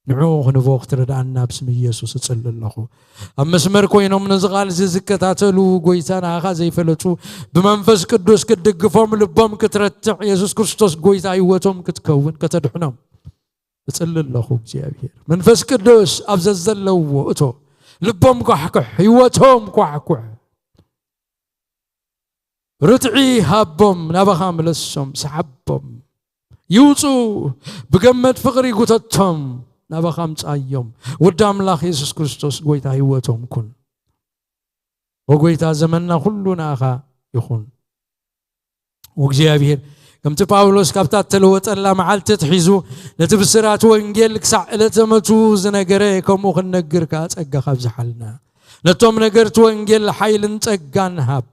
ንዕኡ ክንቦ ክትረድኣና ብስም ኢየሱስ እጽሊ ኣለኹ። ኣብ መስመር ኮይኖም ነዚ ቃል እዚ ዝከታተሉ ጎይታ ንኣኻ ዘይፈለጡ ብመንፈስ ቅዱስ ክትድግፎም ልቦም ክትረትዕ የሱስ ክርስቶስ ጎይታ ህይወቶም ክትከውን ከተድሕኖም እጽሊ ኣለኹ። እግዚኣብሔር መንፈስ ቅዱስ ኣብ ዘዘለዎ እቶ ልቦም ኳሕኩሕ፣ ህይወቶም ኳሕኩሕ። ርትዒ ሃቦም፣ ናባኻ ምለሶም፣ ሰሓቦም። ይውፁ፣ ብገመድ ፍቕሪ ጉተቶም፣ ናባኻ ምጻዮም። ወዲ ኣምላኽ የሱስ ክርስቶስ ጎይታ ህይወቶም ኩን። ወጎይታ ዘመንና ኩሉ ንኣኻ ይኹን። ወእግዚኣብሔር ከምቲ ጳውሎስ ካብታ እተለወጠላ መዓልቲ ኣትሒዙ ነቲ ብስራት ወንጌል ክሳዕ ዕለተ መቱ ዝነገረ፣ ከምኡ ክንነግር ከኣ ጸጋ ካብዝሓልና። ነቶም ነገርቲ ወንጌል ሓይልን ጸጋን ሃብ።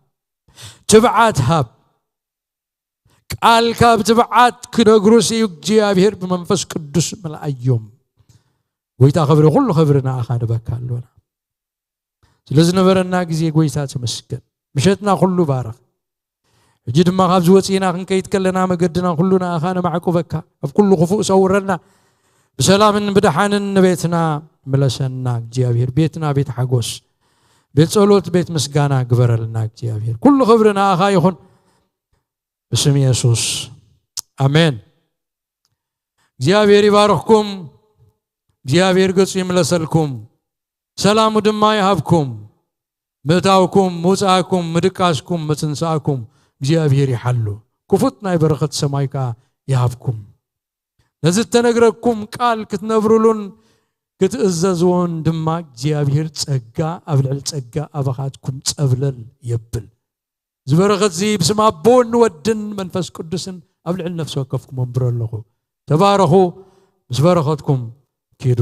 ትብዓት ሃብ። ቃልካ ብትብዓት ክነግሩስ እዩ እግዚኣብሔር ብመንፈስ ቅዱስ መልኣዮም። ጎይታ ክብሪ፣ ኩሉ ክብሪ ንኣኻ ንበካ ኣሎና። ስለ ዝነበረና ግዜ ጎይታ ተመስገን። ምሸትና ኩሉ ባረኽ። ሕጂ ድማ ካብዚ ወፂእና ክንከይድ ከለና መገድና ኩሉ ንኣኻ ነማዕቁበካ። ካብ ኩሉ ክፉእ ሰውረና። ብሰላምን ብደሓንን ንቤትና ምለሰና እግዚኣብሔር። ቤትና ቤት ሓጎስ፣ ቤት ጸሎት፣ ቤት ምስጋና ግበረልና እግዚኣብሔር። ኩሉ ክብሪ ንኣኻ ይኹን። ብስም የሱስ ኣሜን። እግዚኣብሔር ይባርኽኩም። እግዚኣብሔር ገጹ ይምለሰልኩም። ሰላሙ ድማ ይሃብኩም። ምእታውኩም፣ ምውጻእኩም፣ ምድቃስኩም፣ ምትንሳእኩም እግዚኣብሔር ይሓሉ። ክፉት ናይ በረኸት ሰማይ ከኣ ይሃብኩም። ነዚ እተነግረኩም ቃል ክትነብሩሉን ክትእዘዝዎን ድማ እግዚኣብሔር ጸጋ ኣብ ልዕሊ ጸጋ ኣባኻትኩም ጸብለል የብል። እዚ በረኸት እዚ ብስም ኣቦን ወድን መንፈስ ቅዱስን ኣብ ልዕሊ ነፍሲ ወከፍኩም ኣንብሮ ኣለኹ። ተባረኹ። ምስ በረኸትኩም ኪዱ።